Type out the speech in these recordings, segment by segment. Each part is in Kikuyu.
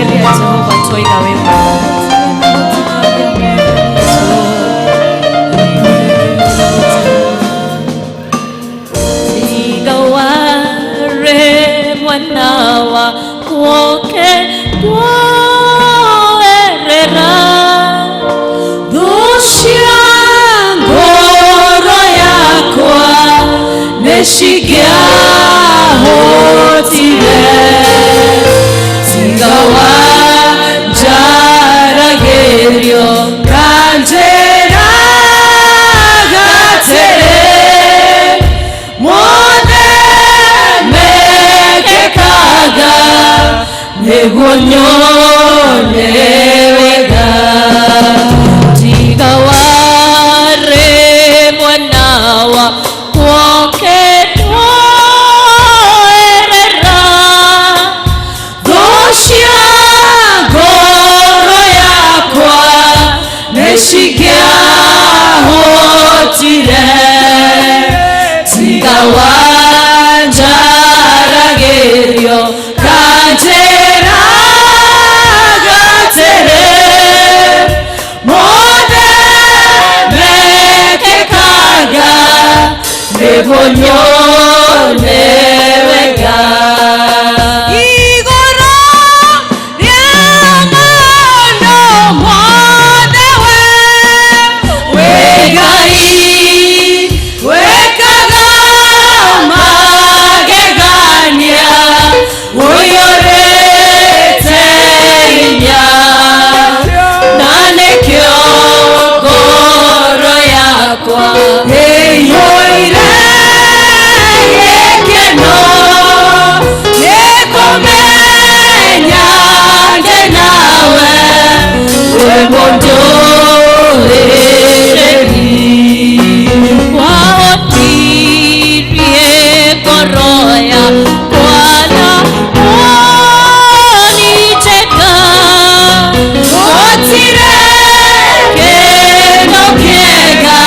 Tũtũgĩria Jehova twoiga wĩ mwega. Tiga ware mwana wa kwoke twoerera thũ cia ngoro yakwa nĩcingĩahotire tiga wanjaragĩrio kanjĩra gatĩrĩ mothe mekĩkaga nĩguo nyone wega tiga warĩ mwena wa kwoke twoerera thũ cia ngoro yakwa nĩcingĩahotire tiga wanjaragĩrio kanjĩra gatĩrĩ mothe mekĩkaga nĩguo nyone wega igũrũ rĩa maũndũ mothe we wĩ Ngai wĩkaga magegania ũiyũrĩte hinya na nĩkĩo ngoro yakwa ĩiyũire gĩkeno nĩkũmenya ndĩ nawe wĩ mũndũrĩrĩri wahotirie ngoro yakwa na wonijeka gũtirĩ kĩndũ kĩega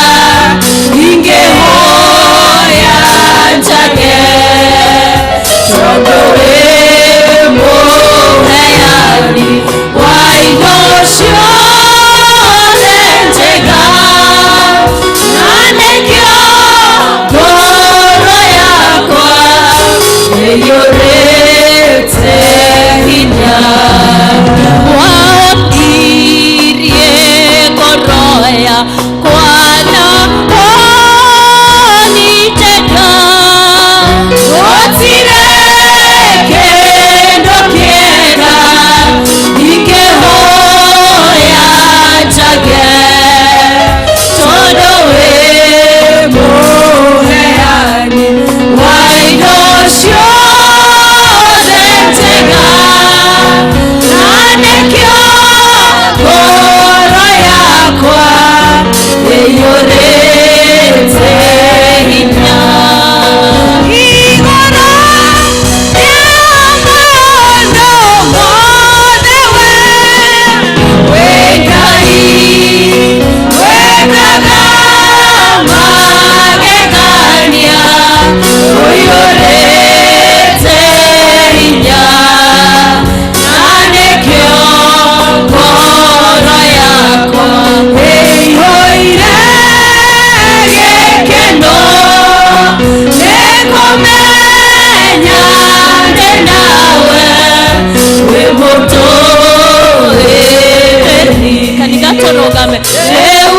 ingĩhoya njage tondũ wĩ mũheani wa indo ciothe njega na nĩkĩo ngoro yakwa ĩiyũrĩte hinya wahotirie ngoro yakwa na wonijeka gũtirĩ kĩndũ kĩega ingĩhoya njage tondũ wĩ mũheani wa indo ciothe njega na nĩkĩo ngoro yakwa ĩiyũrĩte hinya igũrũ rĩa maũndũ mothe we wĩ Ngai wĩkaga magegania ũiyũrĩte hinya na nĩkĩo ngoro yakwa ĩiyũire gĩkeno nĩkũmenya ndĩ nawe wĩ mũtũrĩrĩri kanitha tũrũgame rĩu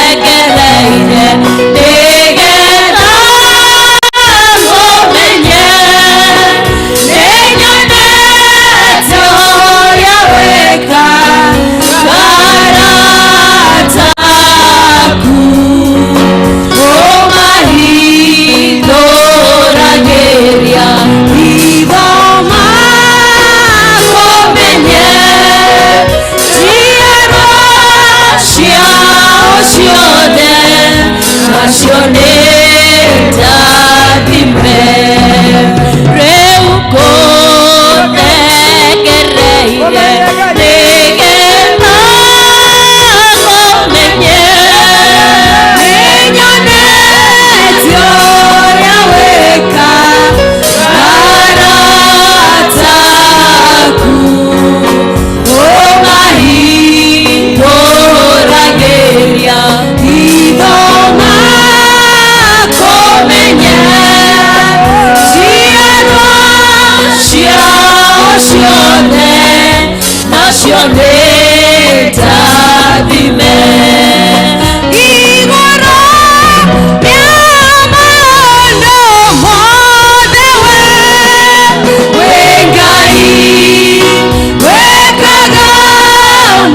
ngũthengereire nĩgetha ngũmenye nĩnyonete ũrĩa wĩkaga arata aku ũmahingũragĩria hitho makũmenye njiarwa ciao ciothe nacio nĩ ndathime rĩu ngũthengereire nĩgetha ngũmenye nĩnyonete ũrĩa wĩkaga arata Acio nĩ ndathime igũrũ rĩa maũndũ mothe we wĩ Ngai wĩkaga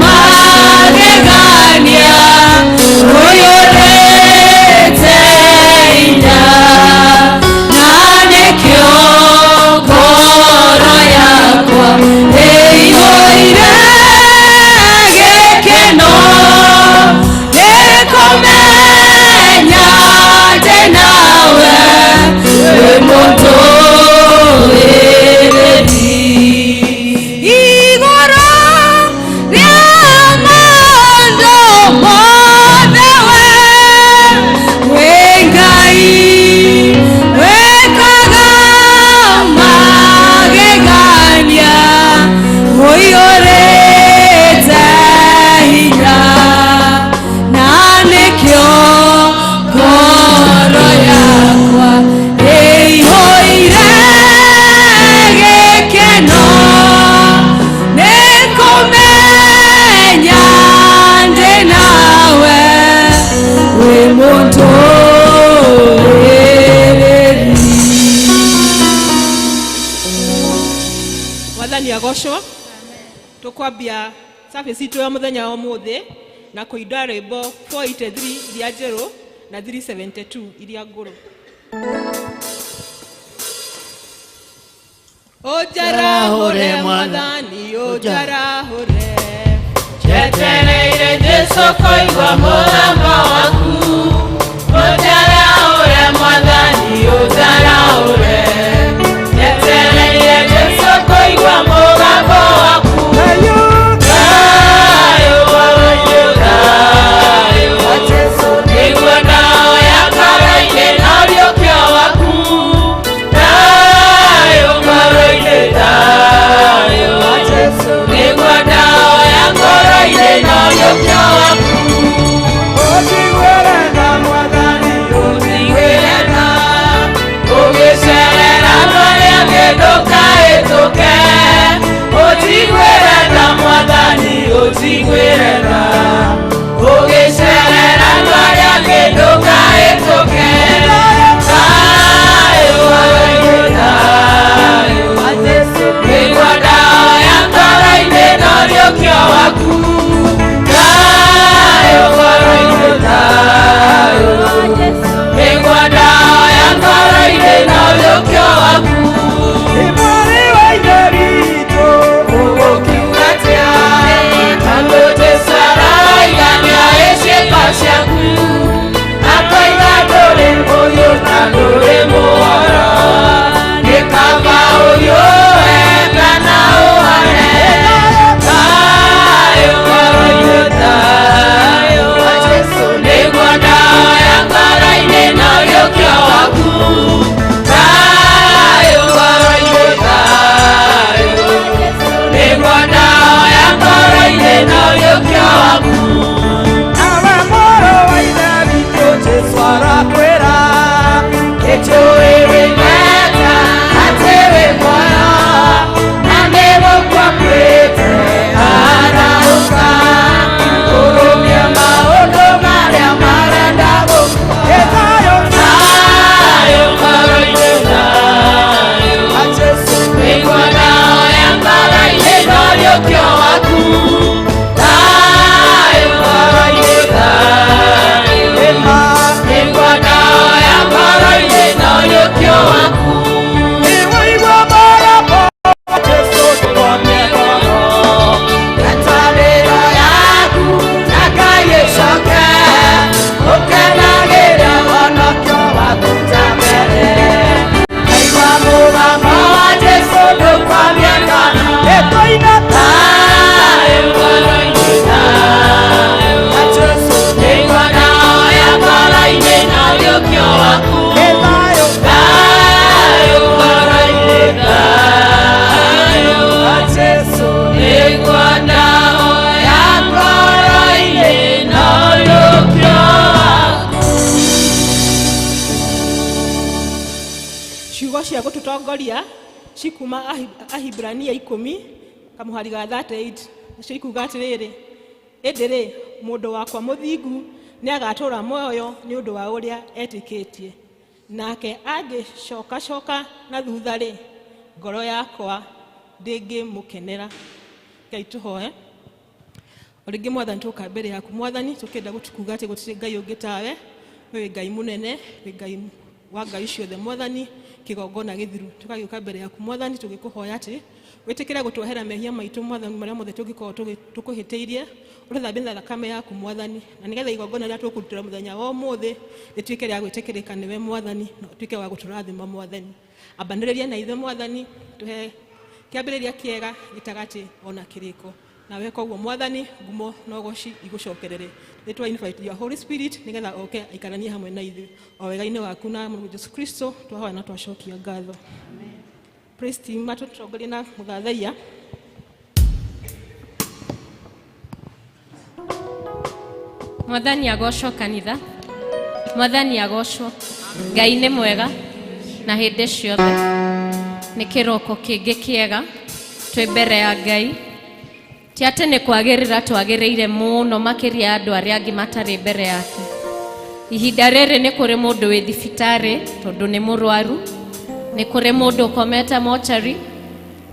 magegania ũiyũrĩte hinya na nĩkĩo ngoro yakwa ĩiyũire gĩkeno nĩkũmenya ndĩ nawe wĩ mũtũũrĩri igũrũ rĩa maũndũ mothe we wĩ Ngai wĩkaga magegania ũiyũrĩte hinya na nĩkĩo ngoro yakwa ĩiyũire gĩkeno nĩkũmenya ndĩ nawe wĩ mũtũũrĩri. Mwathani agocwo. Tukwambia service itũ ya mũthenya wa ũmũthĩ na kũinda rwĩmbo 483 iria njerũ na 372 iria ngũrũ. Ũnjarahũre Mwathani, ũnjarahũre. Njetereire Jesũ kũigua mũgambo waku. Ũnjarahũre Mwathani, ũnjarahũre. Njetereire Jesũ kũigua mũgambo waku. Thayũ wayo thayũ. Nĩguo ndawa ya ngoro-inĩ na ũriũkio waku. Thayũ ngoro-inĩ thayũ. Nĩguo ndawa ya ngoro-inĩ na ũriũkio waku. Ũnjiguĩre tha, ũgĩcerera andũ arĩa angĩ ndũkahĩtũke. Ũnjiguĩre tha Mwathani, ũnjiguĩre tha, ũgĩcerera andũ arĩa angĩ ndũkahĩtũke. Thayũ thayũ thayũ. Nĩguo ndawa ya ngoro-inĩ na ũriũkio waku. Thayũ ngoro-inĩ thayũ. Nĩguo ndawa ya ngoro-inĩ na ũriũkio waku. Ũgũkiuga atĩa? Tondũ Jesũ araiga nĩoĩ ciĩko ciaku. Akoiga ndũrĩ mũhiũ na ndũrĩ muoro. Nĩ kaba ũhiũhe kana ũhore. Thayũ ngoro-inĩ thayũ. Nĩguo ndawa ya ngoro-inĩ na ũriũkio waku. Thayũ ngoro-inĩ thayũ. Nĩguo ndawa ya ngoro-inĩ na ũriũkio waku. Nawe mũrũ wa Ithe witũ Jesũ arakwĩra Nĩnjũĩ wĩ mwega, atĩ wĩ muoyo, na nĩgũkua akuĩte arahũka. Kũrũmia maũndũ marĩa marenda gũkua. Ĩ thayũ. Thayũ ngoro-inĩ thayũ. Nĩguo ndawa ya ngoro-inĩ na ũriũkio waku. Thayũ ngoro-inĩ thayũ. Nĩguo ndawa ya ngoro-inĩ na ũriũkio waku. Nĩwaigua mũgambo wa Jesũ ndũkomie ngoro. Ngwatanĩro yaku na Ngai ĩcoke, ũkenagĩre ũhonokio waku ta mbere. Aigua mũgambo wa Jesũ ndũkwamie ngoro. Ĩtũine. Thayũ ngoro-inĩ thayũ. Nĩguo ndawa ya ngoro-inĩ na ũriũkio waku. Ĩ thayũ. Thayũ ngoro-inĩ thayũ. Nĩguo ndawa ya ngoro-inĩ na ũriũkio waku. Ciugo cia gũtũtongoria cikuma Ahibrania 10. Kamũhari ga 38 nacio ikuga atĩrĩrĩ, ĩndĩ rĩ, mũndũ wakwa mũthingu nĩ agatũũra muoyo nĩ ũndũ wa ũrĩa etĩkĩtie, nake angĩcokacoka na thutha rĩ, ngoro yakwa ndĩngĩmũkenera. Ngai tũhoe. O rĩngĩ Mwathani, tũka mbere yaku Mwathani, tũkĩenda gũtukuga atĩ gũtirĩ Ngai ũngĩ tawe. We wĩ Ngai mũnene, wĩ Ngai wa ngai ciothe Mwathani, kĩgongona gĩthiru. Tũkagĩũka mbere yaku Mwathani, tũgĩkũhoya atĩ wĩtĩkĩre gũtwohera mehia maitũ Mwathani, marĩa mothe tũngĩkorwo tũkũhĩtĩirie, ũtũthambie na thakame yaku Mwathani, na nĩgetha igongona rĩrĩa tũkũrutĩra mũthenya wa ũmũthĩ rĩtuĩke rĩa gwĩtĩkĩrĩka nĩwe Mwathani, na ũtuĩke wa gũtũrathima Mwathani. Ambanĩrĩria na ithuĩ Mwathani, tũhe kĩambĩrĩria kĩega gĩtagatĩ ona kĩrĩko. Nawe koguo Mwathani, ngumo na ũgoci igũcokerere. Nĩ twa invite your Holy Spirit nĩgetha oke aikaranie hamwe na ithuĩ o wega-inĩ waku na Mũrũ Jesu Kristo twahoya na twacokia ngatho. Praise team matũtongorie na mũthathaiya. Mwathani agocwo kanitha, Mwathani agocwo. Ngai nĩ mwega na hĩndĩ ciothe. Nĩ kĩroko kĩngĩ kĩega twĩ mbere ya Ngai. Ti atĩ nĩ kwagĩrĩra twagĩrĩire mũno makĩria ya andũ arĩa angĩ matarĩ mbere yake. Ihinda rĩrĩ nĩ kũrĩ mũndũ wĩ thibitarĩ tondũ nĩ mũrwaru, nĩ kũrĩ mũndũ ũkomete mochari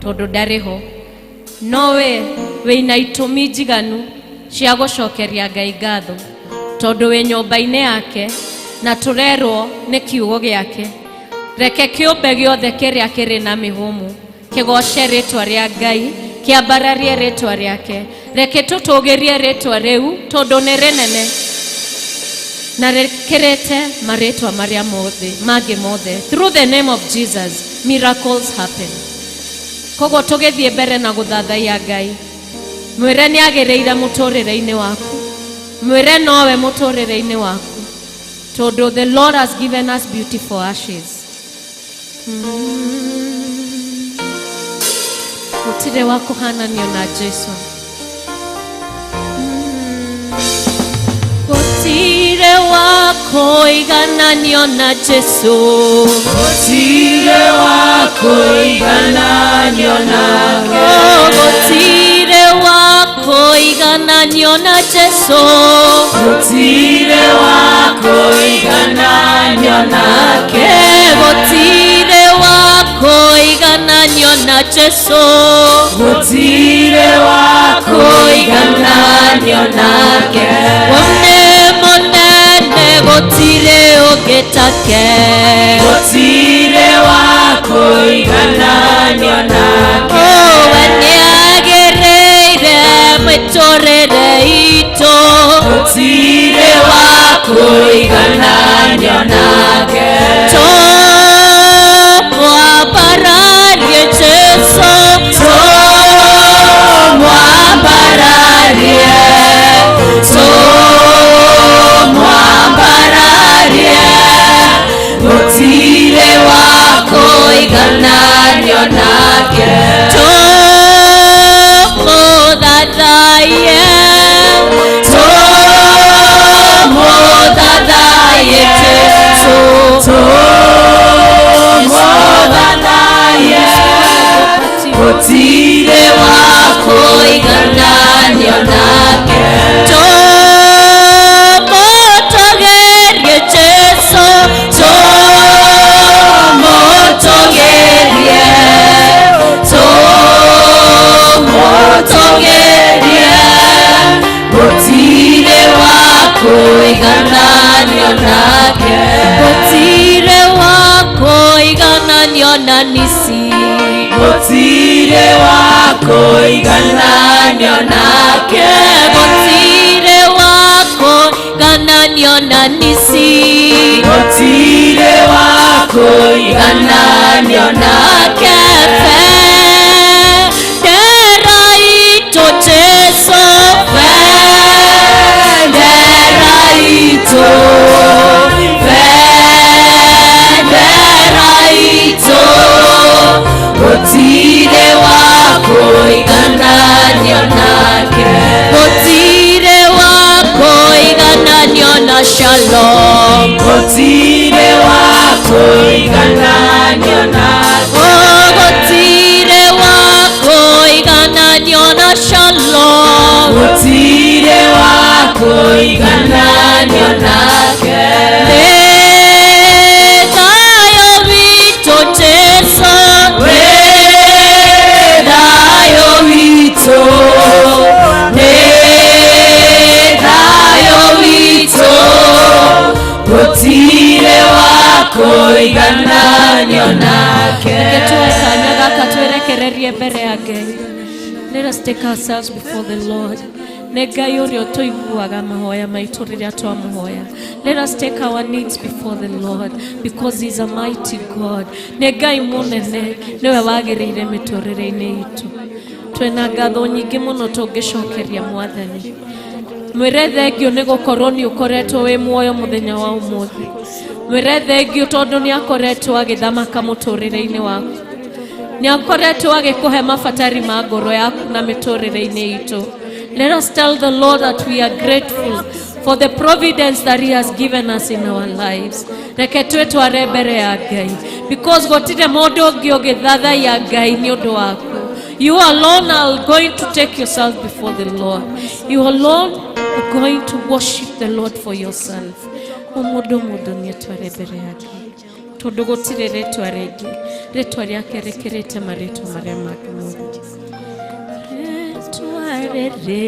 tondũ ndarĩ ho. No we wĩna itũmi njiganu cia gũcokeria Ngai ngatho tondũ wĩ nyũmba-inĩ yake na tũrerwo nĩ kiugo gĩake. Reke kĩũmbe gĩothe kĩrĩa kĩrĩ na mĩhũmũ kĩgoce rĩtwa rĩa Ngai, kĩambararie rĩtwa rĩake. Reke tũtũgĩrie rĩtwa rĩu tondũ nĩ rĩnene na rĩkĩrĩte marĩtwa marĩa mothe mangĩ mothe. Through the name of Jesus, miracles happen. Koguo tũgĩthiĩ mbere na gũthathaiya Ngai, mwĩre nĩ agĩrĩire mũtũrĩre-inĩ waku, mwĩre nowe mũtũrĩre-inĩ waku, tondũ the Lord has given us beauty for ashes. Gũtirĩ wa kũhananio na Jesu. Gũtirĩ wa kũigananio na Jesu. Gũtirĩ wa kũigananio nake. Oh, gũtirĩ wa kũigananio na Jesu. Gũtirĩ wa kũigananio nake. Gũtirĩ wa kũigananio na Jesu. Gũtirĩ wa kũigananio nake. We nĩ mũnene, gũtirĩ ũngĩ take. Gũtirĩ wa kũigananio nake. Oh, we nĩagĩrĩire mĩtũrĩre itũ. Gũtirĩ wa kũigananio nake. Tũmwambararie Jesu. Tũmwambararie, tũmwambararie, gũtirĩ wa kũigananio nake. Tũmũthathaiye. Tũmũthathaiye, Jesu. Tũmũthathaiye, gũtirĩ wa kũigananio nake. Tũmũtũgĩrie Jesu. Tũmũtũgĩrie, tũmũtũgĩrie, gũtirĩ wa kũigananio nake. Gũtirĩ wa kũigananio na Nisi. Gũtirĩ wa kũigananio nake. Gũtirĩ wa kũigananio na Nisi. Gũtirĩ wa kũigananio nake. Bendera itũ Jesu. Bendera itũ, bendera itũ, gũtirĩ wa kũigananio nake. Gũtirĩ wa kũigananio na Shalom. Gũtirĩ wa kũigananio nake. Oh, gũtirĩ wa kũigananio alone. Gũtirĩ wa kũigananio nake. Nĩ thayũ witũ Jesũ. Wĩ thayũ witũ, nĩ thayũ witũ, gũtirĩ wa kũigananio nake. Reke tuoe kanya gaka twerekererie mbere ya Ngai. Let us take ourselves before the Lord. Nĩ Ngai ũrĩa ũtũiguaga mahoya maitũ rĩrĩa twamũhoya. Let us take our needs before the Lord because he is a mighty God. Nĩ Ngai mũnene, nĩwe wagĩrĩire mĩtũrĩre-inĩ itũ. Twĩna ngatho nyingĩ mũno tũngĩcokeria Mwathani. Mwĩre thengio nĩ gũkorwo nĩ ũkoretwo wĩ muoyo mũthenya wa ũmũthĩ. Mwĩre thengio tondũ nĩ akoretwo agĩthamaka mũtũrĩre-inĩ waku. Nĩ akoretwo agĩkũhe mabatari ma ngoro yaku na mĩtũrĩre-inĩ itũ. Let us tell the Lord that we are grateful for the providence that he has given us in our lives. Reke twĩtware mbere ya Ngai because gũtirĩ mũndũ ũngĩ ũngĩthathaiya Ngai nĩ ũndũ waku. You alone are going to take yourself before the Lord. You alone are going to worship the Lord for yourself. O mũndũ mũndũ nĩ atware mbere ya Ngai tondũ gũtirĩ rĩtwa rĩngĩ, rĩtwa rĩake rĩkĩrĩte marĩtwa marĩa mangĩ mothe. Rĩtwa rĩrĩ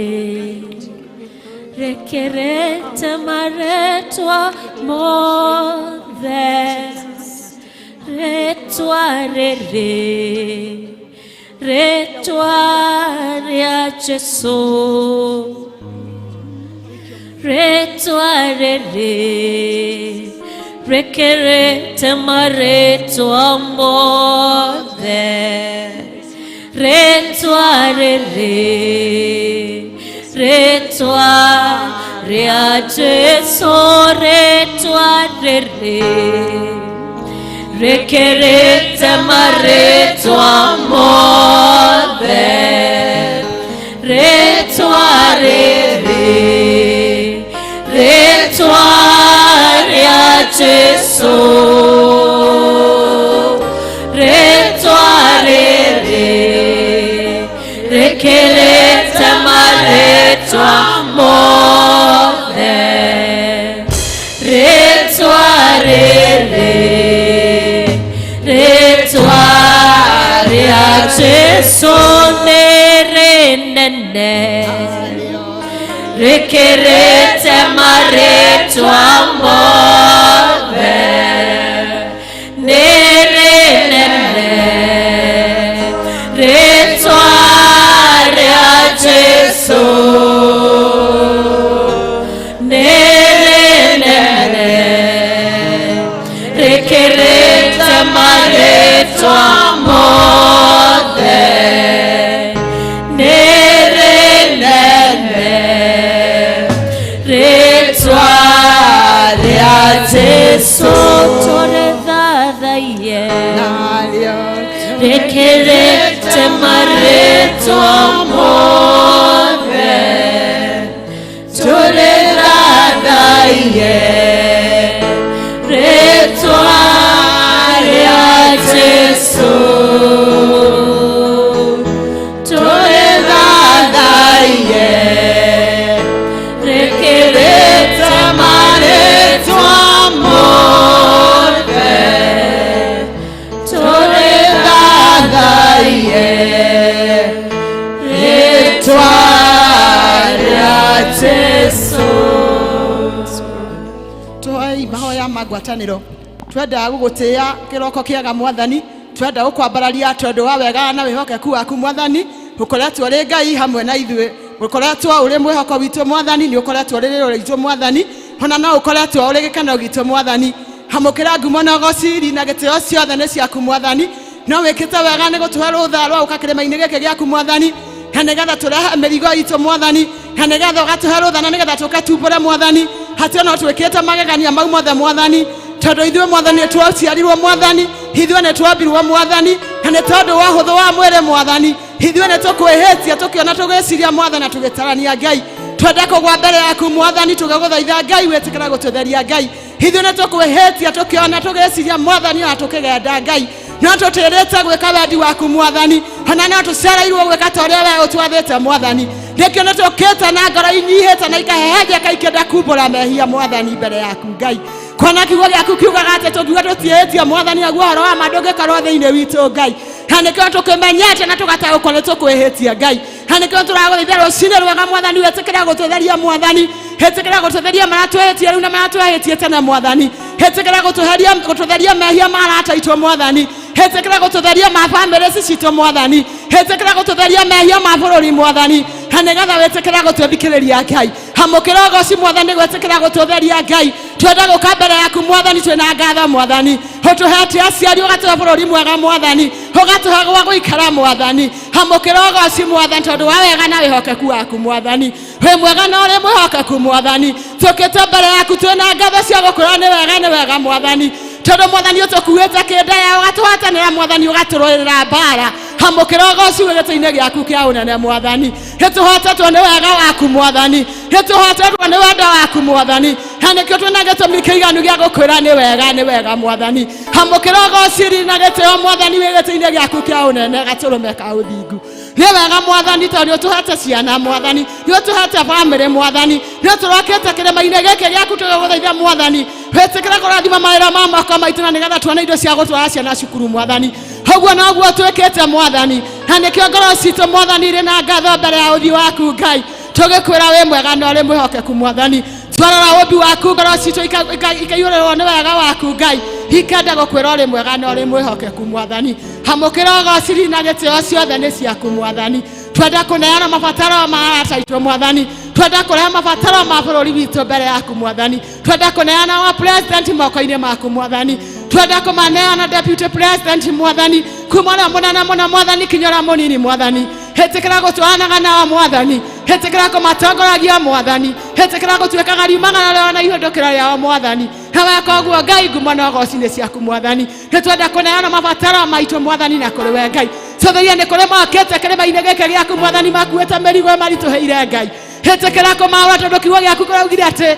rĩkĩrĩte marĩtwa mothe, rĩtwa rĩrĩ, rĩtwa rĩa Jesũ, rĩtwa rĩrĩ rĩkĩrĩte marĩtwa mothe, rĩtwa rĩrĩ, rĩtwa rĩa Jesũ, rĩtwa rĩrĩ rĩkĩrĩte marĩtwa mothe, rĩtwa rĩrĩ, rĩtwa rĩa Jesũ, rĩtwa rĩrĩ rĩkĩrĩte marĩtwa mothe, rĩtwa rĩrĩ, rĩtwa rĩa Jesũ nĩ rĩnene rĩkĩrĩte marĩtwa mothe, nĩ rĩnene rĩtwa rĩa Jesũ, nĩ rĩnene rĩkĩrĩte marĩtwa mothe, nĩ rĩnene rĩtwa rĩa Jesũ. Tũrĩthathaiye rĩkĩrĩte marĩtwa mothe, tũrĩthathaiye rĩtwa rĩa Jesũ, tũrĩthathaiye rĩkĩrĩte marĩtwa mothe, tũrĩthathaiye rĩtwa rĩa Jesũ. Twai mahoya ma ngwatanĩro. Twendaga gũgũtĩĩa kĩroko kĩega, Mwathani. Twenda gũkwambararia tondũ wa wega na wĩhokeku waku, Mwathani. Ũkoretwo ũrĩ Ngai hamwe na ithuĩ, ũkoretwo ũrĩ mwĩhoko witũ, Mwathani. Nĩ ũkoretwo ũrĩ rĩrĩ ritũ, Mwathani, ona no ũkoretwo ũrĩ gĩkeno gitũ, Mwathani. Hamũkĩra ngumo na ũgociri na gĩtĩo ciothe nĩ ciaku, Mwathani. No wĩkĩte wega nĩ gũtũhe rũtha rwa gũka kĩrĩma-inĩ gĩkĩ gĩaku, Mwathani, na nĩgetha tũrehe mĩrigo itũ, Mwathani, na nĩgetha ũgatũhe rũtha na nĩgetha tũke tumbũre, Mwathani, hatĩ no twĩkĩte magegania mau mothe, Mwathani, tondũ ithuĩ, Mwathani, nĩ twaciarirwo, Mwathani, ithuĩ nĩ twambirwo, Mwathani, na nĩ tondũ wa hũthũ wa mwĩrĩ, Mwathani, ithuĩ nĩ tũkwĩhĩtia tũkĩona, tũgĩciria, Mwathani, na tũgĩtarania. Ngai, twende kũgwa mbere yaku, Mwathani, tũgĩgũthaitha, Ngai, wĩtĩkĩra gũtũtheria. Ngai, ithuĩ nĩ tũkwĩhĩtia tũkĩona, tũgĩciria, Mwathani, na tũkĩgenda. Ngai, no tũtĩrĩte gwĩka wendi waku, Mwathani, ona no tũcereirwo gwĩka ta ũrĩa we ũtwathĩte, Mwathani. Nĩkĩo nĩ tũkĩte na ngoro inyihĩte na ikahehenjeka ikĩenda kumbũra mehia mwathani mbere yaku Ngai. Kwana kiugo gĩaku kiugaga atĩ tũngiuga tũtiĩhĩtie mwathani naguo ũhoro wa ma ndũngĩkorwo thĩinĩ witũ Ngai. Na nĩkĩo tũkĩmenyete na tũgataũkwo nĩ tũkwĩhĩtia Ngai. Na nĩkĩo tũragũthaitha rũcinĩ rwega mwathani, wĩtĩkĩra gũtũtheria mwathani, ĩtĩkĩra gũtũtheria marĩa twĩhĩtie rĩu na marĩa twehĩtie tene mwathani, ĩtĩkĩra gũtũtheria mehia ma arata aitũ mwathani, ĩtĩkĩra gũtũtheria ma bamĩrĩ ici citũ mwathani, ĩtĩkĩra gũtũtheria mehia ma bũrũri mwathani, na nĩgetha wĩtĩkĩra gũtũthikĩrĩria Ngai. Amũkĩra ũgoci mwathani, gwĩtĩkĩra gũtũtheria Ngai. Twenda gũka mbere yaku mwathani twĩna ngatho mwathani, ũtũhete aciari, ũgatũhe bũrũri mwega mwathani, ũgatũhe gwa gũikara mwathani. Amũkĩra ũgoci mwathani tondũ wa wega na wĩhokeku waku mwathani. Wĩ mwega na ũrĩ mwĩhokeku mwathani. Tũkĩte mbere yaku twĩna ngatho cia gũkwĩra nĩ wega, nĩ wega mwathani, tondũ mwathani ũtũkuĩte kĩndaya, ũgatũhatanĩra mwathani, ũgatũrũĩrĩra mbara. Amũkĩra ũgoci wĩ gĩtĩ-inĩ gĩaku kĩa ũnene mwathani. Nĩtũhotetwo nĩ wega waku mwathani, nĩtũhotetwo nĩ wendo waku mwathani, na nĩkĩo twĩna gĩtũmi kĩiganu gĩa gũkwĩra nĩ wega, nĩ wega mwathani. Amũkĩra ũgoci na gĩtĩo mwathani wĩ gĩtĩ-inĩ gĩaku kĩa ũnene, gatũrũme ka ũthingu. Nĩ wega mwathani tondũ nĩ ũtũhete ciana mwathani, nĩ ũtũhete bamĩrĩ mwathani, nĩ ũtũrokĩte kĩrĩma-inĩ gĩkĩ gĩaku tũgĩgũthaitha mwathani. Wĩtĩkĩra kũrathima mawĩra ma moko maitũ na nĩgetha tuone indo cia gũtwara ciana cukuru mwathani. Ũguo noguo twĩkĩte mwathani, na nĩkĩo ngoro citũ mwathani irĩ na ngatho mbere ya ũthiũ waku Ngai, tũgĩkwĩra wĩ mwega na ũrĩ mwĩhokeku mwathani. Twarora ũmbi waku ngoro citũ ikaiyũrĩrwo nĩ wega waku Ngai, ikenda gũkwĩra ũrĩ mwega na ũrĩ mwĩhokeku mwathani. Amũkĩra ũgoci na gĩtĩo ciothe nĩ ciaku mwathani. Twenda kũneana mabataro ma arata aitũ mwathani, twenda kũrehe mabataro ma bũrũri witũ mbere yaku mwathani, twenda kũneana wa president moko-inĩ maku mwathani, twenda kũmaneana deputy president mwathani, kuma ũrĩa mũnene mũno mwathani kinya ũrĩa mũnini mwathani. Ĩtĩkĩra gũtwaranaga nao mwathani, ĩtĩkĩra kũmatongoragia mwathani, ĩtĩkĩra gũtuĩkaga riumagara rĩao na ihũndũkĩro rĩao mwathani. Na weka ũguo Ngai, ngumo na ũgoci nĩ ciaku mwathani. Nĩtwenda kũneana mabataro maitũ mwathani na kũrĩ we Ngai. Tũtherie nĩ kũrĩ mokĩte kĩrĩma-inĩ gĩkĩ gĩaku mwathani, makuĩte mĩrigo ĩmaritũhĩire Ngai. Ĩtĩkĩra kũmaũra tondũ kiugo gĩaku kĩraugire atĩ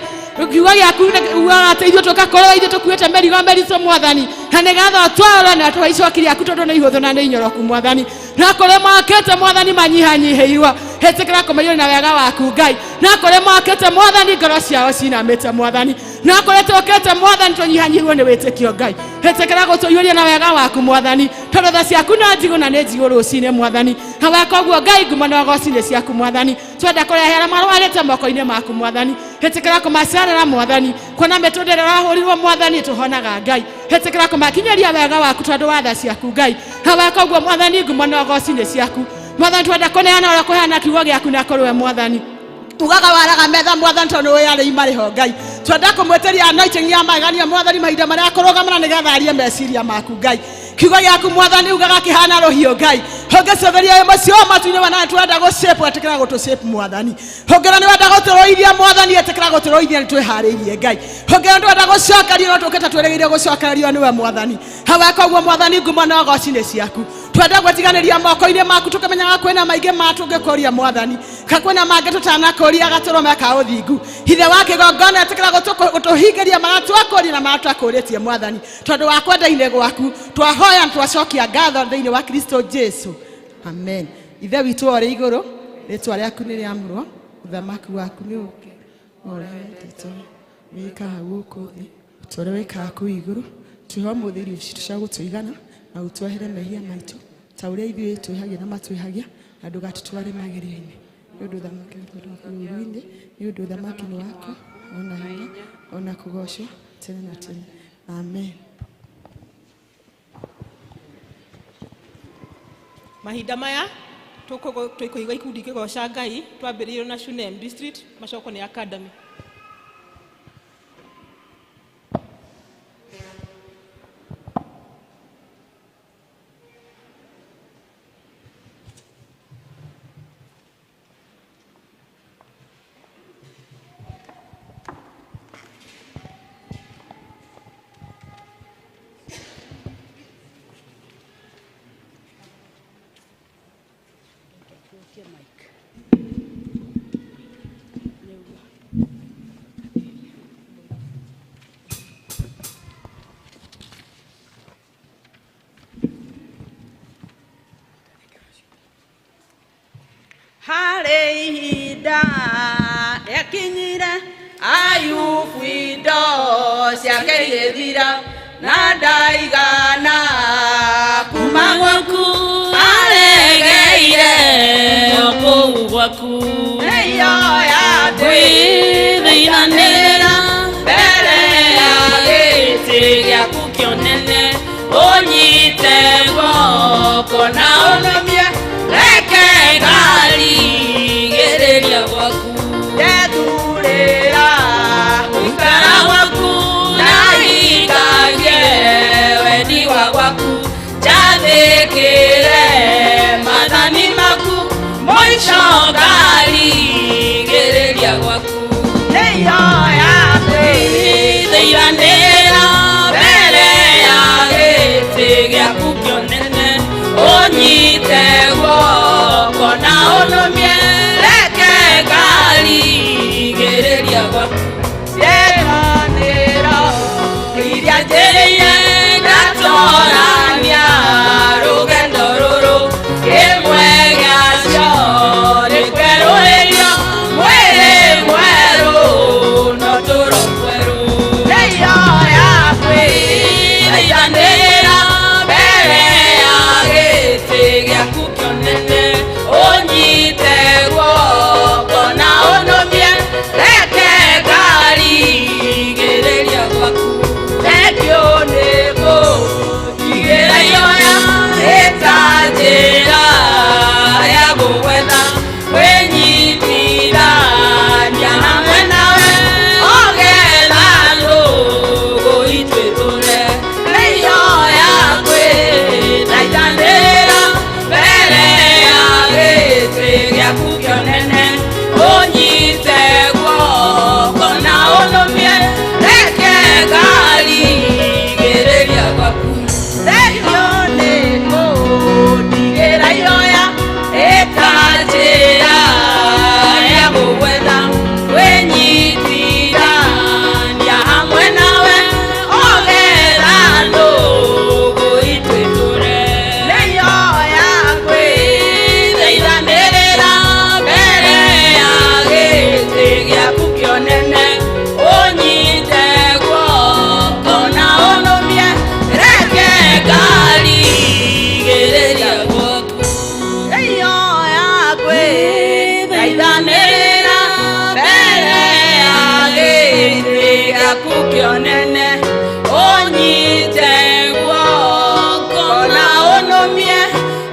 kiugo gĩaku ugaga atĩ ithuĩ tũkakorwo ithuĩ tũkuĩte mĩrigo mĩritũ mwathani, na nĩgetha ũtwaũre na tũhe icoki rĩaku tondũ nĩ ihũthũ na nĩ inyoroku mwathani. Na kũrĩ mokĩte mwathani manyihanyihĩirwo, ĩtĩkĩra kũmaiyũria na wega waku Ngai. Na kũrĩ mokĩte mwathani ngoro ciao cinamĩte mwathani, na kũrĩ tũkĩte mwathani tũnyihanyihĩirwo nĩ wĩtĩkio Ngai. Ĩtĩkĩra gũtũiyũria na wega waku mwathani, tondũ tha ciaku no njigũ na nĩ njigũ rũcinĩ mwathani. Na weka ũguo Ngai, ngumo na ũgoci nĩ ciaku mwathani. Twenda kũrehe arĩa marwarĩte moko-inĩ maku mwathani, ĩtĩkĩra kũmacerera mwathani, kuona mĩtũndũ ĩrĩa ĩrahũrirwo mwathani tũhonaga Ngai. Ĩtĩkĩra kũmakinyĩria wega waku tondũ wa tha ciaku Ngai. Na weka ũguo mwathani, ngumo na ũgoci nĩ ciaku mwathani. Twenda kũneana ũrĩa kũheana kiugo gĩaku na kũrĩ we mwathani. Ugaga waraga metha mwathani tondũ nĩ ũĩ arĩi marĩ ho Ngai. Twenda kũmwĩtĩria anointing ya magegania mwathani mahinda marĩa akũrũgamana nĩgetha arie meciria maku Ngai. Kiugo gĩaku mwathani ugaga kĩhana rũhiũ Ngai. Ũngĩcũthĩria wĩ mũciĩ wa matu-inĩ wa nawe twenda gũshape, ĩtĩkĩra gũtũshape mwathani. Ũngĩra nĩ wenda gũtũrũithia mwathani, ĩtĩkĩra gũtũrũithia, nĩ twĩharĩirie Ngai. Ũngĩra nĩ twenda gũcokerio, no tũkĩte twĩrĩgĩrĩire gũcokererio nĩwe mwathani. Weka ũguo mwathani, ngumo na ũgoci nĩ ciaku. Twenda gwĩtiganĩria moko-inĩ maku tũkĩmenyaga kwĩna maingĩ ma tũngĩkũria mwathani, ka kwĩna mangĩ tũtanakũria gatũrũme ka ũthingu. Ithe wa kĩgongona, ĩtĩkĩra gũtũhingĩria marĩa twakũria na marĩa tũtakũrĩtie mwathani, tondũ wa kwenda-inĩ gwaku twahoya na twacokia ngatho thĩinĩ wa Kristo Jesu, amen. Ithe witũ ũrĩ igũrũ, rĩtwa rĩaku nĩ rĩamũrwo, ũthamaki waku nĩ ũke, ũrĩa wendete wĩkaga gũkũ thĩ ta ũrĩa wĩkaga kũu igũrũ. Tũhe ũmũthĩ irio citũ cia gũtũigana, na ũtuohere mehia maitũ ta ũrĩa ithuĩ twĩhagia na matwĩhagia, na ndũgatũtware magerio-inĩ, nĩ ũndũ ũthamaki ũru-inĩ, nĩ ũndũ ũthamaki nĩ waku, ona hinya, ona kũgocwo tene na tene, amen. Mahinda maya tũkũigua ikundi ikĩgoca Ngai, twambĩrĩirio na Shunem District, macokwo nĩ Academy. Harĩ ihinda rĩakinyire Ayubu indo ciake igĩthira na ndaigana kuma gwaku aregeire kũu gwaku nĩyo kwĩthĩinanĩra mbere ya gĩtĩ gĩaku kĩonene ũnyite guoko na ũnũmie reke ngarigĩrĩria gwaku ndethurĩra gũikara gwaku na hingagie wendi wa gwaku njathĩkĩre maathani maku mũico ngarigĩrĩria gwaku nĩyo Thĩiranĩra mbere ya gĩtĩ gĩaku kĩonene ũnyite guoko na ũnũmie reke ngarigĩrĩria gwaku ciĩranĩro iria njĩrĩire ngatorania rũgendo rũrũ kĩmwe gĩacio nĩ kwerũhĩrio mwĩrĩ mwerũ no tũro twerũ nĩyo Thĩiranĩra mbere ya gĩtĩ gĩaku kĩonene ũnyite guoko na ũnũmie reke ngarigĩrĩria gwaku Thengiũ nĩ kũndigĩra ioya ĩta njĩra ya gũgwetha kwĩnyitithania hamwe nawe ogetha ndũgũ itwĩtũre nĩyo ya kwĩthaithanĩra mbere ya gĩtĩ gĩaku kĩonene ũnyite guoko na ũnũmie reke ngarigĩrĩria gwaku Thengiũ nĩ kũndigĩra ioya ĩta njĩra ya gũgwetha kwĩnyitithania hamwe nawe ogetha ndũgũ itwĩtũre nĩyo Thaithanĩrĩra mbere ya gĩtĩ gĩaku kĩonene ũnyite guoko na ũnũmie reke ngarigĩrĩria gwaku nĩyo Thaithanĩrĩra mbere ya gĩtĩ gĩaku kĩonene ũnyite guoko na ũnũmie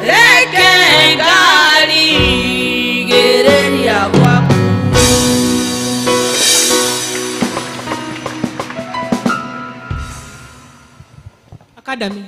reke ngarigĩrĩria gwaku. Academy.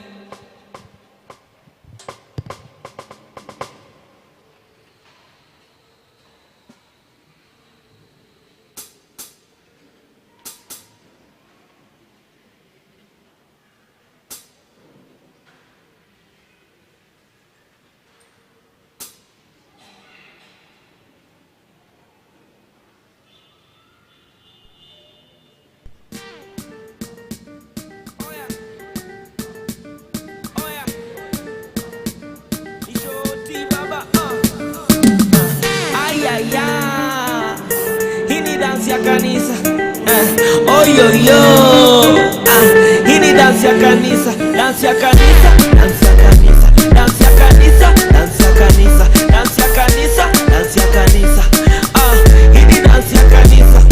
Hii ni dansi ya kanisa oyoyo, hii ni dansi ya kanisa, dansi ya kanisa, dansi ya kanisa, dansi ya kanisa, dansi ya kanisa, dansi ya kanisa, dansi ya kanisa. Hii ni dansi ya kanisa.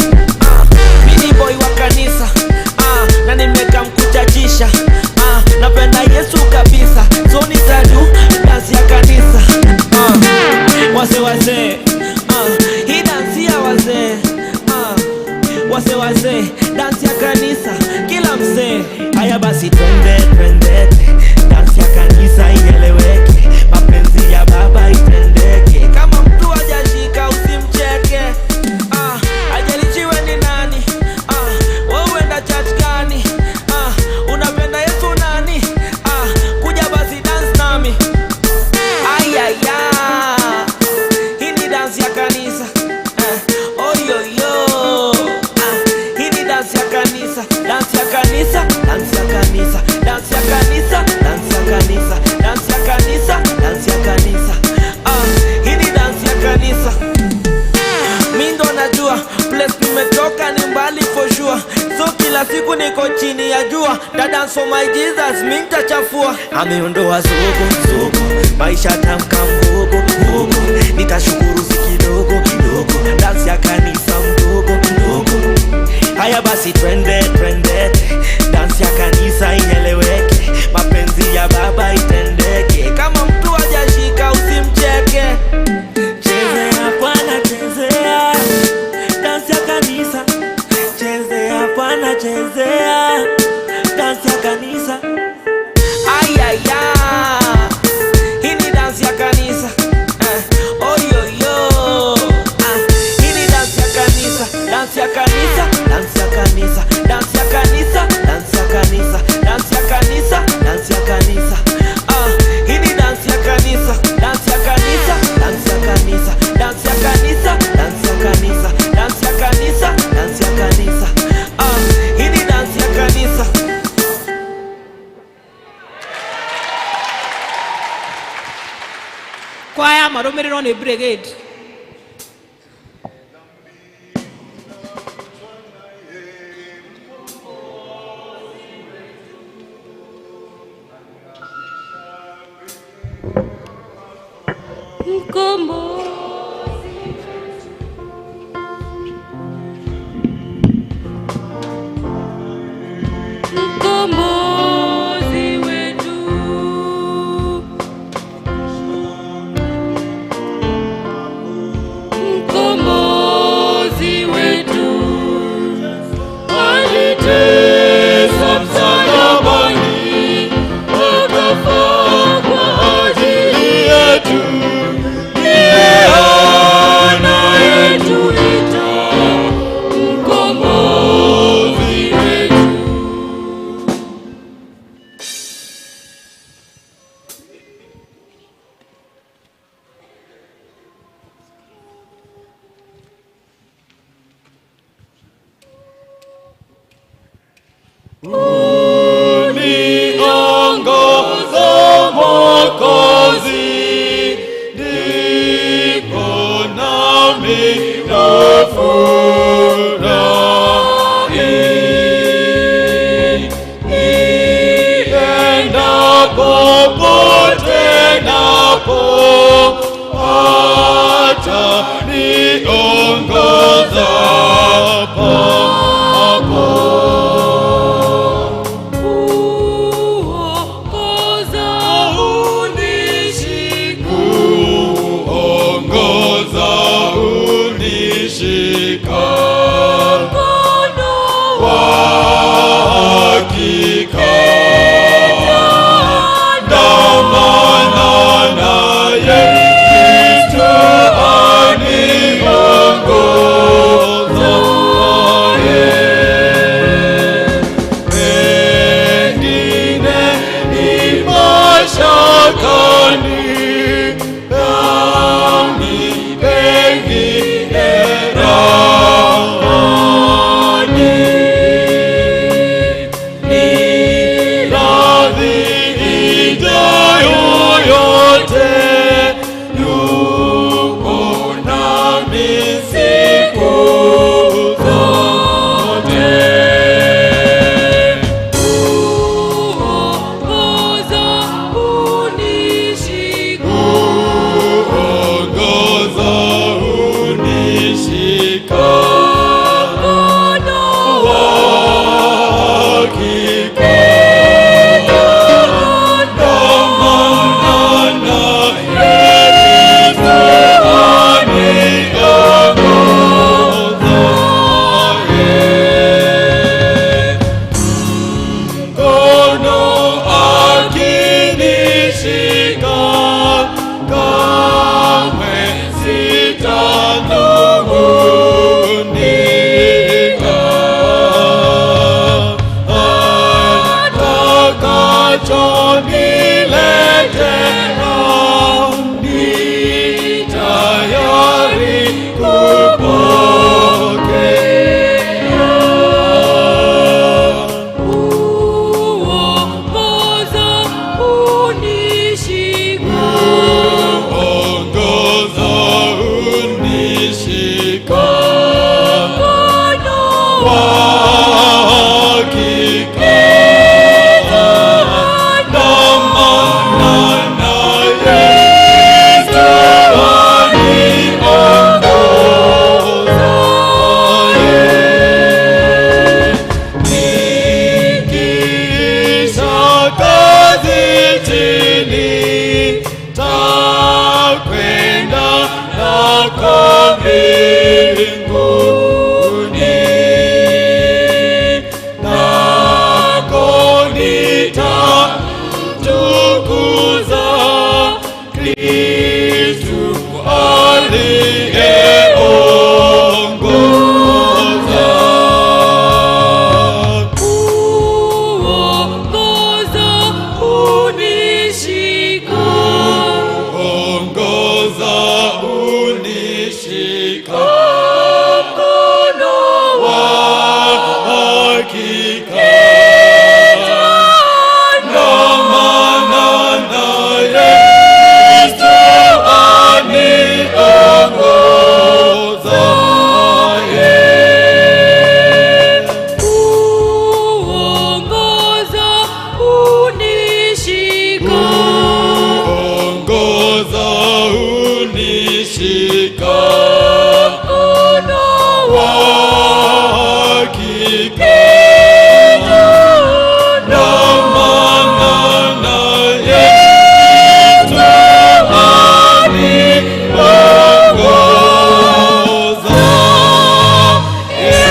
Mimi ni boy wa kanisa na nimekamkuchachisha napenda Yesu kabisa, so nitadu dansi ya kanisa. Wase wase hii dansi ya wazee wase wase dansi ya kanisa kila mzee. Haya basi twende twende dansi ya niko chini ya jua, ta dance for my Jesus, mi nitachafua. Ameondoa zogo zogo, maisha tamka mgogo mgogo, nitashukuru si kidogo kidogo, dance ya kanisa mdogo mdogo. Haya basi twende twende, dance ya kanisa ieleweke, mapenzi ya baba itendeke. Kama mtu hajashika usimcheke. Chezea Bwana, chezea dance ya kanisa, chezea Bwana, chezea dance ya kanisa. Ayaya, hii ni dance ya kanisa. Oyoyo, hii ni dance ya kanisa, dance ya kanisa, dance ya kanisa, dance ya kanisa, dance ya kanisa, dance ya kanisa, dance ya kanisa. Hii ni dance ya kanisa, dance ya kanisa, dance ya kanisa, dance ya kanisa, dance ya kanisa, dance ya kanisa, dance ya kanisa. Hii ni dance ya kanisa. Kwaya marũmĩrĩrwo nĩ brigade. Mkombozi wetu, Mkombozi wetu, aliteswa msalabani, akafa kwa ajili yetu, ndiye anayetuita mkombozi wetu. Uniongoza Mwokozi, ndipo nami nafurahi. Niendapo popote napo, ataniongoza papo. Uongoza unishika, Ongoza unishika, Nako mbinguni, nako nitamtukuza Kristu aliyeongoza. Kuongoza unishika, Ongoza unishika mkono wa hakika, Andamana na Yesu aniongozaye. Kuongoza unishika, Ongoza unishika mkono wa hakika, Andamana na Yesu aniongozaye.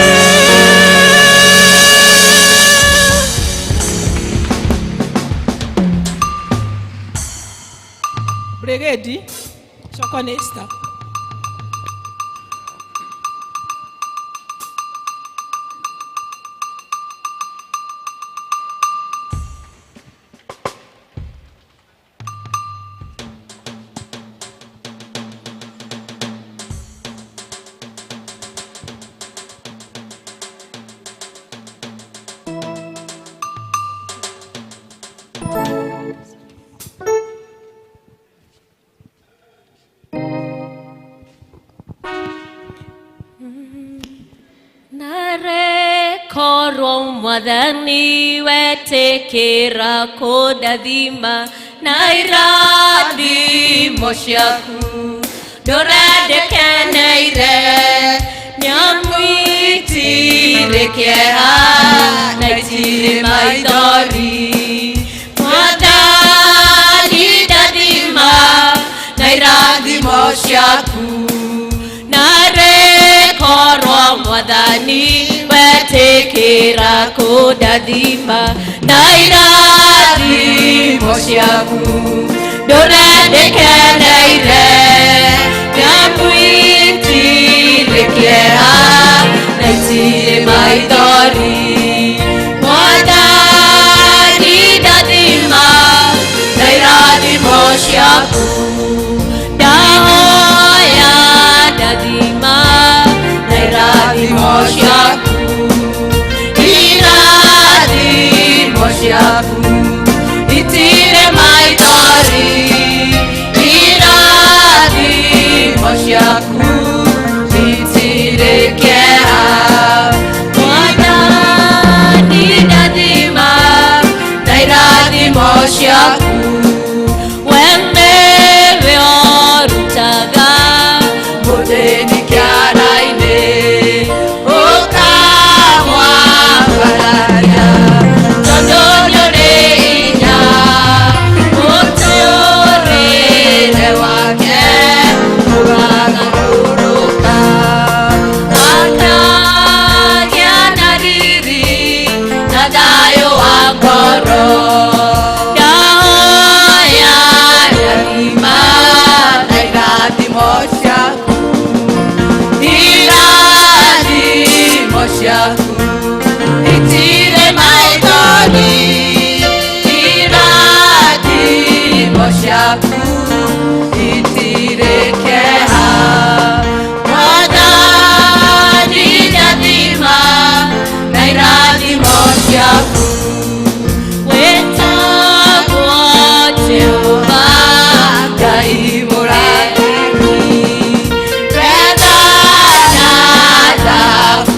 Brigade, Chokonista. Narekorwo mwathani wetĩkĩra kũndathima na irathimo ciaku ndũrendekeneire nĩamu itirĩ kĩeha na itirĩ maithori mwathani ndathima na irathimo ciaku narekorwo mwathani wetĩkĩra kũndathima na irathimo ciaku ndũrendekeneire nĩamu itirĩ kĩeha na itirĩ maithori mwathani ndathima na irathimo ciaku ndahoya ndathima na irathimo ciaku irathimo ciaku itirĩ maithori irathimo ciaku itirĩ kĩeha mwathani ndathima na irathimo ciaku wemewe orutaga mũthĩni kĩara-inĩ ũkamwambararia tondũ nĩũrĩ hinya mũtũũrĩre wake ũgagarũrũka akagĩa na riri na thayũ wa ngoro ndahoya ndathima na irathimo ciaku irathimo ciaku itirĩ maithori irathimo ciaku itirĩ kĩeha mwathani ndathima na irathimo ciaku wĩtagwo Jehova Ngai mũrathimi betha na thahabu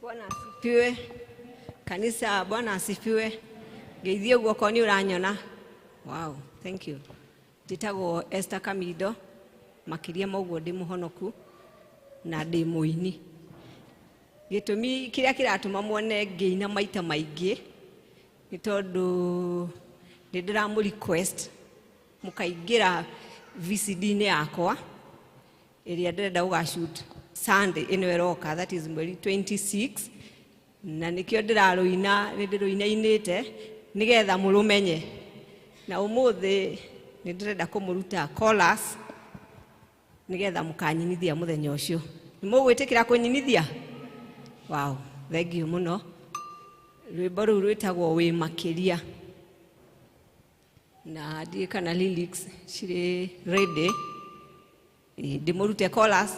Bwana asifiwe. Kanisa, Bwana asifiwe. Ngeithie ũguo okorwo nĩ ũranyona. Wow, thank you. Njĩtagwo Esther Kamindo, makĩria ma ũguo ndĩ mũhonoku na ndĩ mũini. Gĩtũmi kĩrĩa kĩratũma muone ngĩina maita maingĩ nĩ tondũ nĩ ndĩramũ request mũkaingĩra VCD-inĩ yakwa ĩrĩa ndĩrenda gũgashoot Sunday ĩno ĩroka, that is mweri 26, na nĩkĩo ndĩrarũina, nĩ ndĩrũinainĩte nĩgetha mũrũmenye. Na ũmũthĩ nĩ ndĩrenda kũmũruta chorus nĩgetha mũkanyinithia mũthenya ũcio. Nĩ mũgwĩtĩkĩra kũnyinithia? Wow, thank you mũno. Rwĩmbo rũu rwĩtagwo Wĩ Makĩria, na ndiĩ kana lyrics cirĩ ready. Ndĩmũrute chorus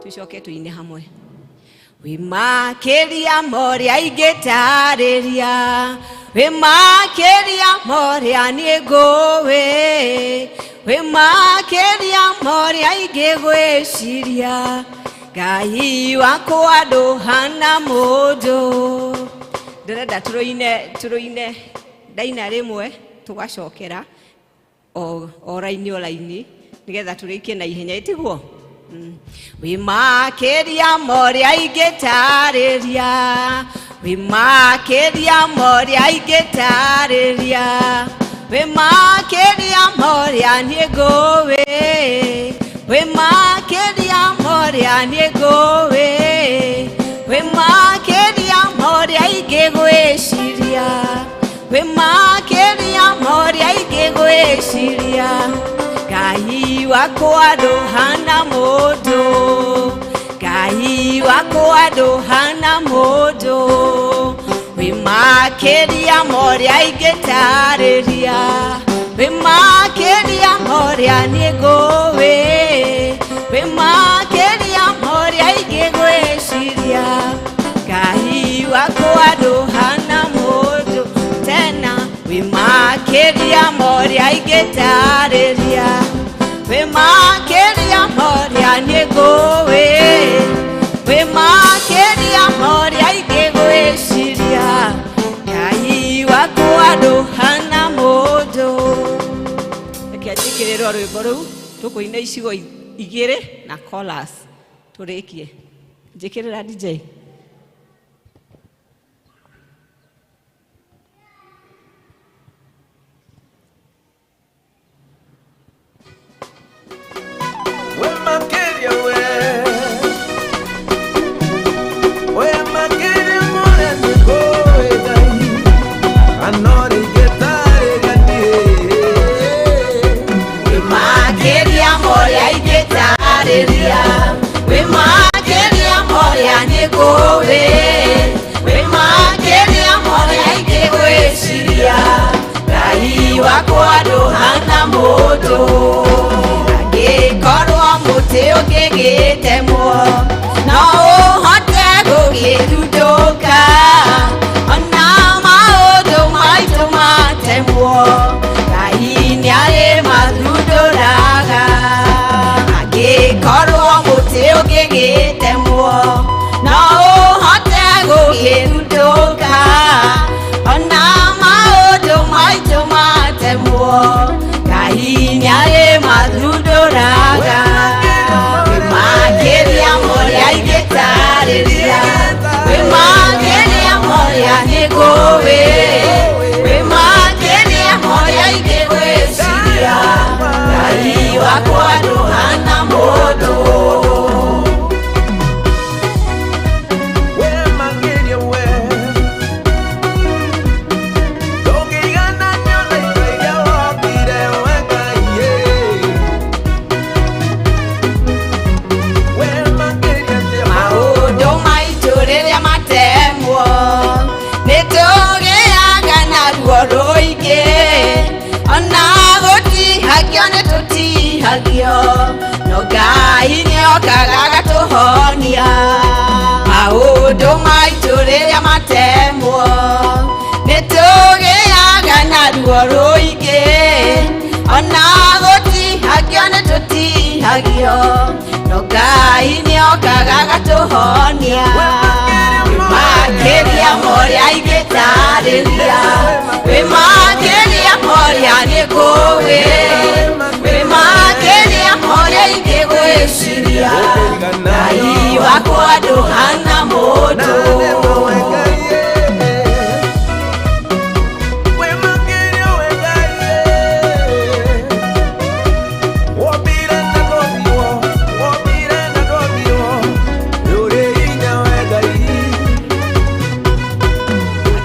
tũcoke tũine hamwe. Wĩ makĩria ma ũrĩa ingĩtarĩria, wĩ makĩria ma ũrĩa niĩ ngũĩ, wĩ makĩria ma ũrĩa ingĩgwĩciria, Ngai wakwa ndũhana mũndũ. Ndĩrenda tũrũine, tũrũine ndaina rĩmwe tũgacokera o raini o raini nĩgetha tũrĩkie na ihenya, ĩtiguo? Wĩ makĩria ma ũrĩa ingĩtarĩria, wĩ makĩria ma ũrĩa ingĩtarĩria, wĩ makĩria ma ũrĩa niĩ ngũĩ, wĩ makĩria ma ũrĩa niĩ ngũĩ, wĩ makĩria ma ũrĩa ingĩgwĩciria, wĩ makĩria ma ũrĩa ingĩgwĩciria, Ngai wakwa ndũhana mũndũ, Ngai wakwa ndũhana mũndũ, wĩ makĩria ma ũrĩa ingĩtarĩria, wĩ makĩria ma ũrĩa niĩ ngũĩ, wĩ makĩria ma ũrĩa ingĩgwĩciria, Ngai wakwa ndũhana mũndũ. Tena wĩ makĩria ma ũrĩa ingĩtarĩria, wĩ makĩria ma ũrĩa niĩ ngũĩ, wĩ makĩria ma ũrĩa ingĩgwĩciria, Ngai wakwa ndũhana mũndũ. Reke njĩkĩrĩrwo rwĩmbo rũu, tũkũina icigo igĩrĩ na chorus tũrĩkie. Njĩkĩrĩra DJ. We makeria we, we makeria more niko egai, anori getare gani. Wĩ makĩria ma ũrĩa ingĩtarĩria, wĩ makĩria ma ũrĩa niĩ ngũĩ, wĩ makĩria ma ũrĩa ingĩgwĩciria, Ngai wakwa ndũhana mũndũ. Angĩkorwo mũtĩ ũngĩgĩtemwo no ũhote gũgĩthundũka, ona maũndũ maitũ matemwo, Ngai nĩarĩ mathundũraga. Angĩkorwo mũtĩ ũngĩgĩtemwo no ũhote gũgĩthundũka, ona maũndũ maitũ matemwo, Ngai nĩarĩ mathundũraga. Wĩ makĩria ma ũrĩa ingĩtarĩria, wĩ makĩria ma ũrĩa niĩ ngũĩ, wĩ makĩria ma ũrĩa ingĩgwĩciria, Ngai wakwa ndũhana mũndũ. We makeria we, ndũngĩigananio na indo iria wokire we Ngai ĩ. We makeria Jehova. Maũndũ maitũ rĩrĩa matemwo nĩ tũgĩaga na ruo rũingĩ, ona gũtihagio nĩ tũtihagio, no Ngai nĩokaga agatũhonia. Maũndũ maitũ rĩrĩa matemwo nĩ tũgĩaga na ruo rũingĩ, ona gũtihagio nĩ tũtihagio, no Ngai nĩokaga agatũhonia. Moria ingĩtarĩria. Wĩ makĩria moria nĩngũĩ. Wĩ makĩria moria ingĩgwĩciria. Ngai wakwa ndũhana mũndũ.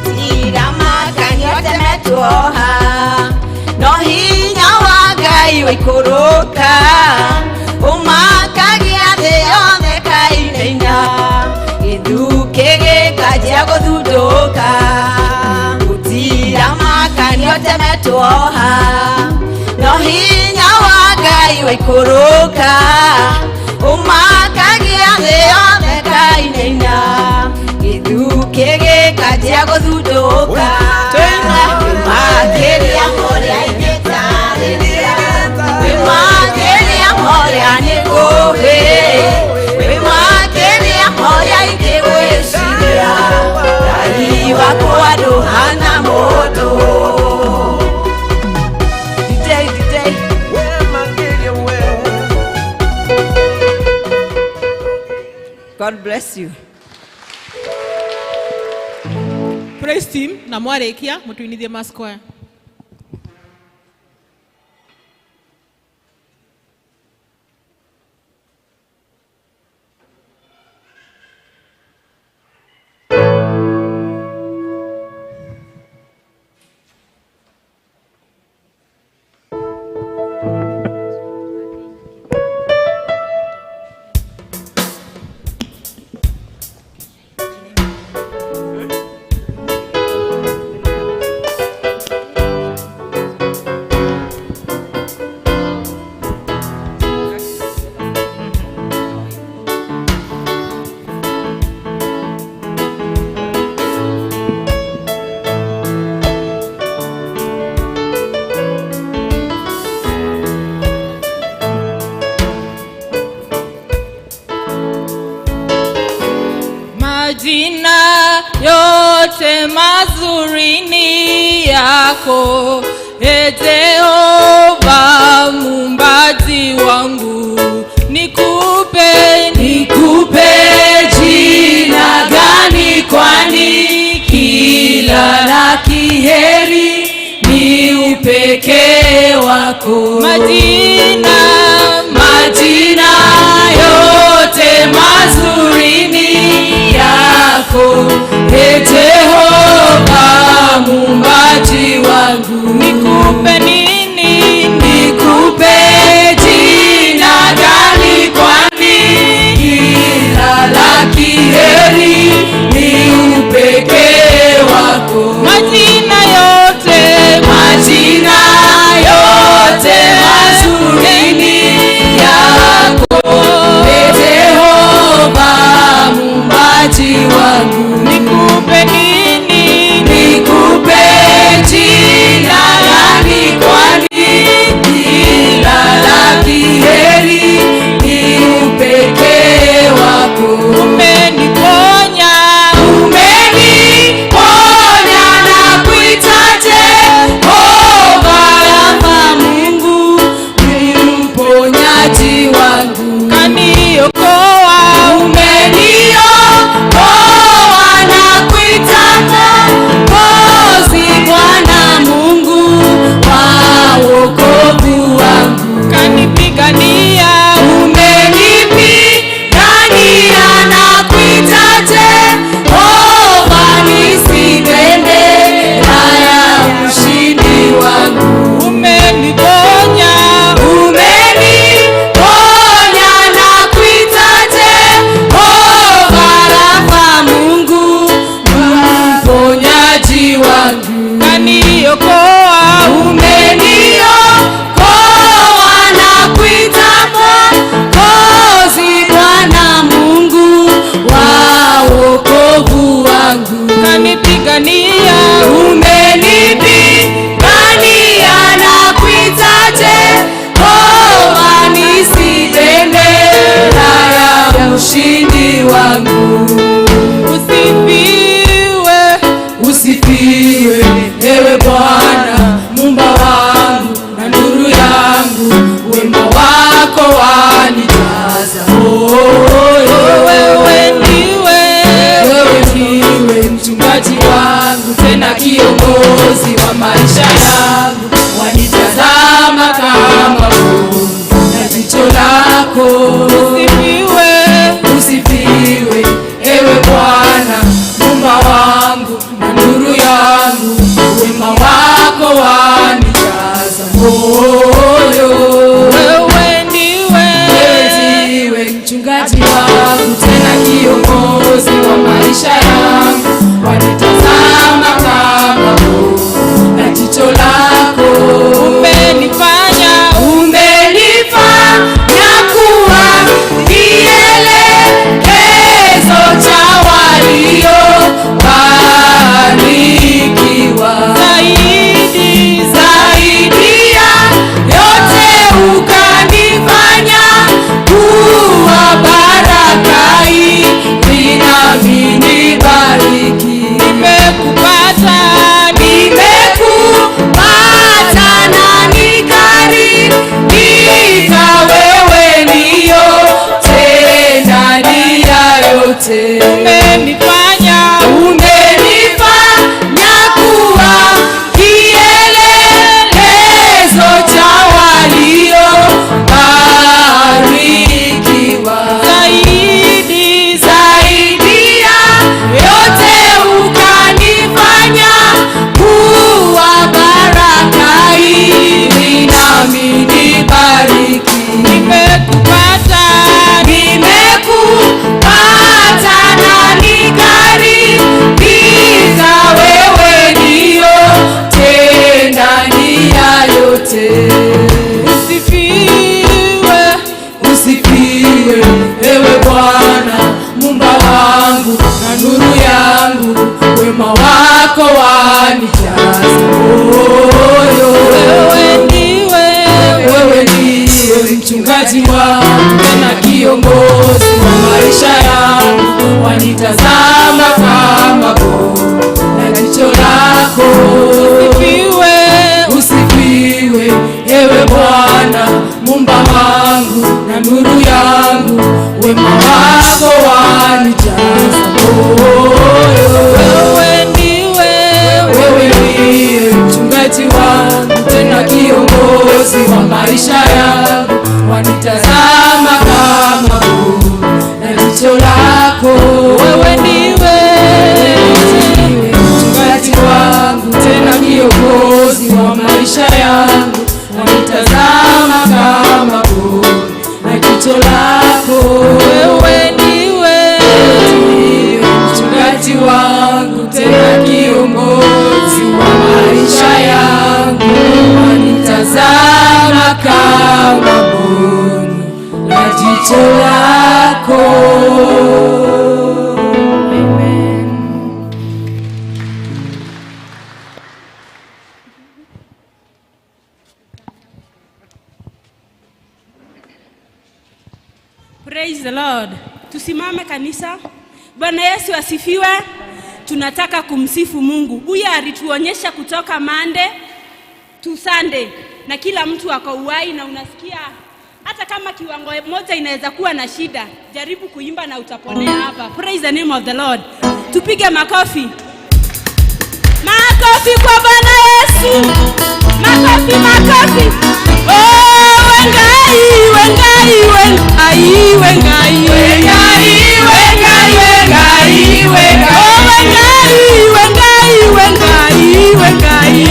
Tira makanio temetwoha no hinya wa Ngai waikũrũka ũmakagia thĩ yothe kainaina gĩthukĩ gĩkanjia gũthundũka gũtira makanio temetwoha no hinya wa Ngai waikũrũka ũmakagia thĩ yothe kainaina gĩthukĩ gĩkanjia gũthundũka makĩria moria ingĩtarĩria wĩ makĩria moria nĩngũĩ wĩ makĩria moria ingĩgwĩciria Ngai wakwa ndũhana mũndũ. DJ, DJ. God bless you. Praise team na mwarĩkia mũtũinithie mass choir. Majina yote mazuri ni yako, e Jehova muumbaji wangu. Nikupe, nikupe jina gani, kwani kila la kiheri ni upekee wako. Majina, majina yote mazuri ni yako, e Jehova muumbaji wangu. Nikupe nini, nikupe jina gani, kwani kila la kiheri ni upekee wako. Majina yote, majina yote mazuri ni mchungaji wangu, tena kiongozi wa maisha yangu, wanitazama kama na jicho lako. Umenifanya, umenifanya kuwa kielelezo cha waliobarikiwa. Zaidi, zaidi ya yote ukanifanya kuwa baraka ili nami nibariki. Nimekupata, nimekupata na nikaribika, wewe ndiyo tena ni ya yote. Umenifanya, umenifanya kuwa kielelezo cha waliobarikiwa. Zaidi, zaidi ya yote ukanifanya kuwa baraka ili nami nibariki. Nimekupata, nimekupata na nikaribika, wewe ndiyo tena ni ya yote. Usifiwe, usifiwe ewe Bwana Muumba wangu na nuru yangu, wema wako wanijaza moyo. Wewe ndiwe, wewe ndiwe mchungaji wangu, tena kiongozi wa maisha yangu, wanitazama kama na jicho lako. Usifiwe, usifiwe ewe Bwana Muumba wangu na nuru yangu, wema wako wanijaza moyo. Wewe ndiwe, wewe ndiye mchungaji wangu, tena kiongozi wa maisha yangu, wanitazama kama na jicho lako. Wewe ndiwe mchungaji wangu, tena kiongozi wa maisha yangu, wanitazama kama na jicho lako. Wewe ndiwe mchungaji wangu, tena kiongozi wa maisha yangu, wanitazama kama mboni na jicho lako. Amen. Praise the Lord. Tusimame kanisa. Bwana Yesu asifiwe. Tunataka kumsifu Mungu. Huyu alituonyesha kutoka Monday to Sunday, na kila mtu ako uhai, na unasikia hata kama kiwango moja inaweza kuwa na shida, jaribu kuimba na utaponea hapa. Praise the name of the Lord. Tupige makofi. Makofi kwa Bwana Yesu. Makofi, makofi. Oh, wengai, wengai, wengai, wengai. Wengai, wengai, wengai, wengai. Oh, wengai, wengai, wengai, wengai.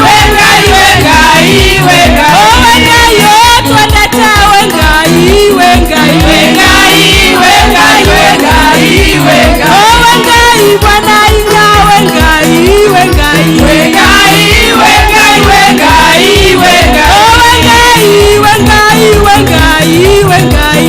Wengai, wengai, wengai, wengai. Oh, wengai, oh, twendete wengai, wengai. Wengai, wengai, wengai, wengai. Oh, wengai, Bwana inya wengai, wengai. Wengai, wengai, wengai, wengai. Oh, wengai, wengai, wengai, wengai. Wengai,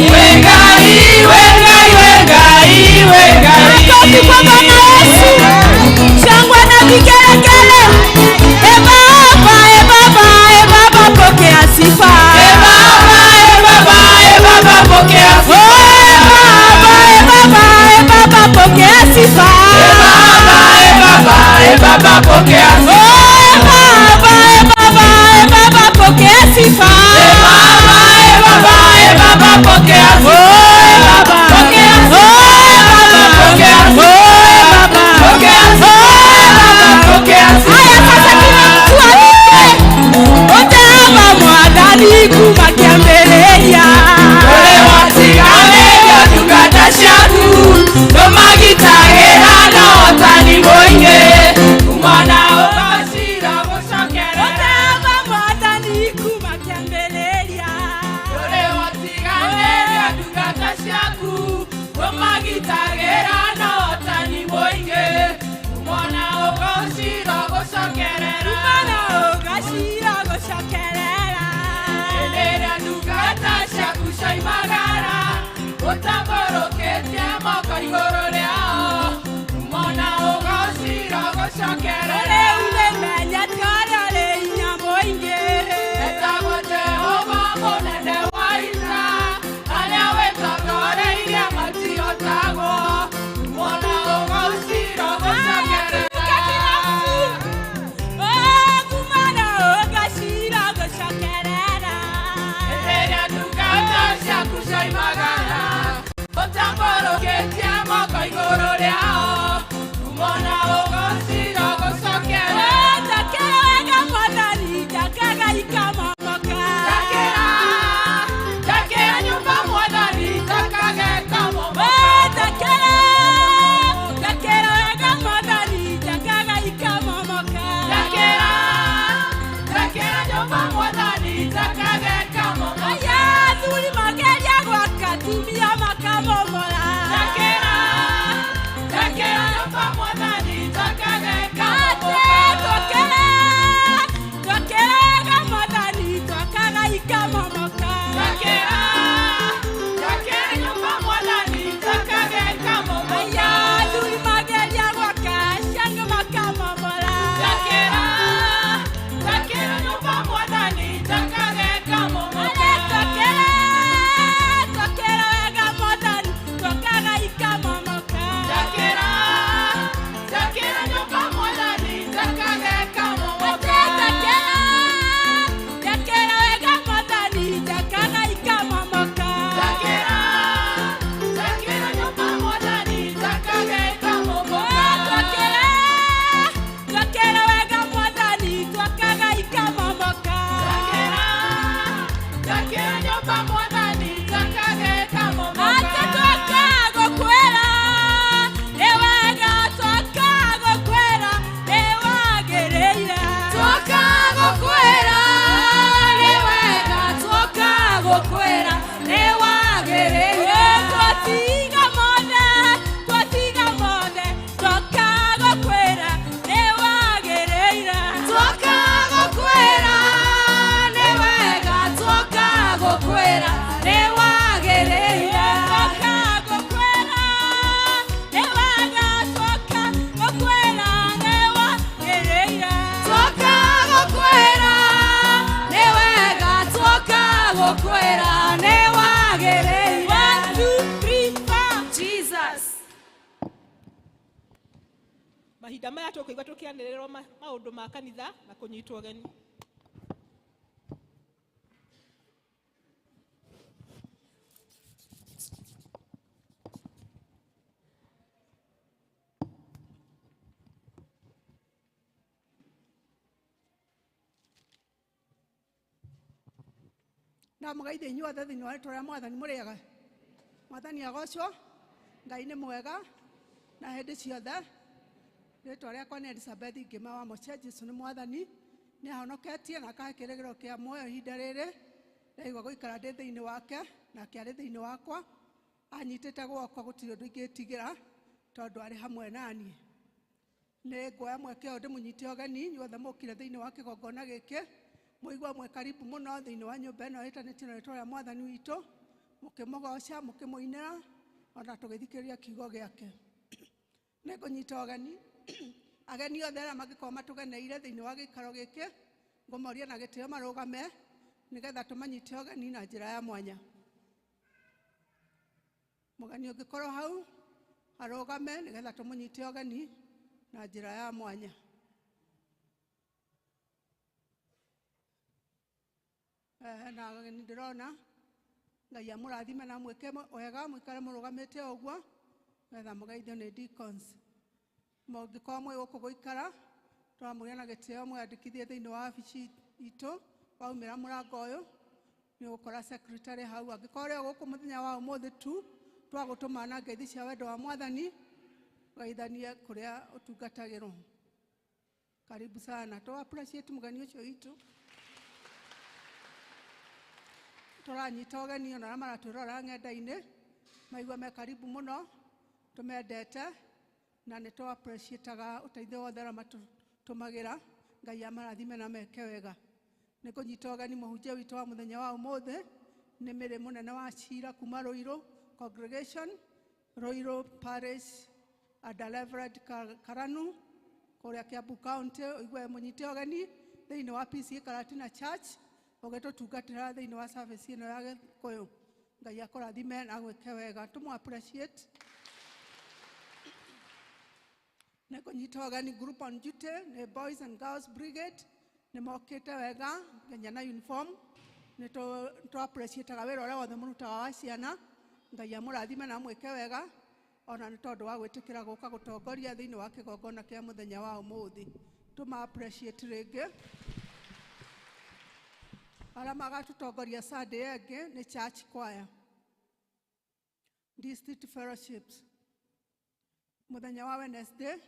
Ndungata ciaku ũmagitagĩra na ũhotani mũingĩ. Umona ũgocira gũcokerera. Umona ũgocira gũcokerera. Hĩndĩ ĩrĩa ndungata ciaku cioimagara, ũtambũrũkĩtie moko igũrũ rĩao. Umona ũgocira gũcokerera. Rĩu nĩmenyete ũrĩa ũrĩ hinya mũingĩ. Etagwo Jehova mũnene wa ita, arĩa wĩtongoreirie matihotagwo. Umona ũgocira gũcokerera. Kumana ũgocira gũcokerera. Hĩndĩ ĩrĩa ndungata ciaku cioimagara, ũtambũrũkĩtie moko igũrũ rĩao. Umona ũgocira gũcokerera. Njakĩra wega Mwathani, njakaga ikamomoka. Njakĩra, njakĩra nyũmba Mwathani, njakaga ĩkamomoka. Njakĩra, njakĩra wega Mwathani, njakaga ikamomoka. Njakĩra, njakĩra nyũmba Mwathani, njakaga ĩkamomoka. Aya athuri mageria gwaka, atumia makamomora. Njakĩra, njakĩra nyũmba Mwathani, njakaga ĩkamomoka. Twakĩra, twakĩra wega Mwathani, twakaga ikamomoka. Njakĩra, njakĩra nyũmba Mwathani, njakaga ĩkamomoka. Aya athuri mageria gwaka, ciana makamomora. Njakĩra, njakĩra nyũmba Mwathani, njakaga ĩkamomoka. Twakĩra, twakĩra wega Mwathani, twakaga ikamomoka. Njakĩra, njakĩra nyũmba Mwathani, njakaga ĩkamomoka. Njakĩra, njakĩra wega Mwathani, njakaga ikamomoka. Njakĩra, njakĩra nyũmba Mwathani, njakaga ĩkamomoka. Twakĩra, twakĩra wega Mwathani, twakaga ikamomoka. Njakĩra, njakĩra nyũmba Mwathani, njakaga ĩkamomoka. Atĩ twakagũkwĩra, nĩ wega twakagũkwĩra, nĩ wagĩrĩire. Twakagũkwĩra, nĩ wega twakagũkwĩra, nĩ wagĩrĩire. Twatiga mothe, twatiga mothe, twakagũkwĩra, nĩ wagĩrĩire. Twakagũkwĩra, nĩ wega twakagũkwĩra, nĩ wagĩrĩire. Twakagũkwĩra, nĩ wega twakagũkwĩra, nĩ wagĩrĩire. Twakagũkwĩra, nĩ wega twakagũkwĩra, nĩ wagĩrĩire. 1, 2, 3, 4. Jesus. Mahinda maya tũkũigua tũkĩanĩrĩrwo maũndũ ma kanitha na kũnyitwo ũgeni. Ndamũgeithia inyuothe thĩinĩ wa rĩtwa rĩa Mwathani mũrĩega. Mwathani agocwo, Ngai nĩ mwega na hĩndĩ ciothe. Rĩtwa rĩakwa nĩ Elizabeth Ngĩma wa Mũcia. Jesũ nĩ Mwathani, nĩ ahonoketie na akahe kĩĩrĩgĩrĩro kĩa muoyo ihinda rĩrĩ. Ndaigua gũikara ndĩ thĩinĩ wake nake arĩ thĩinĩ wakwa, anyitĩte guoko gũtirĩ ũndũ ingĩtigĩra tondũ arĩ hamwe naniĩ. Nĩ nguoya mweke ũyũ ndĩmũnyite ũgeni inyuothe mũkire thĩinĩ wa kĩgongona gĩkĩ, mũigua mwĩ karibu mũno thĩinĩ wa nyũmba ĩno ĩtanĩtio na rĩtwa rĩa Mwathani witũ, mũkĩmũgoca, mũkĩmũinĩra ona tũgĩthikĩrĩria kiugo gĩake. Nĩ ngũnyita ũgeni ageni othe arĩa mangĩkorwo matũgeneire thĩinĩ wa gĩikaro gĩkĩ, ngũmoria na gĩtĩo marũgame nĩgetha tũmanyite ũgeni na njĩra ya mwanya. Mũgeni ũngĩkorwo hau arũgame nĩgetha tũmũnyite ũgeni na njĩra ya mwanya. Na ageni ndĩrona Ngai amũrathime na amwĩke wega, mũikare mũrũgamĩte o ũguo nĩgetha mũgeithio nĩ deacons. Mũngĩkorwo mwĩ gũkũ gũikara, tũramũria na gĩtĩo mwĩandĩkithie thĩinĩ wa wabici itũ, waumĩra mũrango ũyũ nĩ ũgũkora secretary hau. Angĩkorwo ũrĩ o gũkũ mũthenya wa ũmũthĩ tu, twagũtũma na ngeithi cia wendo wa Mwathani, ũgeithanie kũrĩa ũtungatagĩrwo. Karibu sana. Tũ appreciate mũgeni ũcio witũ. Tũranyita ũgeni ona arĩa maratwĩrora ng'enda-inĩ maigua me karibu mũno, tũmendete na nĩ tũ appreciate-aga ũteithio wothe ũrĩa matũtũmagĩra. Ngai amarathime na meke wega. Nĩ kũnyita ũgeni mũhunjia witũ wa mũthenya wa ũmũthĩ nĩ Mĩrĩ mũnene wa cira kuma Ruiru Congregation, Ruiru Parish, under Reverend Karanu kũrĩa Kiambu County. Ũigue mũnyite ũgeni thĩinĩ wa PCEA Karatina Church ũgĩtũtungatĩra thĩinĩ wa service ĩno ya Gĩkũyũ. Ngai akũrathime na agwĩke wega. Tũmũ appreciate. Nĩ kũnyita ũgeni group on duty nĩ Boys and Girls Brigade, nĩ mokĩte wega nginya na uniform. Nĩ tũ appreciate-aga wĩra ũrĩa wothe mũrutaga wa ciana. Ngai amũrathime na amwĩke wega ona nĩ tondũ wa gwĩtĩkĩra gũka gũtongoria thĩinĩ wa kĩgongona kĩa mũthenya wa ũmũthĩ. Tũma appreciate rĩngĩ. Arĩa magatũtongoria Sunday ĩngĩ nĩ Church Choir, District Fellowships. Mũthenya wa Wednesday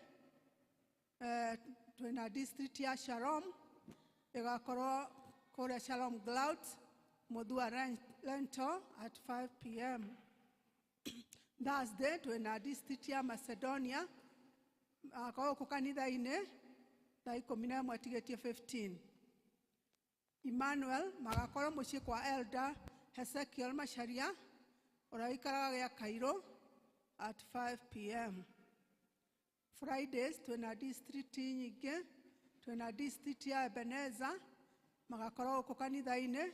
twĩna district ya Shalom ĩgakorwo kũrĩa Shalom Cloud Muthua Lento at 5 p.m. Thursday twĩna district ya Macedonia akorwo gũkũ kanitha-inĩ thaa 11 tigĩtie 15. Emmanuel magakorwo mũciĩ kwa Elder Hezekiel Macharia ũrĩa ũikaraga gĩa Cairo at 5 p.m. Fridays twĩna district nyingĩ, twĩna district ya Ebenezer magakorwo gũkũ kanitha-inĩ,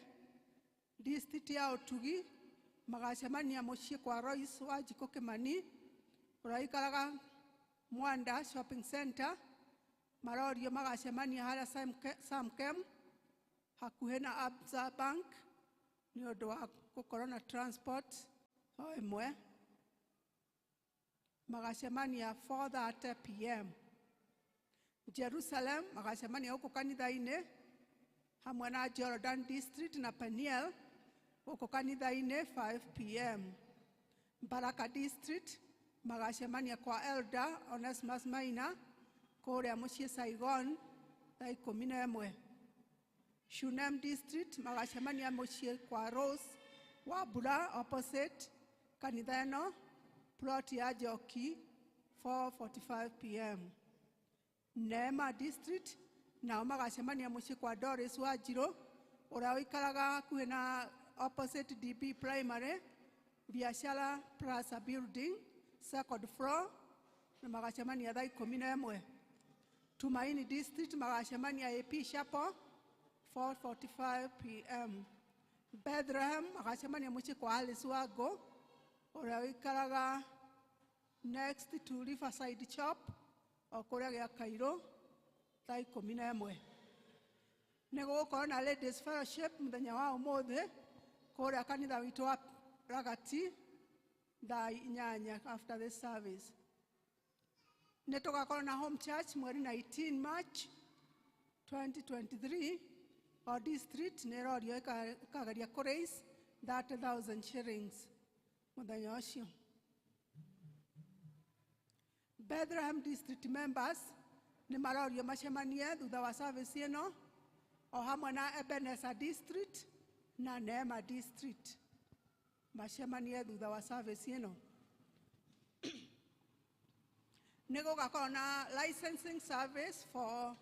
district ya Ũtugi magacemania mũciĩ kwa Royce Wanjikũ Kĩmani ũrĩa ũikaraga Mwanda Shopping Center. Marorio magacemania harĩa Samkem hakuhĩ na Absa Bank nĩ ũndũ wa gũkorwo na transport o ĩmwe. Magacemania 4:30 p.m. Jerusalem magacemania gũkũ kanitha-inĩ hamwe na Jordan District na Peniel gũkũ kanitha-inĩ 5 p.m. Baraka District magacemania kwa Elder Onesmus Maina kũrĩa mũciĩ Saigon thaa 11. Shunem District magacemania mũciĩ kwa Rose Wambura opposite kanitha ĩno plot ya Njoki 4:45 p.m. Neema District nao magacemania mũciĩ kwa Doris Wanjirũ ũrĩa ũikaraga hakuhĩ na opposite DB Primary Biashara Plaza Building second floor na magacemania thaa 11. Tumaini District magacemania AP Chapel 4:45 p.m. Bethlehem magacemania mũciĩ kwa Alice Wango ũrĩa ũikaraga next to Riverside Shop o kũrĩa gĩa Cairo thaa 11. Nĩ gũgũkorwo na Ladies Fellowship mũthenya wa ũmũthĩ kũrĩa kanitha witũ wa Ragati thaa 8 after this service. Nĩ tũgakorwo na home church mweri 19 March 2023. O district nĩ ĩrorio ĩkageria kũ raise 30,000 shillings mũthenya ũcio. Bethlehem District members nĩ marorio macemanie thutha wa service ĩno o hamwe na Ebenezer District na Neema District macemanie thutha wa service ĩno. Nĩ gũgakorwo na licensing service for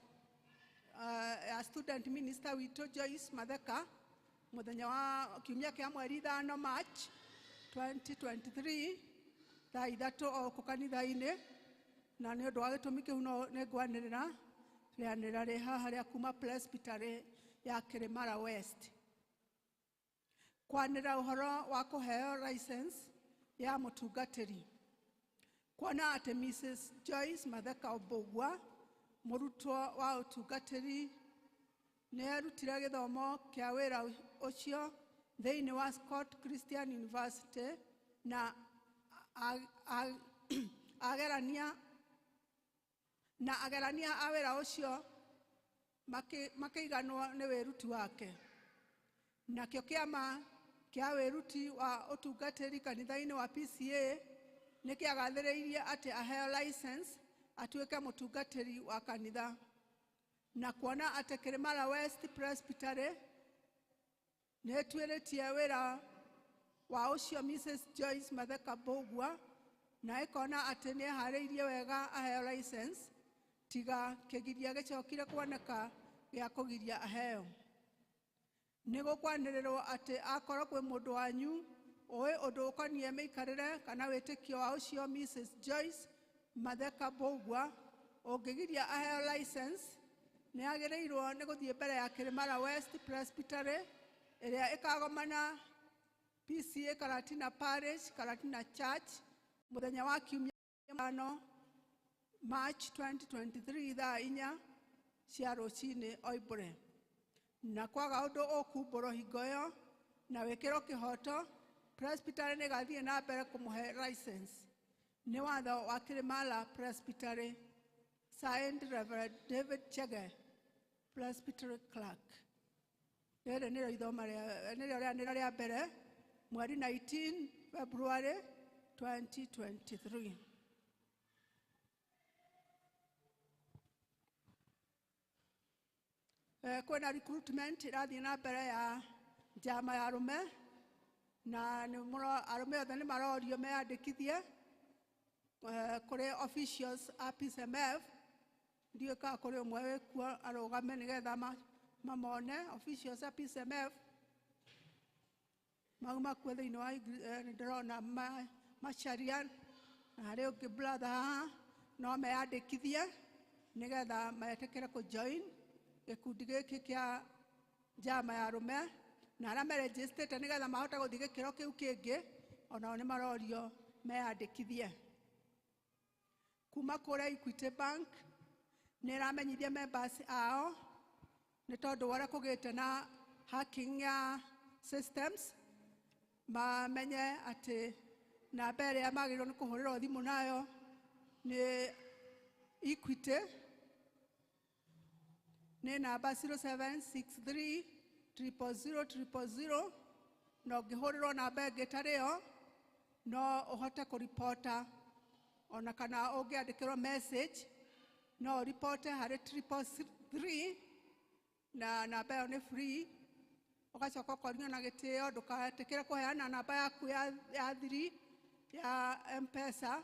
a student minister witũ Joyce Matheka mũthenya wa kiumia kĩa mweri 5 March 2023 thaa 3 o gũkũ kanitha-inĩ. Na nĩ ũndũ wa gĩtũmi kĩu no nĩ ngwanĩrĩra rĩanĩrĩra rĩ haha rĩa kuma Presbytery ya Kĩrĩmara West kwanĩrĩra ũhoro wa kũheo license ya mũtungatĩri, kuona atĩ Mrs. Joyce Matheka Mbũgua mũrutwo wa ũtungatĩri nĩ erutire gĩthomo kĩa wĩra ũcio thĩinĩ wa Scott Christian University na agerania a wĩra ũcio makĩiganwo nĩ wĩruti wake. Nakĩo kĩama kĩa wĩruti wa ũtungatĩri kanitha-inĩ wa PCEA nĩ kĩagathĩrĩirie atĩ aheo license atuĩke mũtungatĩri wa kanitha, na kuona atĩ Kĩrĩmara West Presbytery Nĩ ĩtuĩrĩtie wĩra wa ũcio Mrs. Joyce Matheka Mbũgua na ĩkona atĩ nĩ eharĩirie wega aheo license tiga kĩgiria gĩcokire kuoneka gĩa kũgiria aheo. Nĩ gũkwanĩrĩrwo atĩ akorwo kwĩ mũndũ wanyu ũĩ ũndũ ũkoniĩ mĩikarĩre kana wĩtĩkio wa ũcio Mrs. Joyce Matheka Mbũgua ũngĩgiria aheo license nĩ agĩrĩirwo nĩ gũthiĩ mbere ya Kĩrĩmara West Presbytery ĩrĩa ĩkagomana PCA Karatina Parish, Karatina Church mũthenya wa kiumia ithano March 2023 thaa 4 cia rũcinĩ oimbũre. Na kwaga ũndũ ũkumbũrwo hingo ĩyo na wĩkĩrwo kĩhoto, Presbytery nĩ ĩgathiĩ na mbere kũmũhe license. Nĩ watho wa Kĩrĩmara Presbytery. Signed Reverend David Chege, Presbytery Clerk. Rĩrĩ nĩrĩo ithoma nĩrĩo rĩanĩrĩra rĩa mbere mweri 19 February 2023. Kwĩna recruitment ĩrathiĩ na mbere ya njama ya arũme na arũme othe nĩ marorio meyandĩkithie kũrĩ officials a PCMF. Ndiũĩ kana kũrĩ ũmwe wĩkuo arũgame nĩgetha mamone officials a PCMF mauma kuo thĩinĩ wa nĩ ndĩrona Macharia na harĩ ũngĩ brother haha no meyandĩkithie nĩgetha metĩkĩre kũ join gĩkundi gĩkĩ kĩa njama ya arũme na arĩa merejistĩte nĩgetha mahote gũthiĩ gĩkĩro kĩu kĩngĩ onao nĩ marorio meyandĩkithie. Kuma kũrĩa Equity Bank nĩ ĩramenyithia members ao nĩ tondũ wa ũrĩa kũgĩte na hacking ya systems mamenye atĩ namba ĩrĩa magĩrĩirwo nĩ kũhũrĩrwo thimũ nayo nĩ Equity nĩ namba 0763 000 000 na ũngĩhũrĩrwo namba ĩngĩ ĩtarĩ yo no ũhote kũripota ona kana ũngĩandĩkĩrwo message no ũripote harĩ 333 na namba ĩyo nĩ free. Ũgacoka ũkorio na gĩtĩo ndũkaetĩkĩre kũheana namba yaku ya thiri ya M-Pesa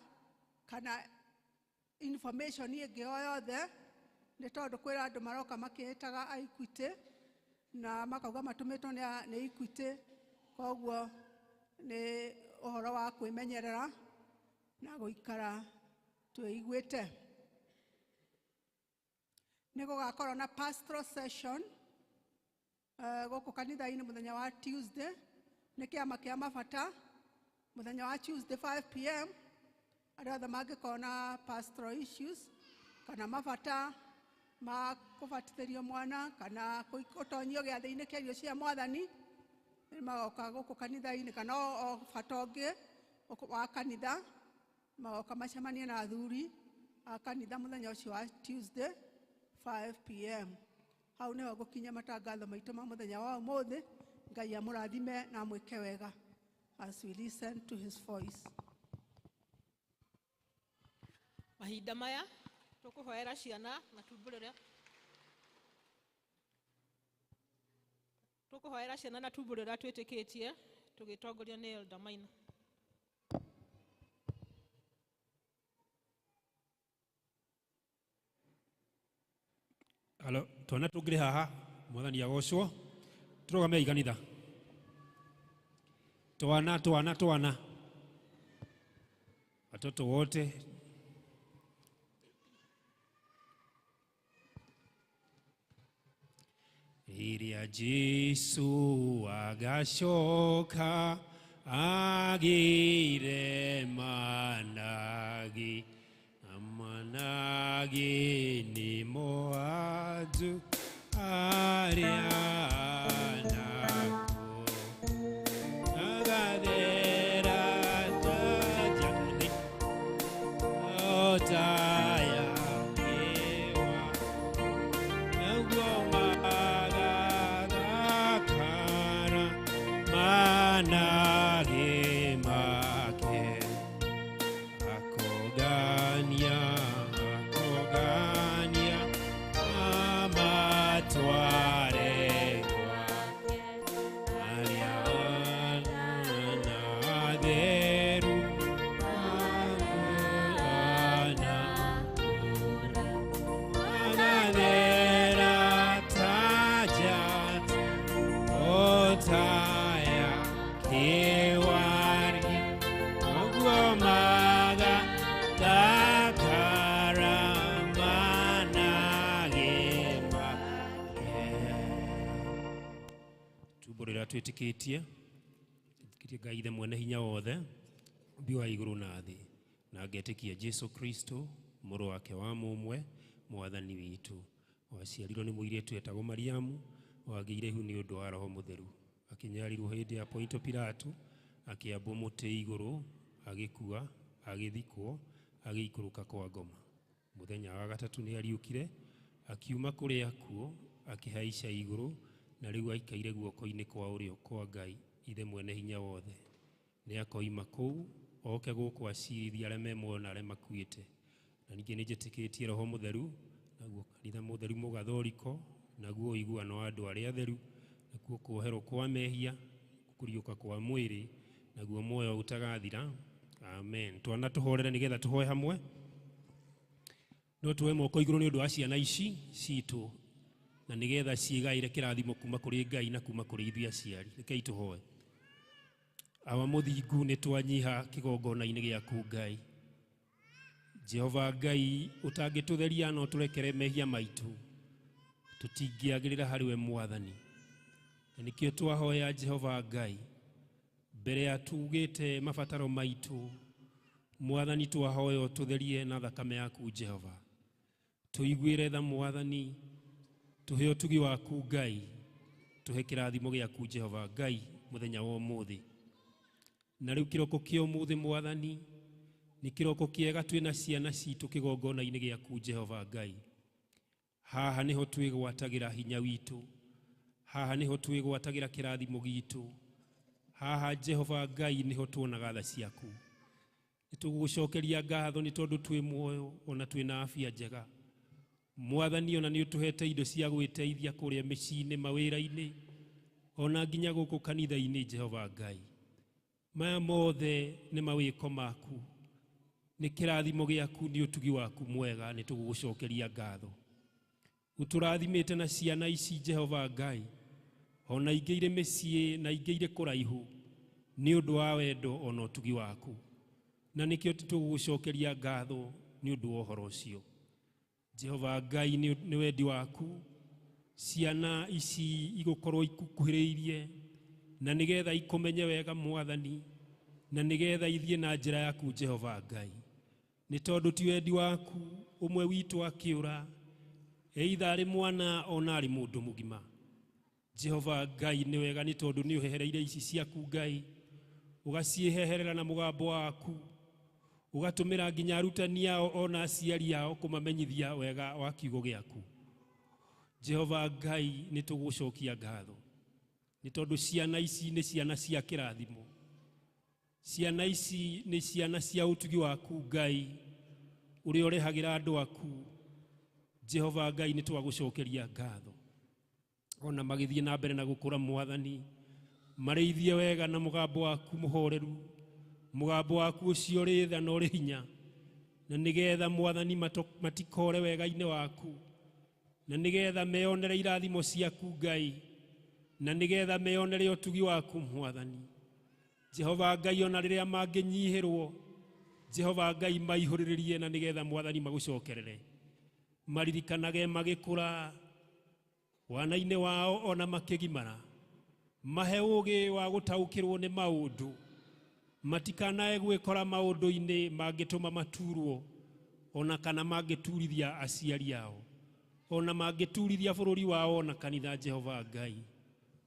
kana information ĩngĩ o yothe nĩ tondũ kwĩra andũ maroka makĩĩtaga a Equity na makauga matũmĩtwo nĩ Equity, koguo nĩ ũhoro wa kwĩmenyerera na gũikara twĩiguĩte. Nĩ gũgakorwo na pastoral session gũkũ kanitha-inĩ mũthenya wa Tuesday nĩ kĩama kĩa mabata mũthenya wa Tuesday 5 pm arĩa othe mangĩkorwo na pastoral issues kana mabata ma kũbatithĩrio mwana kana gũtonyio gĩathĩ-inĩ kĩa irio cia mwathani nĩ magoka gũkũ kanitha-inĩ kana o bata ũngĩ wa kanitha magoka macemanie na athuri a kanitha mũthenya ũcio wa Tuesday 5 pm. Hau nĩho ngũkinyia matangatho maitũ ma mũthenya wa ũmũthĩ. Ngai amũrathime na amwĩke wega as we listen to his voice. Mahinda maya tũkũhoera ciana na tumbũrĩre tũkũhoera ciana na tumbũrĩre twĩtĩkĩtie tũgĩtongorio nĩ Elder Maina. Halo, twana tũngĩrĩ haha mwathani agocwo tũrũgame kanitha twana twana twana watoto wote Iria Jesu agacoka agire managi amanagi ni moadu arianako agadera tajani otaya ewa nagoma agagakara managi make akogania akogania amatware Twĩtĩkĩtie Ngai Ithe mwene hinya wothe, ũmbi wa igũrũ na thĩ, na ngetĩkia Jesu Kristo mũrũ wake wa mũmwe mwathani witũ, waciarirwo nĩ mũirĩtu etagwo Mariamu, wagĩire ihu nĩ ũndũ wa Roho Mũtheru, akĩnyarirwo hĩndĩ ya Ponto Pilato, akĩambwo mũtĩ igũrũ, agĩkua, agĩthikwo, agĩikũrũka kwa ngoma. Mũthenya wa gatatũ nĩ ariũkire, akiuma kũrĩ akuũ, akĩhaica igũrũ, na rĩu aikaire guoko-inĩ kwa ũrĩo kwa Ngai Ithe mwene hinya wothe. Nĩ akoima kũu oke gũkũ acirithie arĩa me muoyo na arĩa makuĩte. Na ningĩ nĩ njĩtĩkĩtie Roho Mũtheru, naguo kanitha mũtheru mũgathoriko, naguo ũiguano wa andũ arĩa atheru, nakuo kuoherwo kwa mehia, kũriũka kwa mwĩrĩ, naguo muoyo ũtagathira. Amen. Twana tũhorere nĩgetha tũhoe hamwe. No tuoe moko igũrũ nĩ ũndũ wa ciana ici citũ, na nĩgetha ciĩgaĩre kĩrathimo kuma kũrĩ Ngai na kuma kũrĩ ithuĩ aciari. Rekei tũhoe. Awa mũthingu, nĩ twanyiha kĩgongona-inĩ gĩaku Ngai. Jehova Ngai, ũtangĩtũtheria no tũrekere mehia maitũ, tũtingĩagĩrĩra harĩ we Mwathani. Na nĩkĩo twahoya Jehova Ngai, mbere ya tugĩte mabataro maitũ, Mwathani twahoya ũtũtherie na thakame yaku Jehova. Tũiguĩre tha Mwathani, tũhe ũtugi waku Ngai, tũhe kĩrathimo gĩaku Jehova Ngai mũthenya wa ũmũthĩ. Na rĩu kĩroko kĩa ũmũthĩ Mwathani, nĩ kĩroko kĩega twĩna ciana citũ kĩgongona-inĩ gĩaku Jehova Ngai. Haha nĩho twĩgwatagĩra hinya witũ, haha nĩho twĩgwatagĩra kĩrathimo gitũ, haha Jehova Ngai nĩho tuonaga tha ciaku. Nĩ tũgũgũcokeria ngatho nĩ tondũ twĩ muoyo ona twĩna afya njega. Mwathani ona nĩ ũtũhete indo cia gwĩteithia kũrĩa mĩciĩ-inĩ, mawĩra-inĩ, ona nginya gũkũ kanitha-inĩ Jehova Ngai. Maya mothe nĩ mawĩko maku, nĩ kĩrathimo gĩaku, nĩ ũtugi waku mwega, nĩ tũgũgũcokeria ngatho. Ũtũrathimĩte na ciana ici Jehova Ngai, ona ingĩ irĩ mĩciĩ na ingĩ irĩ kũraihu, nĩ ũndũ wa wendo ona ũtugi waku. Na nĩkĩo tũgũgũcokeria ngatho nĩ ũndũ wa ũhoro ũcio. Jehova Ngai, nĩ wendi waku ciana ici igũkorwo ikukuhĩrĩirie, na nĩgetha ikũmenye wega Mwathani, na nĩgetha ithiĩ na njĩra yaku Jehova Ngai. Nĩ tondũ ti wendi waku ũmwe witũ akĩũra, eitha arĩ mwana ona arĩ mũndũ mũgima. Jehova Ngai nĩ wega nĩ tondũ nĩ ũhehereire ici ciaku Ngai, ũgaciĩheherera na mũgambo waku, ũgatũmĩra nginya arutani ao ona aciari ao kũmamenyithia wega wa kiugo gĩaku. Jehova Ngai, nĩ tũgũcokia ngatho nĩ tondũ ciana ici nĩ ciana cia kĩrathimo, ciana ici nĩ ciana cia ũtugi waku Ngai, ũrĩa ũrehagĩra andũ aku. Jehova Ngai, nĩ twagũcokeria ngatho. Ona magĩthiĩ na mbere na gũkũra Mwathani, marĩithie wega na mũgambo waku mũhoreru, mũgambo waku ũcio ũrĩ tha na ũrĩ hinya, na nĩgetha Mwathani matikore wega-inĩ waku, na nĩgetha meyonere irathimo ciaku Ngai, na nĩgetha meyonere ũtugi waku Mwathani. Jehova Ngai, ona rĩrĩa mangĩnyihĩrwo, Jehova Ngai maihũrĩrĩrie, na nĩgetha Mwathani magũcokerere, maririkanage magĩkũra wana-inĩ wao ona makĩgimara, mahe ũũgĩ wa gũtaũkĩrwo nĩ maũndũ, matikanae gwĩkora maũndũ-inĩ mangĩtũma maturwo, ona kana mangĩturithia aciari ao, ona mangĩturithia bũrũri wao ona kanitha. Jehova Ngai,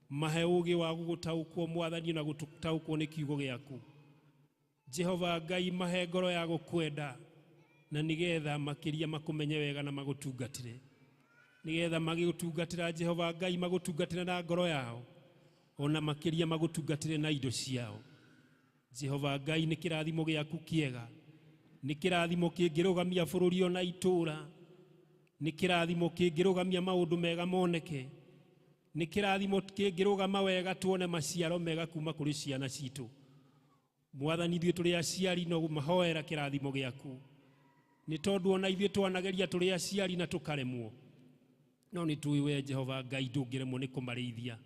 mahe ũũgĩ wa gũgũtaũkwo Mwathani na gũtaũkwo nĩ kiugo gĩaku. Jehova Ngai, mahe ngoro ya gũkwenda, na nĩgetha makĩria makũmenye wega na magũtungatĩre, nĩgetha magĩgũtungatĩra Jehova Ngai magũtungatĩre na ngoro yao, ona makĩria magũtungatĩre na indo ciao. Jehova Ngai, nĩ kĩrathimo gĩaku kĩega, nĩ kĩrathimo kĩngĩrũgamia bũrũri ona itũũra, nĩ kĩrathimo kĩngĩrũgamia maũndũ mega moneke, nĩ kĩrathimo kĩngĩrũgama wega tuone maciaro mega kuma kũrĩ ciana citũ. Mwathani, ithuĩ tũrĩ aciari no mahoera kĩrathimo gĩaku, nĩ tondũ ona ithuĩ twanageria tũrĩ aciari na tũkaremwo, no nĩ tũĩ we Jehova Ngai ndũngĩremwo nĩ kũmarĩithia,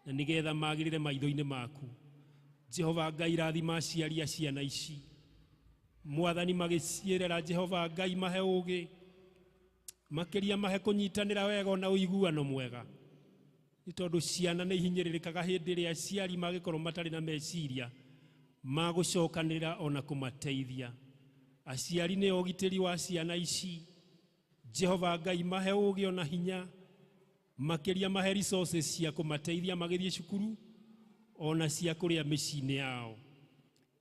na nĩgetha magĩrĩre maitho-inĩ maku. Jehova Ngai, rathima aciari a ciana ici Mwathani, magĩciĩrera Jehova Ngai, mahe ũũgĩ makĩria, mahe kũnyitanĩra wega ona ũiguano mwega, Nĩ tondũ ciana nĩ ihinyĩrĩrĩkaga hĩndĩ ĩrĩa aciari mangĩkorwo matarĩ na meciria ma gũcokanĩrĩra ona kũmateithia. Aciari nĩ ũgitĩri wa ciana ici. Jehova Ngai mahe ũũgĩ ona hinya, makĩria mahe resources cia kũmateithia magĩthiĩ cukuru ona cia kũrĩa mĩciĩ-inĩ yao.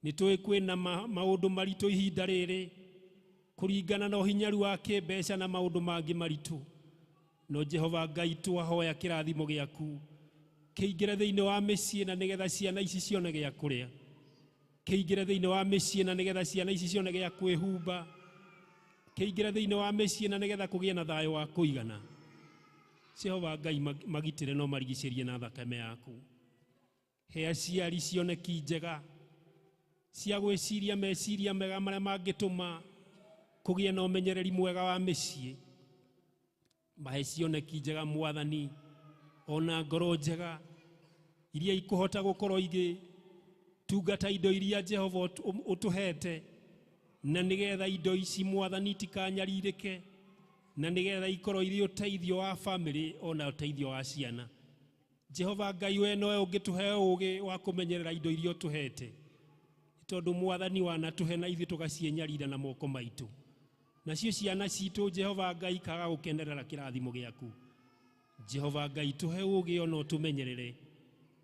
Nĩ tũĩ kwĩna maũndũ maritũ ihinda rĩrĩ kũringana na ũhinyaru wa kĩmbeca na maũndũ mangĩ maritũ. No Jehova Ngai twahoya kĩrathimo gĩaku kĩingĩre thĩinĩ wa mĩciĩ na nĩgetha ciana ici cione gĩa kũrĩa, kĩingĩre thĩinĩ wa mĩciĩ na nĩgetha ciana ici cione gĩa kwĩhumba, kĩingĩre thĩinĩ wa mĩciĩ na nĩgetha kũgĩe na thayũ wa kũigana. Jehova Ngai magitĩre no marigicĩrie na thakame yaku. He aciari cioneki njega cia gwĩciria meciria mega marĩa mangĩtũma kũgĩe na ũmenyereri mwega wa mĩciĩ. Mahe cioneki njega Mwathani, ona ngoro njega iria ikũhota gũkorwo igĩtungata indo iria Jehova ũtũhete, na nĩgetha indo ici Mwathani itikanyarirĩke, na nĩgetha ikorwo irĩ ũteithio wa famĩlĩ ona ũteithio wa ciana. Jehova Ngai we nowe ũngĩtũhe ũũgĩ wa kũmenyerera indo iria ũtũhete, tondũ Mwathani wanatũhe na ithuĩ tũgaciĩnyarira na moko maitũ. Nacio ciana citũ Jehova Ngai ikaga gũkenerera kĩrathimo gĩaku. Jehova Ngai tũhe ũũgĩ ona ũtũmenyerere,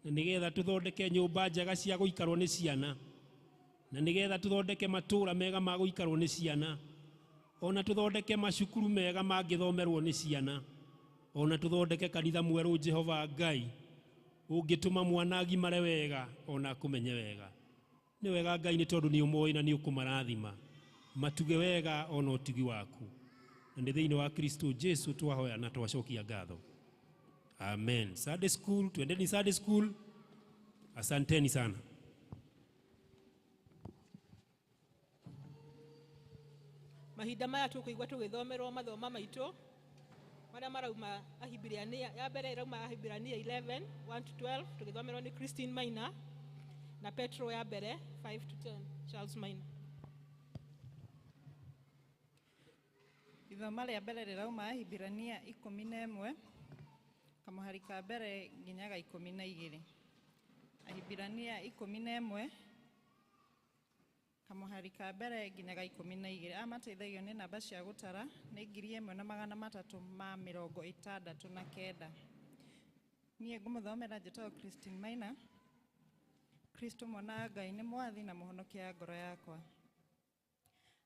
na nĩgetha tũthondeke nyũmba njega cia gũikarwo nĩ ciana, na nĩgetha tũthondeke matũũra mega ma gũikarwo nĩ ciana, ona tũthondeke macukuru mega mangĩthomerwo nĩ ciana, ona tũthondeke kanitha mwerũ Jehova Ngai ũngĩtũma mwana agimare wega ona akũmenye wega. Nĩ wega Ngai nĩ tondũ nĩ ũmoĩ na nĩ ũkũmarathima matuge wega ona ũtugi waku. Na nĩ thĩinĩ wa Kristo Jesu twahoya na twacokia ngatho. Amen. Sunday school, twendeni Sunday school. Asanteni sana. Mahinda maya tũkũigua tũgĩthomerwo mathoma maitũ marĩa marauma Ahibirania, ya mbere ĩrauma Ahibirania 11 1 to 12, tũgĩthomerwo nĩ Christine Maina, na Petro ya mbere 5 to 10, Charles Maina. Ithoma rĩa mbere rĩrauma Ahibirania 11 kamũhari ka mbere nginya ga 12. Ahibirania 11 kamũhari ka mbere nginya ga 12. Aya mateithagio nĩ namba cia gũtara nĩ 1369. Niĩ ngũmũthomera njĩtagwo Christine Maina. Kristo mwana wa Ngai nĩ mwathi na mũhonokia wa ngoro yakwa.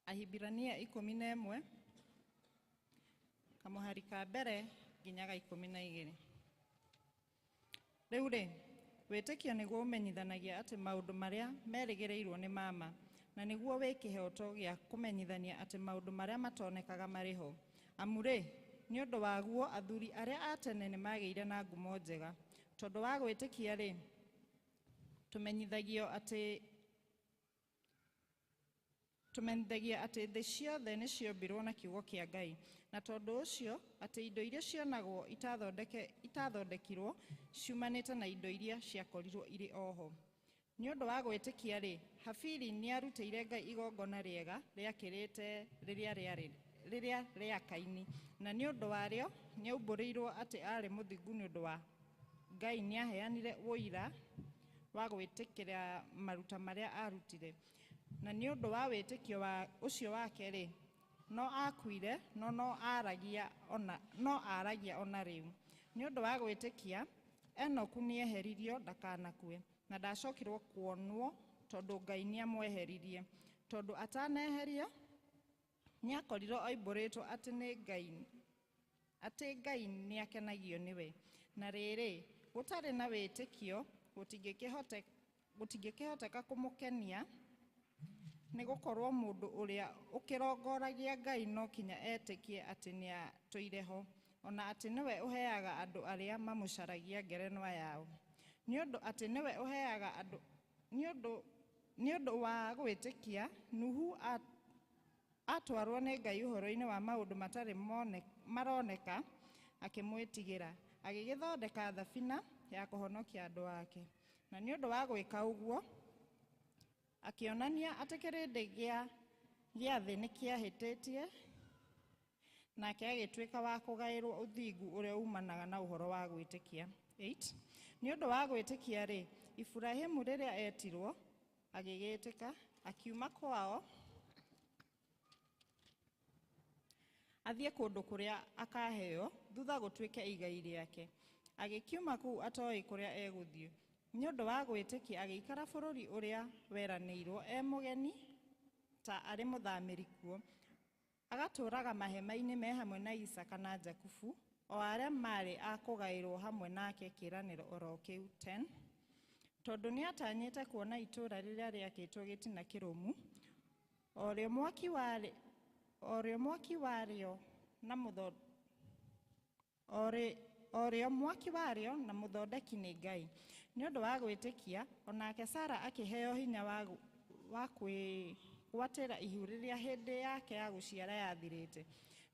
Ahibirania 11 kamũhari ka mbere nginya ga 12. Rĩu rĩ, wĩtĩkio nĩguo ũmenyithanagia atĩ maũndũ marĩa merĩgĩrĩirwo nĩ mama, na nĩguo wĩ kĩhooto gĩa kũmenyithania atĩ maũndũ marĩa matonekaga marĩ ho. Amu rĩ, nĩ ũndũ waguo athuri arĩa a tene nĩ magĩire na ngumo njega. Tondũ wa gwĩtĩkia rĩ, tũmenyithagio atĩ thĩ ciothe nĩ ciombirwo na kiugo kĩa Ngai, na tondũ ũcio atĩ indo iria cionagwo itathondekirwo ciumanĩte na indo iria ciakorirwo irĩ oho. Nĩ ũndũ wa gwĩtĩkia rĩ, Habili nĩarutĩire Ngai igongona rĩega rĩakĩrĩte rĩrĩa rĩa Kaini, na nĩ ũndũ warĩo nĩaumbũrĩirwo atĩ aarĩ mũthingu nĩ ũndũ wa Ngai nĩaheanire ũira wa gwĩtĩkĩra maruta marĩa arutire. Na nĩ ũndũ wa wĩtĩkio ũcio wake rĩ, no akuire no aragia ona rĩu. Nĩ ũndũ wa gwĩtĩkia Enoku nĩeheririo ndakanakue, na ndacokirwo kuonwo tondũ Ngai nĩamweheririe. Tondũ ataneherio nĩakorirwo oimbũrĩtwo atĩ Ngai nĩakenagio nĩwe. Na rĩrĩ, gũtarĩ na wĩtĩkio gũtingĩkĩhoteka kũmũkenia, nĩ gũkorwo mũndũ ũrĩa ũkĩrongoragia Ngai no kinya etĩkie atĩ nĩatũire ho, ona atĩ nĩwe ũheaga andũ arĩa mamũcaragia ngerenwa yao. Nĩ ũndũ atĩ nĩwe ũheaga andũ nĩ ũndũ wa gwĩtĩkia Nuhu atwarwo nĩ Ngai ũhoro-inĩ wa maũndũ matarĩ maroneka akĩmwĩtigĩra, agĩgĩthondeka thabina ya kũhonokia andũ ake. Na nĩ ũndũ wa gwĩka ũguo akĩonania atĩ kĩrĩndĩ gĩa thĩ nĩkĩahĩtĩtie, nake agĩtuĩka wa kũgaĩrwo ũthingu ũrĩa umanaga na ũhoro wa gwĩtĩkia. 8. Nĩ ũndũ wa gwĩtĩkia-rĩ, Iburahĩmu rĩrĩa etirwo, agĩgĩtĩka, akiuma kwao athiĩ kũndũ kũrĩa akaheo thutha gũtuĩke igai rĩake. Agĩkiuma kũu atoĩ kũrĩa egũthiĩ. Nĩ ũndũ wa gwĩtĩkia agĩikara bũrũri ũrĩa weranĩirwo e mũgeni ta arĩ mũthamĩri kuo, agatũũraga mahema-inĩ me hamwe na Isaaka na Jakubu, o arĩa maarĩ a kũgaĩrwo hamwe nake kĩĩranĩro oro kĩu. 10. Tondũ nĩatanyĩte kuona itũũra rĩrĩa rĩakĩtwo gĩtina kĩrũmu, o rĩo mwaki warĩ o rĩo mwaki warĩo na mũtho o rĩo mwaki warĩo na mũthondeki nĩ Ngai. Nĩ ũndũ wa gwĩtĩkia, o nake Sara akĩheo hinya wa kwĩgwatĩra ihu rĩrĩa hĩndĩ yake ya gũciara yathirĩte,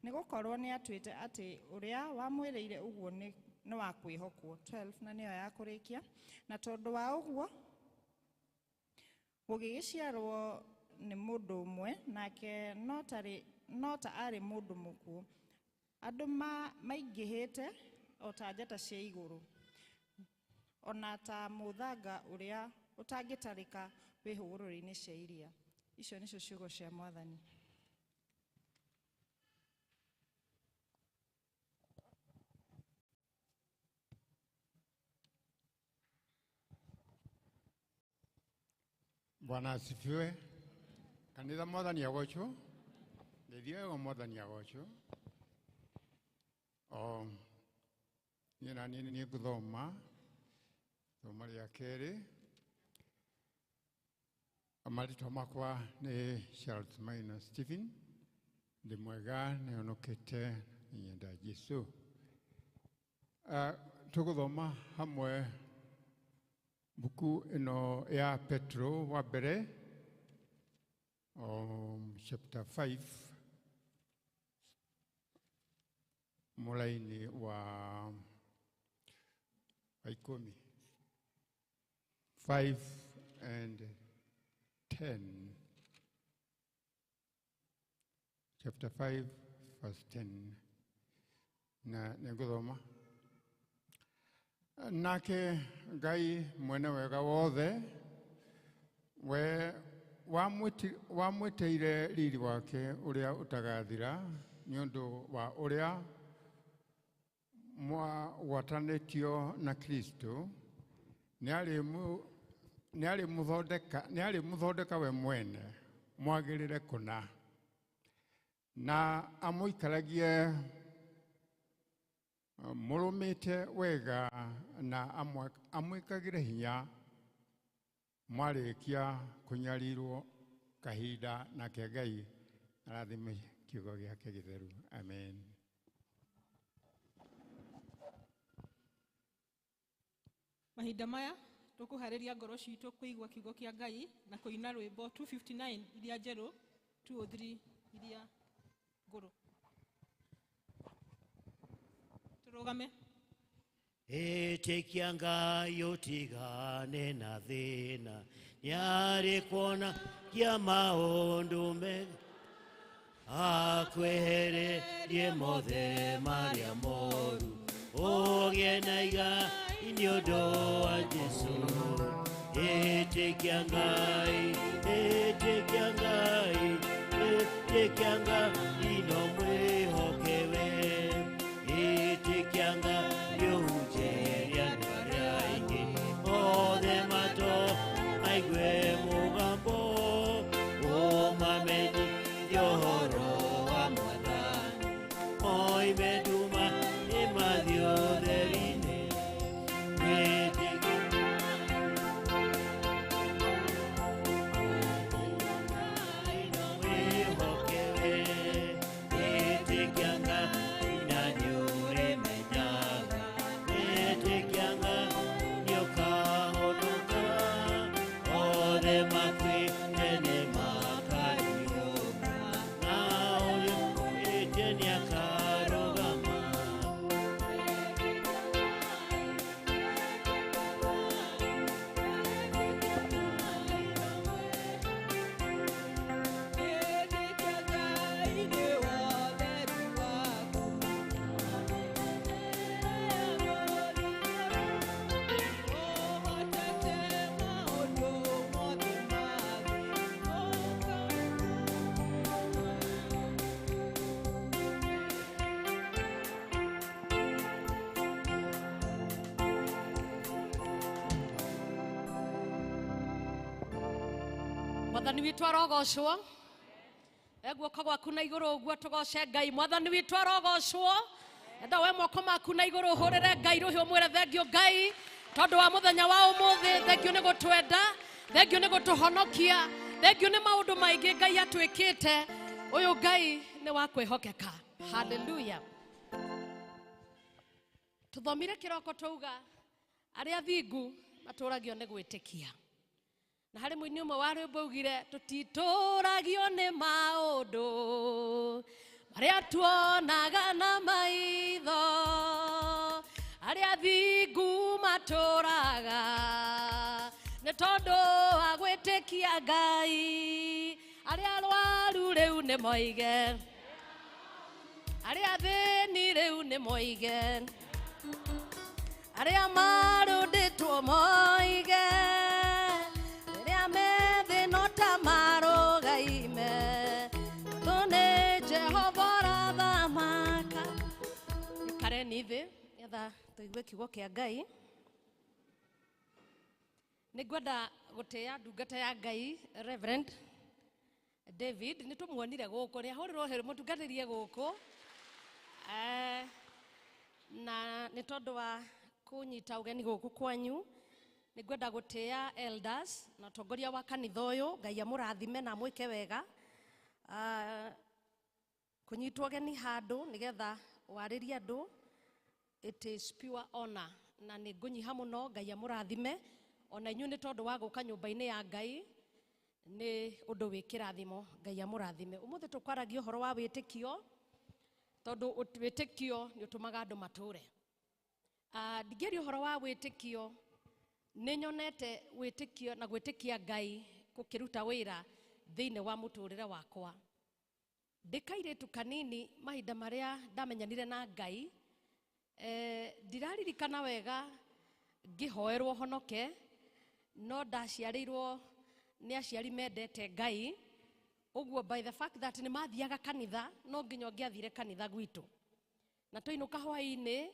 nĩ gũkorwo nĩatuĩte atĩ ũrĩa wamwĩrĩire ũguo nĩ wa kwĩhokwo. 12. Na nĩyo ya kũrĩkia. Na tondũ wa ũguo gũgĩgĩciarwo nĩ mũndũ ũmwe, nake no ta arĩ mũndũ mũkuũ, andũ maingĩhĩte o ta njata cia igũrũ, ona ta mũthanga ũrĩa ũtangĩtarĩka wĩ hũgũrũrũ-inĩ cia iria. Icio nĩcio ciugo cia Mwathani. Bwana asifiwe. Kanitha Mwathani agocwo. Ngeithio wega Mwathani agocwo. O niĩ na niĩ nĩ ngũthoma thoma rĩa kerĩ. Marĩtwa makwa nĩ Charles Maina Stephen. Ndĩ mwega, nĩhonokete, nĩnyenda Jesũ. Tũgũthoma hamwe mbuku ĩno ya Petro wa mbere, chapter 5 mulaini wa 10, 5 and 10, chapter 5 verse 10, na nĩngũthoma. Nake Ngai mwene wega wothe, we wamwĩtĩire riri wake ũrĩa ũtagathira, nĩ ũndũ wa ũrĩa mwagwatanĩtio na Kristo, nĩarĩmũthondeka we mwene mwagĩrĩre kũna, na amũikaragie mũrũmĩte wega, na amwĩkagĩre hinya mwarĩkia kũnyarirwo kahinda, nake Ngai arathime kiugo gĩake gĩtheru. Amen. Mahinda maya tũkũharĩria ngoro citũ kũigua kiugo kĩa Ngai na kũina rwĩmbo 259 iria njerũ, 203 iria ngũrũ. Tũrũgame. Ĩtĩkia Ngai ũtigane na thĩna, nĩarĩ kuona kia maũndũ mega, akwehererie mothe marĩa moru, ũgĩe na igai nĩ ũndũ wa Jesũ. Ĩtĩkia Ngai, ĩtĩkia Ngai, ĩtĩkia Ngai no mwĩhoke we. Ĩtĩkia Ngai ũhunjĩrie andũ arĩa aingĩ, othe mato maigue mũgambo, ũmamenyithie ũhoro wa Mwathani, moime nduma-inĩ mathiĩ ũtheri-inĩ. Ĩtĩkia Ngai no mwĩhoke we. Mwathani witũ arogocwo. E guoko gwaku na igũrũ ũguo tũgoce Ngai. Mwathani witũ arogocwo. Enda we moko maku na igũrũ ũhũrĩre Ngai rũhĩ ũmwĩre thengio Ngai tondũ wa mũthenya wa ũmũthĩ. Thengio nĩ gũtwenda, thengio nĩ gũtũhonokia, thengio nĩ maũndũ maingĩ Ngai atwĩkĩte. Ũyũ Ngai nĩ wa kwĩhokeka. Haleluya. Tũthomire kĩroko twauga arĩa thingu matũragio nĩ gwĩtĩkia. Na harĩ mũini ũmwe wa rwĩmbo augire tũtitũragio nĩ maũndũ marĩa tuonaga na maitho, arĩa thingu matũraga nĩ tondũ wa gwĩtĩkia Ngai. Arĩa arwaru rĩu nĩ moige, arĩa athĩni rĩu nĩ moige, arĩa marũndĩtwo moige, rĩrĩa methĩ no ta marũgaime, tondũ nĩ Jehova ũrathamaka. Ikareni thĩ nĩgetha tũigue kiugo kĩa Ngai. Nĩ ngwenda gũtĩĩa ndungata ya Ngai Reverend David. Nĩ tũmuonire gũkũ, nĩ ahũrĩrwo hĩrĩ mũtungatĩrie gũkũ, na nĩ tondũ wa kũnyita ũgeni gũkũ kwanyu. Nĩ ngwenda gũtĩĩa elders na ũtongoria wa kanitha ũyũ. Ngai amũrathime na amwĩke wega. Kũnyitwo ũgeni handũ nĩgetha warĩrie andũ, it is pure honor, na nĩ ngũnyiha mũno. Ngai amũrathime ona inyuĩ nĩ tondũ wa gũka nyũmba-inĩ ya Ngai, nĩ ũndũ wĩ kĩrathimo. Ngai amũrathime. Ũmũthĩ tũkwaragia ũhoro wa wĩtĩkio, tondũ wĩtĩkio nĩ ũtũmaga andũ matũre. Ndingĩaria ũhoro wa wĩtĩkio, nĩ nyonete wĩtĩkio na gwĩtĩkia Ngai gũkĩruta wĩra thĩinĩ wa mũtũrĩre wakwa. Ndĩ kairĩtu kanini mahinda marĩa ndamenyanire na Ngai, ndiraririkana wega ngĩhoerwo honoke, no ndaciarĩirwo nĩ aciari mendete Ngai. Ũguo by the fact that nĩ mathiaga kanitha, no nginya ũngĩathire kanitha gwitũ. Na twainũka hwaĩ-inĩ,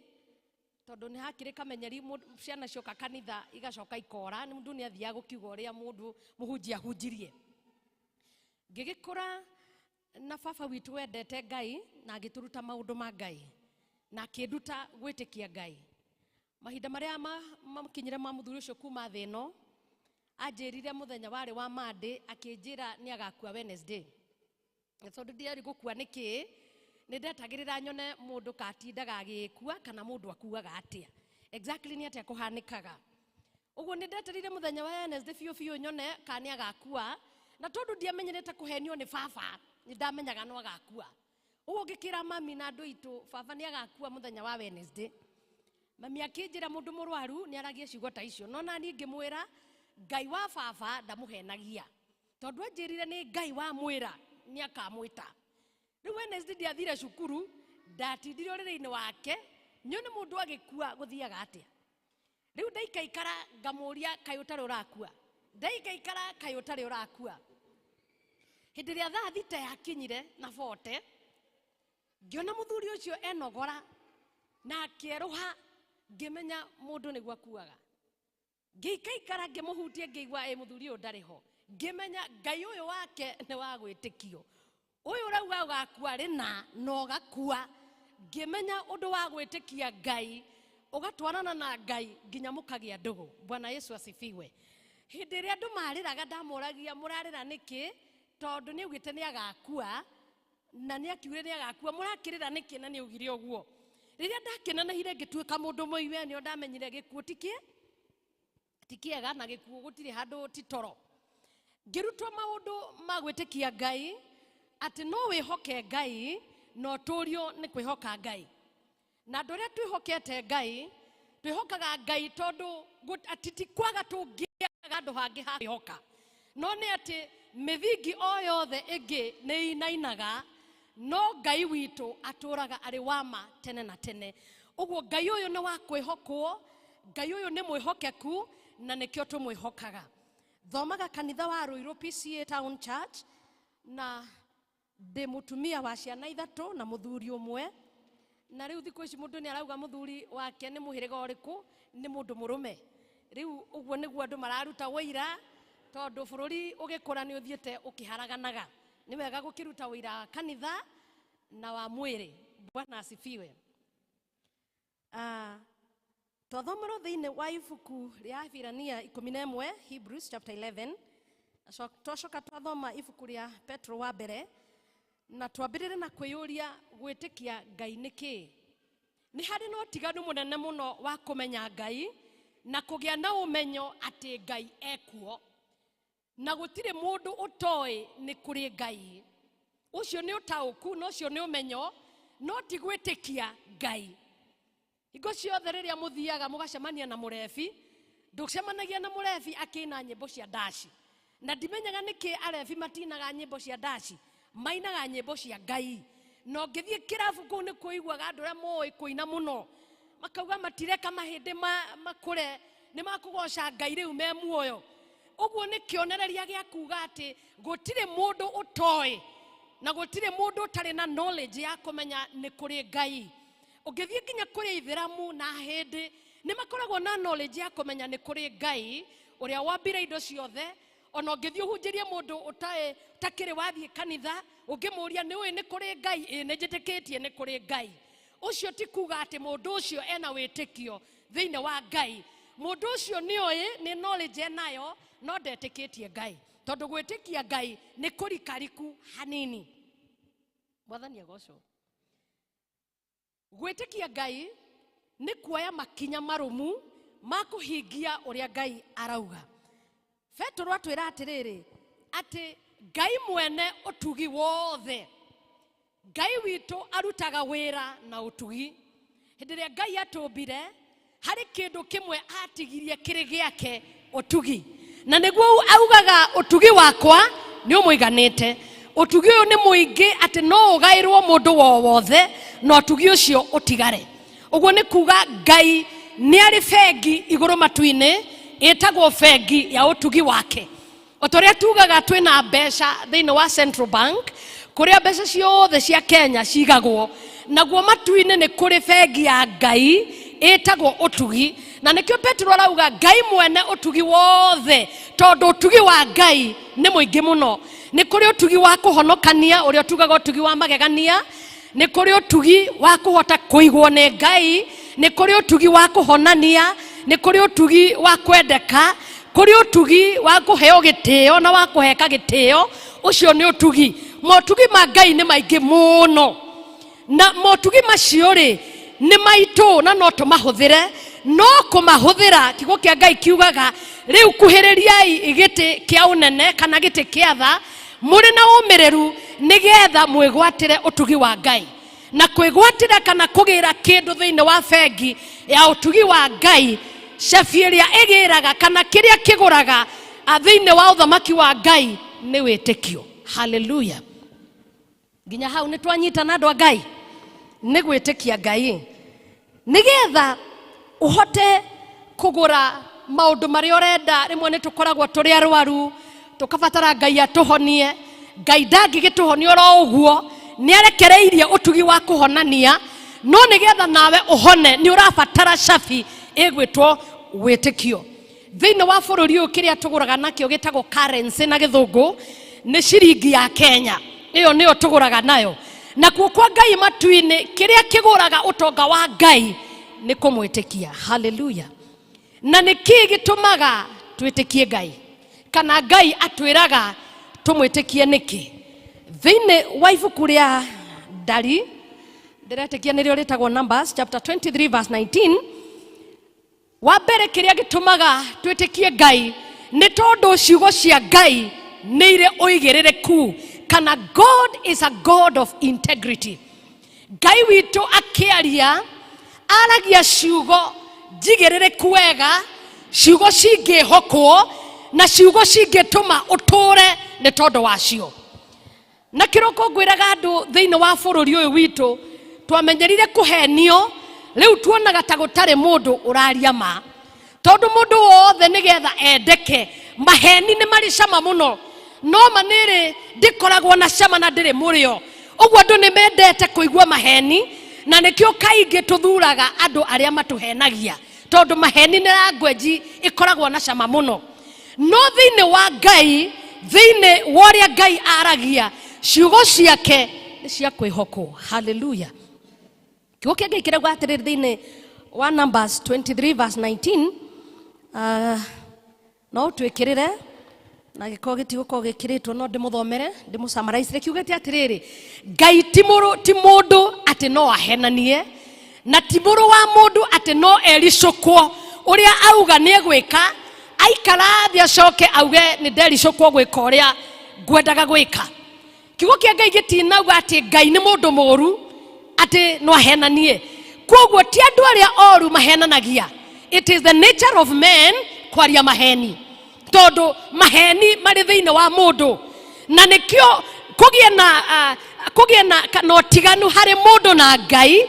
tondũ nĩ hakĩrĩ kamenyeri ciana cioka kanitha igacoka ikora, nĩ mũndũ nĩ athiaga gũkiuga ũrĩa mũndũ mũhunjia ahunjirie. Ngĩgĩkũra na baba witũ wendete Ngai na agĩtũruta maũndũ ma Ngai na akĩnduta gwĩtĩkia Ngai. Mahinda marĩa makinyire ma mũthuri ũcio kuma thĩ ĩno, anjĩrire mũthenya warĩ wa Monday, akĩnjĩra nĩ agakua Wednesday. Na tondũ ndiarĩ gũkua nĩkĩ, nĩ ndetagĩrĩra nyone mũndũ katindaga agĩkua kana mũndũ akuaga atĩa, exactly nĩ atĩa kũhanĩkaga. Ũguo nĩ ndeterire mũthenya wa Wednesday biũ biũ nyone kana nĩ agakua, na tondũ ndiamenyerete kũhenio nĩ baba, nĩ ndamenyaga no agakua. Ũguo ngĩkĩra mami na andũ aitũ, baba nĩ agakua mũthenya wa Wednesday. Mami akĩnjĩra mũndũ mũrwaru nĩ aragia ciugo ta icio, no nani ngĩmwĩra Ngai wa baba ndamũhenagia, tondũ anjĩrire nĩ Ngai wa mwĩra nĩ akamwĩta. Rĩu Wednesday ndiathire cukuru, ndatindire ũrĩrĩ-inĩ wake, nyone mũndũ agĩkua gũthiaga atĩa. Rĩu ndaikaikara ngamũria kaĩ ũtarĩ ũrakua, ndaikaikara kaĩ ũtarĩ ũrakua. Hĩndĩ ĩrĩa thaa thita yakinyire na 40, ngĩona mũthuri ũcio enogora na akĩerũha, ngĩmenya mũndũ nĩguo akuaga. Ngĩikaikara ngĩmũhutia ngĩigua ĩ mũthuri ũyũ ndarĩ ho, ngĩmenya Ngai ũyũ wake nĩ wa gwĩtĩkio, ũyũ ũrauga ũgakua rĩna na ũgakua. Ngĩmenya ũndũ wa gwĩtĩkia Ngai, ũgatwarana na Ngai nginya mũkagĩa ndũgũ. Bwana Yesu asifiwe. Hĩndĩ ĩrĩa andũ marĩraga ndamoragia mũrarĩra nĩkĩ, tondũ nĩ augĩte nĩ agakua na nĩ akiugire nĩ agakua, mũrakĩrĩra nĩkĩ na nĩ augire ũguo. Rĩrĩa ndakenanĩire ngĩtuĩka mũndũ mũiwe, nĩo ndamenyire gĩkuũ ti kĩ ti kĩega, na gĩkuũ gũtirĩ handũ ti toro. Ngĩrutwo maũndũ ma gwĩtĩkia Ngai, atĩ no wĩhoke Ngai na ũtũrio nĩ kwĩhoka Ngai. Na andũ arĩa twĩhokete Ngai, twĩhokaga Ngai tondũ atĩ ti kwaga tũngĩaga handũ hangĩ ha kwĩhoka, no nĩ atĩ mĩthingi o yothe ĩngĩ nĩ inainaga, no Ngai witũ atũraga arĩ wa ma tene na tene. Ũguo Ngai ũyũ nĩ wa kwĩhokwo, Ngai ũyũ nĩ mwĩhokeku na nĩkĩo tũmwĩhokaga. Thomaga kanitha wa Ruiru PCA Town Church, na ndĩ mũtumia wa ciana ithatũ na mũthuri ũmwe. Na rĩu thikũ ici mũndũ nĩ arauga mũthuri wake nĩ mũhĩrĩga ũrĩkũ, nĩ mũndũ mũrũme. Rĩu ũguo nĩguo andũ mararuta wũira, Tondũ bũrũri ũgĩkũra nĩ ũthiĩte ũkĩharaganaga. Nĩ wega gũkĩruta ũira wa kanitha na wa mwĩrĩ. Bwana asifiwe. Twathomerwo thĩinĩ wa ibuku rĩa Ahibirania 11, Hebrews chapter 11. Twacoka twathoma ibuku rĩa Petro wa mbere, na twambĩrĩre na kwĩyũria gwĩtĩkia Ngai nĩ kĩĩ. Nĩ harĩ na ũtiganu mũnene mũno wa kũmenya Ngai na kũgĩa na ũmenyo atĩ Ngai ekuo, na gũtirĩ mũndũ ũtoĩ nĩ kũrĩ Ngai. Ũcio nĩ ũtaũku na ũcio nĩ ũmenyo, no ti gwĩtĩkia Ngai. Hingo ciothe rĩrĩa mũthiaga mũgacemania na mũrebi, ndũcemanagia na mũrebi akĩina nyĩmbo cia ndaci. Na ndimenyaga nĩkĩ arebi matinaga nyĩmbo cia ndaci, mainaga nyĩmbo cia Ngai. Na ũngĩthiĩ kĩrabu kũu nĩ kũiguaga andũ arĩa moĩ kũina mũno, makauga matireka mahĩndĩ makũre, nĩ makũgoca Ngai rĩu me muoyo. Ũguo nĩ kĩonereria gĩa kuga atĩ gũtirĩ mũndũ ũtoĩ na gũtirĩ mũndũ ũtarĩ na knowledge ya kũmenya nĩ kũrĩ Ngai. Ũngĩthiĩ nginya kũrĩ Ithĩramu na Ahĩndĩ, nĩ makoragwo na knowledge ya kũmenya nĩ kũrĩ Ngai ũrĩa wambire indo ciothe. Ona ũngĩthiĩ ũhunjĩrie mũndũ ũtakĩrĩ wathiĩ kanitha, ũngĩmũũria nĩ ũĩ nĩ kũrĩ Ngai, ĩĩ nĩ njĩtĩkĩtie nĩ kũrĩ Ngai. Ũcio ti kuga atĩ mũndũ ũcio ena wĩtĩkio thĩinĩ wa Ngai. Mũndũ ũcio nĩ oĩ, nĩ knowledge enayo, no ndetĩkĩtie Ngai. Tondũ gwĩtĩkia Ngai nĩ kũrikariku hanini. Mwathani agocwo. Gwĩtĩkia Ngai nĩ kuoya makinya marũmu ma kũhingia ũrĩa Ngai arauga. Petero atwĩra atĩrĩrĩ, atĩ Ngai mwene ũtugi wothe, Ngai witũ arutaga wĩra na ũtugi. Hĩndĩ ĩrĩa Ngai atũmbire, harĩ kĩndũ kĩmwe atigirie kĩrĩ gĩake, ũtugi. Na nĩguo augaga ũtugi wakwa nĩ ũmũiganĩte. Ũtugi ũyũ nĩ mũingĩ atĩ no ũgaĩrwo mũndũ o wothe na ũtugi ũcio ũtigare. Ũguo nĩ kuga Ngai nĩ arĩ bengi igũrũ matu-inĩ ĩtagwo bengi ya ũtugi wake. O ta ũrĩa tugaga twĩna mbeca thĩinĩ wa Central Bank, kũrĩa mbeca ciothe cia Kenya cigagwo, naguo matu-inĩ nĩ kũrĩ bengi ya Ngai ĩtagwo ũtugi. Na nĩkĩo Petero arauga Ngai mwene ũtugi wothe, tondũ ũtugi wa Ngai nĩ mũingĩ mũno. Nĩ kũrĩ ũtugi wa kũhonokania, ũrĩa tugaga ũtugi wa magegania, nĩ kũrĩ ũtugi wa kũhota kũigwo nĩ Ngai, nĩ kũrĩ ũtugi wa kũhonania, nĩ kũrĩ ũtugi wa kwendeka, kũrĩ ũtugi wa kũheo gĩtĩo na wa kũheka gĩtĩo. Ũcio nĩ ũtugi. Motugi ma Ngai nĩ maingĩ mũno, na motugi macio rĩ nĩ maitũ na no tũmahũthĩre. No kũmahũthĩra, kiugo kĩa Ngai kiugaga rĩu kuhĩrĩriai gĩtĩ kĩa ũnene kana gĩtĩ kĩa tha mũrĩ na ũmĩrĩru, nĩgetha mwĩgwatĩre ũtugi wa Ngai. Na kwĩgwatĩra kana kũgĩra kĩndũ thĩinĩ wa bengi ya ũtugi wa Ngai, cabi ĩrĩa ĩgĩraga kana kĩrĩa kĩgũraga thĩinĩ wa ũthamaki wa Ngai nĩ wĩtĩkio. Haleluya. Nginya hau nĩ twanyitana andũ a Ngai, nĩ gwĩtĩkia Ngai nĩgetha ũhote kũgũra maũndũ marĩa ũrenda. Rĩmwe nĩ tũkoragwo tũrĩ arwaru, tũkabatara Ngai atũhonie. Ngai ndangĩgĩtũhonia oro ũguo, nĩ arekereirie ũtugi wa kũhonania, no nĩgetha nawe ũhone nĩ ũrabatara cabi ĩgwĩtwo wĩtĩkio. Thĩinĩ wa bũrũri ũyũ kĩrĩa tũgũraga nakĩo gĩtagwo currency na gĩthũngũ nĩ ciringi ya Kenya, ĩyo nĩyo tũgũraga nayo. Nakuo kwa Ngai matu-inĩ kĩrĩa kĩgũraga ũtonga wa Ngai nĩ kũmwĩtĩkia. Haleluya. Na nĩ kĩĩ gĩtũmaga twĩtĩkie Ngai, kana Ngai atwĩraga tũmwĩtĩkie nĩkĩ? Thĩinĩ wa ibuku rĩa Ndari, ndĩretĩkia nĩrĩo rĩtagwo Numbers chapter 23 verse 19, wa mbere kĩrĩa gĩtũmaga twĩtĩkie Ngai nĩ tondũ ciugo cia Ngai nĩ irĩ ũigĩrĩrĩku, kana God is a God of integrity. Ngai witũ akĩaria aragia ciugo njigĩrĩrĩku wega, ciugo cingĩhokwo na ciugo cingĩtũma ũtũre nĩ tondũ wacio. Na kĩroko ngwĩraga andũ thĩinĩ wa bũrũri ũyũ witũ twamenyerire kũhenio, rĩu tuonaga ta gũtarĩ mũndũ ũraria ma, tondũ mũndũ wothe nĩgetha endeke maheni nĩ marĩ cama mũno, no ma nĩrĩ ndĩkoragwo na cama na ndĩrĩ mũrĩo. Ũguo andũ nĩ mendete kũigua maheni, na nĩkĩo kaingĩ tũthuraga andũ arĩa matũhenagia, tondũ maheni nĩ language ĩkoragwo na cama mũno. No thĩinĩ wa Ngai, thĩinĩ wa ũrĩa Ngai aragia, ciugo ciake nĩ cia kwĩhokwo. Haleluya. Kiugo kĩa Ngai kĩrauga atĩrĩrĩ thĩinĩ wa Numbers 23 verse 19, no ũtwĩkĩrĩre na gĩkorwo gĩtigũkorwo gĩkĩrĩtwo, no ndĩmũthomere ndĩmũsummarize. Kiugĩte atĩrĩrĩ, Ngai ti mũrũ, ti mũndũ atĩ no ahenanie, na ti mũrũ wa mũndũ atĩ no ericũkwo. Ũrĩa auga nĩ egwĩka, aikara thĩ acoke auge nĩ ndericũkwo gwĩka ũrĩa ngwendaga gwĩka. Kiugo kĩa Ngai gĩtinauga atĩ Ngai nĩ mũndũ mũru atĩ no ahenanie. Koguo ti andũ arĩa oru mahenanagia, it is the nature of men kwaria maheni, tondũ maheni marĩ thĩinĩ wa mũndũ, na nĩkĩo kũgĩe na kũgĩe na na ũtiganu harĩ mũndũ na Ngai.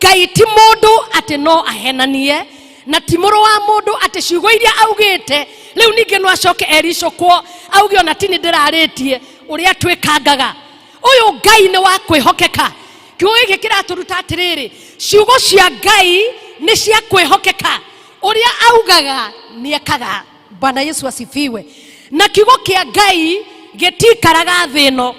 Ngai ti mũndũ atĩ no ahenanie, na ti mũrũ wa mũndũ atĩ ciugo iria augĩte rĩu ningĩ no acoke ericũkwo auge ona ti nĩ ndĩrarĩtie ũrĩa twĩkangaga. Ũyũ Ngai nĩ wa kwĩhokeka. Kiugo gĩkĩ kĩratũruta atĩrĩrĩ, ciugo cia Ngai nĩ cia kwĩhokeka, ũrĩa augaga nĩ ekaga. Bwana Yesu asifiwe. Na kiugo kĩa Ngai gĩtikaraga thĩ ĩno.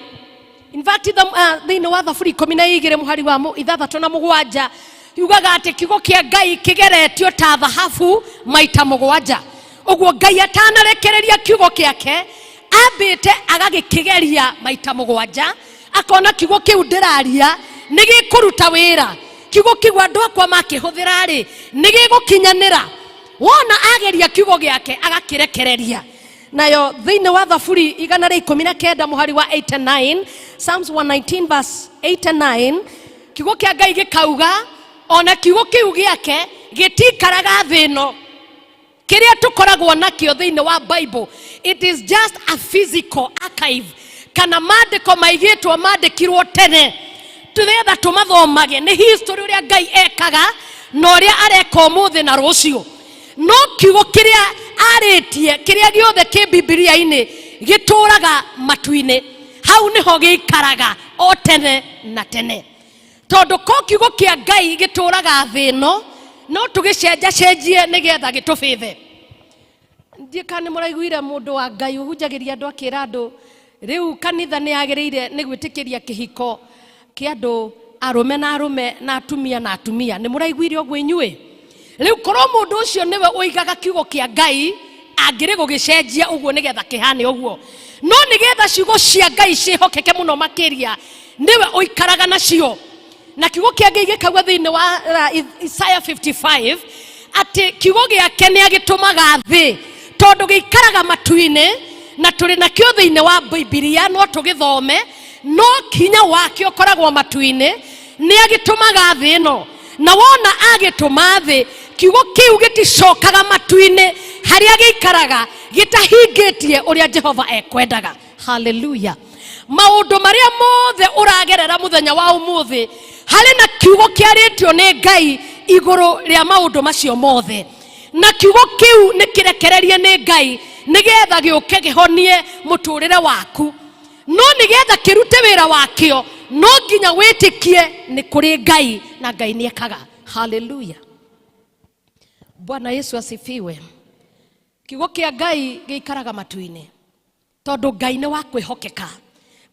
In fact, thĩinĩ wa Thaburi 12 mũhari wa 6 na 7 yugaga atĩ kiugo kĩa Ngai kĩgeretio ta thahabu maita 7. Ũguo Ngai atanarekereria kiugo gĩake ambĩte agagĩkĩgeria maita 7, akona kiugo kĩu ndĩraria nĩ gĩkũruta wĩra, kiugo kĩu andũ akwa makĩhũthĩra rĩ nĩ gĩgũkinyanĩra. Wona ageria kiugo gĩake agakĩrekereria. Nayo thĩinĩ wa Thaburi 119 mũhari wa 89, Psalms 119 verse 89, kiugo kĩa Ngai gĩkauga ona kiugo kĩu gĩake gĩtikaraga thĩ ĩno. Kĩrĩa tũkoragwo nakĩo thĩinĩ wa Bible, it is just a physical archive, kana maandĩko maigĩtwo mandĩkirwo tene tũgetha tũmathomage, nĩ history ũrĩa Ngai ekaga na ũrĩa areka ũmũthĩ na rũciũ. No kiugo kĩrĩa arĩtie, kĩrĩa gĩothe kĩ Bibilia-inĩ gĩtũraga matu-inĩ, hau nĩho gĩikaraga o tene na tene. Tondũ ko kiugo kĩa Ngai gĩtũraga thĩ ĩno, no tũgĩcenjacenjie nĩgetha gĩtũbĩthe. Ndiĩ kana nĩ mũraiguire mũndũ wa Ngai ũhunjagĩria andũ akĩra andũ rĩu kanitha nĩ yagĩrĩire nĩ gwĩtĩkĩria kĩhiko kĩa andũ arũme na arũme na atumia na atumia. Nĩ mũraiguire ũguo inyuĩ? Rĩu korwo mũndũ ũcio nĩwe ũigaga kiugo kĩa Ngai, angĩrĩ gũgĩcenjia ũguo nĩgetha kĩhane ũguo. No nĩgetha ciugo cia Ngai ciĩhokeke mũno makĩria, nĩwe ũikaraga nacio. Na kiugo kĩa Ngai gĩkauga thĩinĩ wa Isaiah 55 atĩ kiugo gĩake nĩ agĩtũmaga thĩ, tondũ gĩikaraga matu-inĩ na tũrĩ nakĩo thĩinĩ wa Bibilia, no tũgĩthome, no hinya wakĩo ũkoragwo matu-inĩ, nĩ agĩtũmaga thĩ ĩno. Na wona agĩtũma thĩ, kiugo kĩu gĩticokaga matu-inĩ harĩa gĩikaraga gĩtahingĩtie ũrĩa Jehova ekwendaga. Haleluya. Maũndũ marĩa mothe ũragerera mũthenya wa ũmũthĩ, harĩ na kiugo kĩarĩtio nĩ Ngai igũrũ rĩa maũndũ macio mothe, na kiugo kĩu nĩ kĩrekererie nĩ Ngai nĩgetha gĩũke kĩhonie mũtũrĩre waku. No nĩgetha kĩrute wĩra wakĩo, no nginya wĩtĩkie nĩ kũrĩ Ngai na Ngai nĩ ekaga. Haleluya. Bwana Yesu asifiwe. Kiugo kĩa Ngai gĩikaraga matu-inĩ, tondũ Ngai nĩ wa kwĩhokeka.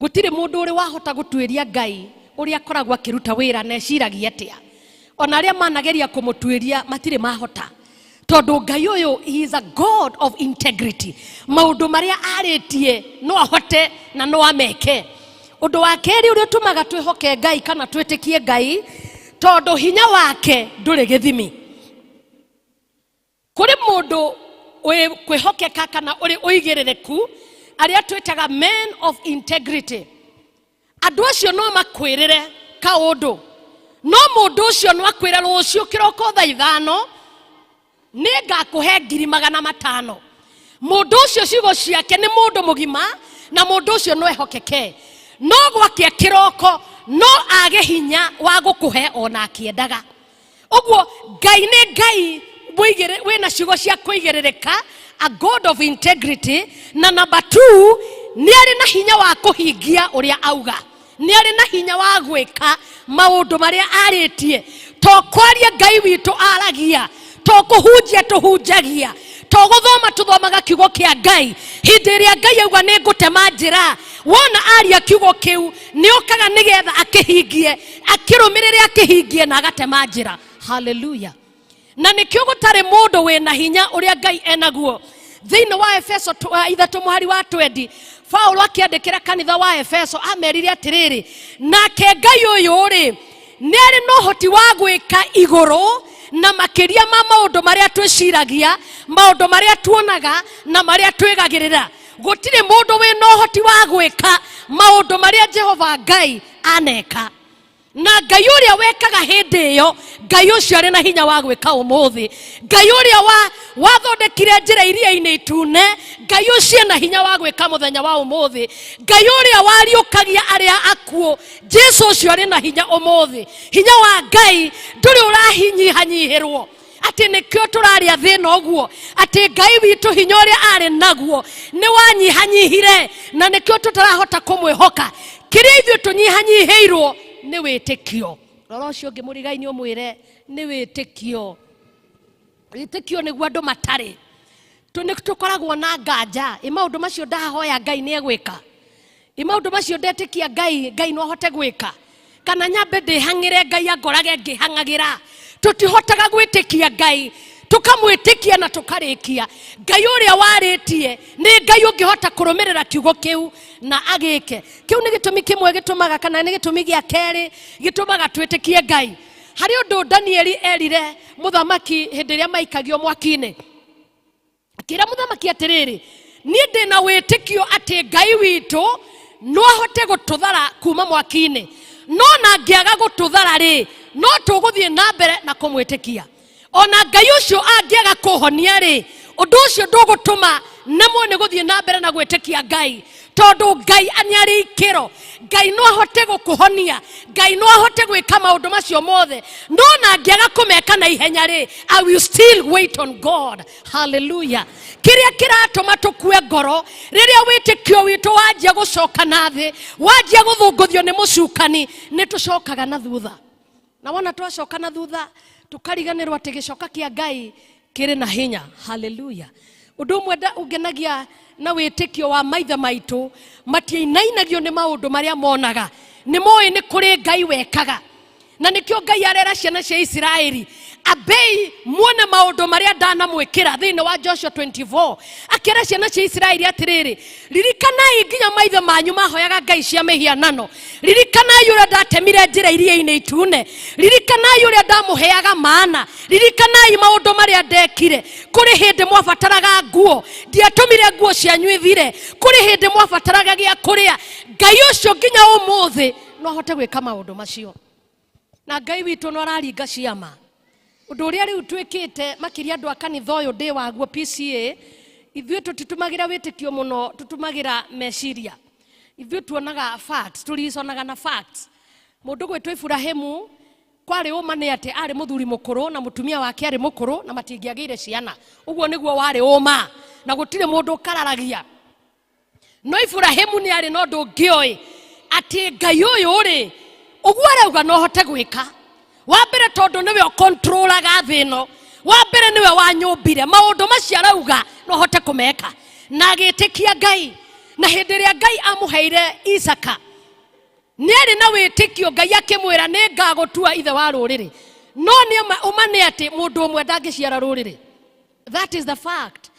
Gũtirĩ mũndũ ũrĩ wahota gũtuĩria Ngai ũrĩa akoragwo akĩruta wĩra na eciragia atĩa. Ona arĩa manageria kũmũtuĩria matirĩ mahota, tondũ Ngai ũyũ, he is a God of integrity. Maũndũ marĩa arĩtie no ahote na no ameke. Ũndũ wa kerĩ ũrĩa ũtũmaga twĩhoke Ngai kana twĩtĩkie Ngai, tondũ hinya wake ndũrĩ gĩthimi. Kũrĩ mũndũ wĩ kwĩhokeka kana ũrĩ ũigĩrĩrĩku, arĩa twĩtaga men of integrity. Andũ acio no makwĩrĩre kaũndũ, no mũndũ ũcio no akwĩre rũciũ kĩroko thaa 5 nĩ ngakũhe ngiri magana matano. Mũndũ ũcio ciugo ciake nĩ mũndũ mũgima, na mũndũ ũcio no ehokeke. No gwakĩa kĩroko no age hinya wa gũkũhe ona akĩendaga. Ũguo Ngai nĩ Ngai wĩna ciugo cia kũigĩrĩrĩka, a God of integrity. Na number 2, nĩ arĩ na hinya wa kũhingia ũrĩa auga, nĩ arĩ na hinya wa gwĩka maũndũ marĩa arĩtie. To kwaria Ngai witũ aragia, to kũhunjia tũhunjagia, To gũthoma tũthomaga kiugo kĩa Ngai. Hĩndĩ ĩrĩa Ngai auga nĩ ngũtema njĩra, wona aria kiugo kĩu nĩ okaga nĩgetha akĩhingie, akĩrũmĩrĩre akĩhingie na agatema njĩra. Haleluya. Na nĩkĩo gũtarĩ mũndũ wĩna hinya ũrĩa Ngai enaguo. Thĩinĩ wa Efeso 3 mũhari wa 20, Paulo akĩandĩkĩra kanitha wa Efeso amerire atĩrĩrĩ, nake Ngai ũyũ rĩ nĩ arĩ na ũhoti wa gwĩka igũrũ na makĩria ma maũndũ marĩa twĩciragia, maũndũ marĩa tuonaga na marĩa twĩgagĩrĩra. Gũtirĩ mũndũ wĩna ũhoti wa gwĩka maũndũ marĩa Jehova Ngai aneka. Na Ngai ũrĩa wekaga hĩndĩ ĩyo, Ngai ũcio arĩ na hinya wa gwĩka ũmũthĩ. Ngai ũrĩa wathondekire njĩra iria-inĩ itune, Ngai ũcio ena hinya wa gwĩka mũthenya wa ũmũthĩ. Ngai ũrĩa wariũkagia arĩa akuũ, Jesu ũcio arĩ na hinya ũmũthĩ. Hinya wa Ngai ndũrĩ ũrahinyihanyihĩrwo atĩ nĩkĩo tũrarĩa thĩna ũguo, atĩ Ngai witũ hinya ũrĩa arĩ naguo nĩ wanyihanyihire, na nĩkĩo tũtarahota kũmwĩhoka. Kĩrĩa ithuĩ tũnyihanyihĩirwo nĩ wĩtĩkio. Rora ũcio ũngĩ mũrigaini ũmwĩre nĩ wĩtĩkio. Wĩtĩkio nĩguo andũ matarĩ. Nĩ tũkoragwo na nganja, ĩ maũndũ macio ndahoya Ngai nĩ egwĩka, ĩ maũndũ macio ndetĩkia Ngai, Ngai no ahote gwĩka, kana nyambe ndĩhang'ĩre Ngai angorage ngĩhang'agĩra. Tũtihotaga gwĩtĩkia Ngai, tũkamwĩtĩkia na tũkarĩkia. Ngai ũrĩa warĩtie nĩ Ngai ũngĩhota kũrũmĩrĩra kiugo kĩu na agĩke. Kĩu nĩ gĩtũmi kĩmwe gĩtũmaga, kana nĩ gĩtũmi gĩa kerĩ gĩtũmaga twĩtĩkie Ngai. Harĩ ũndũ Danieli erire mũthamaki hĩndĩ ĩrĩa maikagio mwaki-inĩ. Akĩra mũthamaki atĩrĩrĩ, niĩ ndĩna wĩtĩkio atĩ Ngai witũ no ahote gũtũthara kuma mwaki-inĩ, no na angĩaga gũtũthara rĩ, no tũgũthiĩ na mbere na kũmwĩtĩkia. Ona Ngai ũcio angĩaga kũhonia rĩ, ũndũ ũcio ndũgũtũma nemwo nĩ gũthiĩ na mbere na gwĩtĩkia Ngai, tondũ Ngai nĩ arĩ ikĩro. Ngai no ahote gũkũhonia, Ngai no ahote gwĩka maũndũ macio mothe, no na angĩaga kũmeka na ihenya rĩ, I will still wait on God. Hallelujah. Kĩrĩa kĩratũma tũkue ngoro rĩrĩa wĩtĩkio witũ wanjia gũcoka na thĩ, wanjia gũthũngũthio nĩ mũcukani, nĩ tũcokaga na thutha. Na wona twacoka na thutha tũkariganĩrwo atĩ gĩcoka kĩa Ngai kĩrĩ na hinya. Hallelujah. Ũndũ ũmwe ũngenagia na wĩtĩkio wa maithe maitũ, matiainainagio nĩ maũndũ marĩa monaga, nĩ moĩ nĩ kũrĩ Ngai wekaga. Na nĩkĩo Ngai arera ciana cia Isiraeli, ambei muone maũndũ marĩa ndanamwĩkĩra. Thĩinĩ wa Joshua 24 akĩra ciana cia Isiraeli atĩrĩrĩ, ririkanai nginya maithe manyu mahoyaga ngai cia mĩhianano, ririkanai ũrĩa ndatemire njĩra iria-inĩ itune, ririkanai ũrĩa ndamũheaga mana, ririkanai maũndũ marĩa ndekire. Kũrĩ hĩndĩ mwabataraga nguo, ndiatũmire nguo cianyu ithire. Kũrĩ hĩndĩ mwabataraga gĩa kũrĩa. Ngai ũcio nginya ũmũthĩ no ahote gwĩka maũndũ macio. Na Ngai witũ no araringa ciama. Ũndũ ũrĩa rĩu twĩkĩte makĩria andũ a kanitha ũyũ ndĩ waguo PCA, ithuĩ tũtitũmagĩra wĩtĩkio mũno, tũtũmagĩra meciria. Ithuĩ tuonaga facts, tũriconaga na facts. Mũndũ gwĩtwo Iburahĩmu kwarĩ ũma nĩ atĩ arĩ mũthuri mũkũrũ na mũtumia wake arĩ mũkũrũ na matingĩagĩire ciana. Ũguo nĩguo warĩ ũma na gũtirĩ mũndũ ũkararagia. No Iburahĩmu nĩ arĩ na ũndũ ũngĩ oĩ atĩ Ngai ũyũ rĩ, ũguo arauga no hote gwĩka. Wa mbere tondũ nĩwe ũkontrolaga thĩ ĩno, wa mbere nĩwe wanyũmbire, maũndũ macio arauga no hote kũmeka. Na agĩtĩkia Ngai. Na hĩndĩ ĩrĩa Ngai amũheire Isaka, nĩ arĩ na wĩtĩkio. Ngai akĩmwĩra nĩ ngagũtua ithe wa rũrĩrĩ. No nĩ ũma nĩ atĩ mũndũ ũmwe ndangĩciara rũrĩrĩ. That is the fact.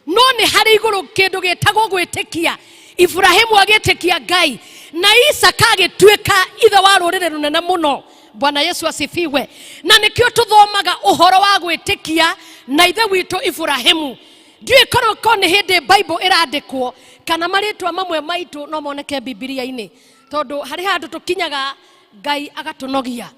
No nĩ harĩ igũrũ kĩndũ gĩtagwo gwĩtĩkia. Iburahĩmu agĩtĩkia Ngai na Isaka agĩtuĩka ithe wa rũrĩrĩ rũnene mũno. Bwana Yesu asifiwe. Na nĩkĩo tũthomaga ũhoro wa gwĩtĩkia na ithe witũ Iburahĩmu. Ndiũĩ korwo ko nĩ hĩndĩ Bible ĩrandĩkwo kana marĩtwa mamwe maitũ no moneke Bibilia-inĩ, tondũ harĩ handũ tũkinyaga Ngai agatũnogia.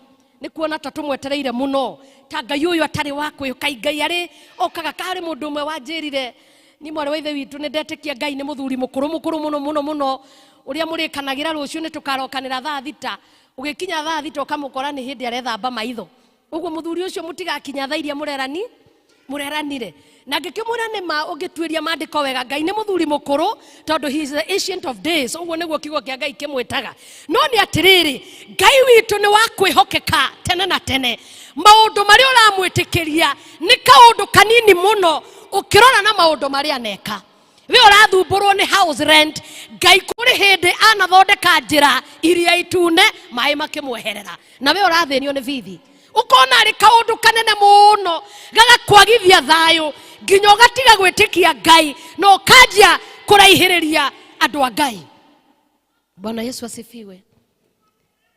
Nĩ kuona ta tũmwetereire mũno, ta Ngai ũyũ atarĩ wa kwĩhoka, Ngai arĩ okaga. Karĩ mũndũ ũmwe wanjĩrire, ni mwarĩ wa ithe witũ, nĩ ndetĩkia Ngai nĩ mũthuri mũkũrũ mũkũrũ mũno mũno mũno, ũrĩa mũrĩkanagĩra rũciũ nĩ tũkarokanĩra thaa 6, ũgĩkinya thaa 6 ũkamũkora nĩ hĩndĩ arethamba maitho. Ũguo mũthuri ũcio mũtigakinya thaa iria mũreranire. Na ngĩkĩmwĩra nĩ ma ũngĩtuĩria maandĩko wega, Ngai nĩ mũthuri mũkũrũ tondũ he is the ancient of days, ũguo nĩguo kiugo kĩa Ngai kĩmwĩtaga. No nĩ atĩrĩrĩ, Ngai witũ nĩ wa kwĩhokeka tene na tene. Maũndũ marĩa ũramwĩtĩkĩria nĩ kaũndũ kanini mũno ũkĩrora na maũndũ marĩa aneka. We ũrathumbũrwo nĩ house rent, Ngai kũrĩ hĩndĩ anathondeka njĩra iria itune maĩ makĩmweherera, na we ũrathĩnio nĩ bithi. Ũkona arĩ kaũndũ kanene mũno gagakwagithia thayũ nginya ũgatiga gwĩtĩkia Ngai na ũkanjia kũraihĩrĩria andũ a Ngai. Bwana Yesu asifiwe.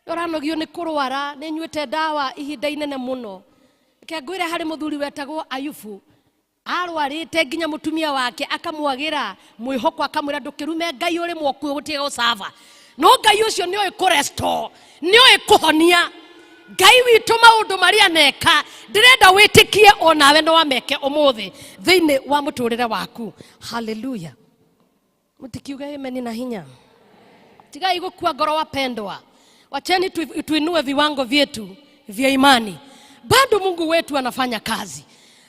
Ũranogio nĩ kũrwara, nĩ nyuĩte ndawa ihinda inene mũno. Reke ngwĩre, harĩ mũthuri wetagwo Ayubu, arwarĩte nginya mũtumia wake akamwagĩra mwĩhoko, akamwĩra ndũkĩrume Ngai ũrĩ mwokuo gũtiga gũcaba. No Ngai ũcio nĩoĩ kũrestore, nĩoĩ kũhonia. Ngai witũ maũndũ marĩa aneka, ndĩrenda wĩtĩkie onawe no ameke ũmũthĩ thĩinĩ wa mũtũrĩre waku. Haleluya. Mtikiuge amen na hinya. Tigai gũkua ngoro wapendwa, wacheni tuinue viwango vyetu vya imani. Bado Mungu wetu anafanya kazi.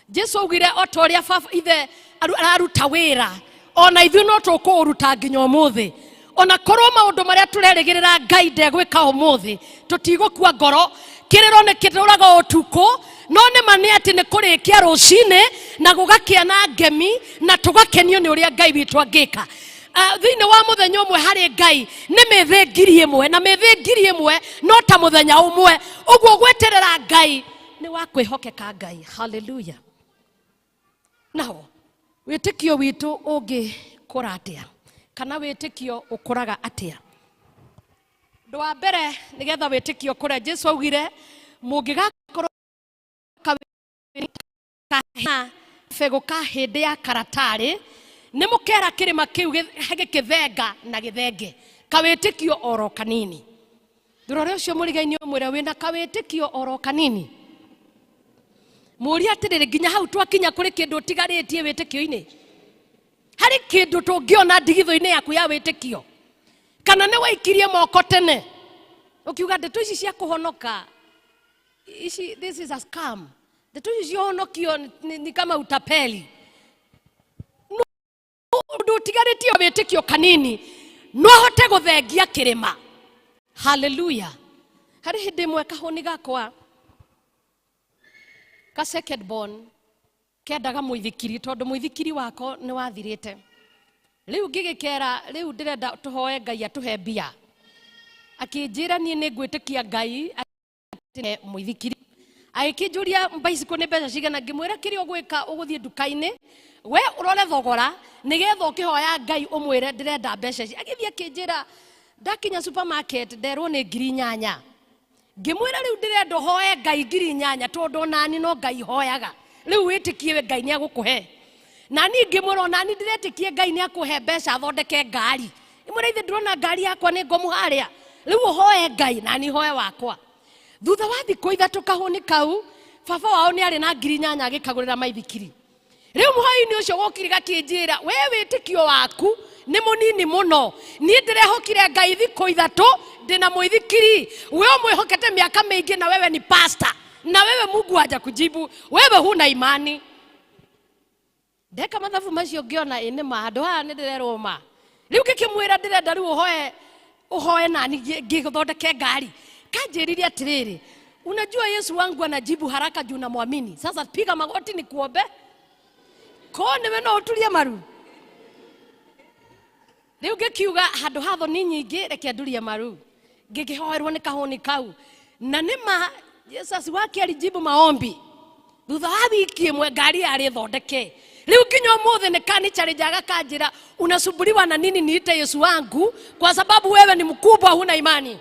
Jesu augire o ta ũrĩa baba ithe araruta wĩra, ona ithuĩ no tũkũũruta nginya ũmũthĩ. Ona korwo maũndũ marĩa tũrerĩgĩrĩra Ngai ndegwĩka ũmũthĩ, tũtigũkua ngoro. Kĩrĩro nĩ kĩtũraga ũtukũ, no nĩ ma nĩ atĩ nĩ kũrĩkia rũcinĩ na gũgakĩa na ngemi na tũgakenio nĩ ũrĩa Ngai witũ angĩka. Thĩinĩ wa mũthenya ũmwe harĩ Ngai nĩ mĩthĩ 1,000, na mĩthĩ 1,000 no ta mũthenya ũmwe. Ũguo gweterera Ngai nĩ wa kwĩhokeka Ngai. Haleluya. Naho wĩtĩkio witũ ũngĩkũra atĩa, kana wĩtĩkio ũkũraga atĩa? Ũndũ wa mbere, nĩgetha wĩtĩkio ũkũre, Jesu augire mũngĩgakorwo kabegũ ka hĩndĩ ya karatarĩ, nĩ mũkera kĩrĩma kĩu gĩkĩthenga na gĩthenge. Kawĩtĩkio oro kanini. Ndũrore ũcio mũrigainĩ ũmwĩre wĩna kawĩtĩkio oro kanini. Mũũrie atĩrĩrĩ, nginya hau twakinya kũrĩ kĩndũ ũtigarĩtie wĩtĩkio-inĩ? Harĩ kĩndũ tũngĩona ndigithũ-inĩ yaku ya wĩtĩkio? Kana nĩ waikirie moko tene ũkiuga ndeto ici cia kũhonoka ici, this is a scam, ndeto ici cia ũhonokio ni kama utapeli. No ũndũ ũtigarĩtie wĩtĩkio kanini no ahote gũthengia kĩrĩma. Haleluya. Harĩ hĩndĩ ĩmwe kahũni gakwa ka second born kendaga mũithikiri, tondũ mũithikiri wako nĩ wathirĩte. Rĩu ngĩgĩkera, rĩu ndĩrenda tũhoe Ngai atũhe mbia. Akĩnjĩra niĩ nĩ ngwĩtĩkia Ngai atĩ mũithikiri. Agĩkĩnjũria bicycle nĩ mbeca cigana, ngĩmwĩra kĩrĩa ũgwĩka, ũgũthiĩ nduka-inĩ we ũrore thogora nĩgetha ũkĩhoya Ngai ũmwĩre ndĩrenda mbeca ici. Agĩthiĩ akĩnjĩra ndakinya supermarket nderwo nĩ 8,000. Ngĩmwĩra rĩu ndĩrenda ũhoe Ngai 8,000, tondũ onani no Ngai hoyaga. Rĩu wĩtĩkie Ngai nĩ agũkũhe. Na niĩ ngĩmwĩra onani ndĩretĩkie Ngai nĩ akũhe mbeca athondeke ngari. Ngĩmwĩra ithe ndĩrona ngari yakwa nĩ ngomu harĩa, rĩu ũhoe Ngai na niĩ hoe wakwa. Thutha wa thikũ 3 kahũni kau, baba wao nĩ arĩ na 8,000 agĩkagũrĩra maithikiri. Rĩu mũhoi-inĩ ũcio gũkire gakĩnjĩra, we wĩtĩkio waku nĩ mũnini mũno, niĩ ndĩrehokire Ngai thikũ 3 ndĩna mũithikiri, we ũmwĩhokete mĩaka mĩingĩ na wewe ni pastor, na wewe Mungu haja kujibu, wewe huna imani. Ndeka mathabu macio ngĩona ĩ nĩ ma, handũ haha nĩ ndĩrerwo ma. Rĩu ngĩkĩmwĩra ndĩrenda rĩu ũhoe nani ngĩthondeke ngari. Kanjĩrire atĩrĩrĩ, unajua Yesu wangu anajibu haraka juu namwamini. Sasa piga magoti nikuombe. Ko nĩwe no ũturie maru. Rĩu ngĩkiuga handũ ha thoni nyingĩ reke ndurie maru. Ngĩkĩhoerwo nĩ kahũni kau. Na nĩ ma Jesus wake alijibu maombi. Thutha wa wiki ĩmwe ngari yarĩ thondeke. Rĩu nginya ũmũthĩ nĩ kanichallenge gakanjĩra, unasumbuliwa na nini niite Yesu wangu kwa sababu wewe ni mkubwa huna imani.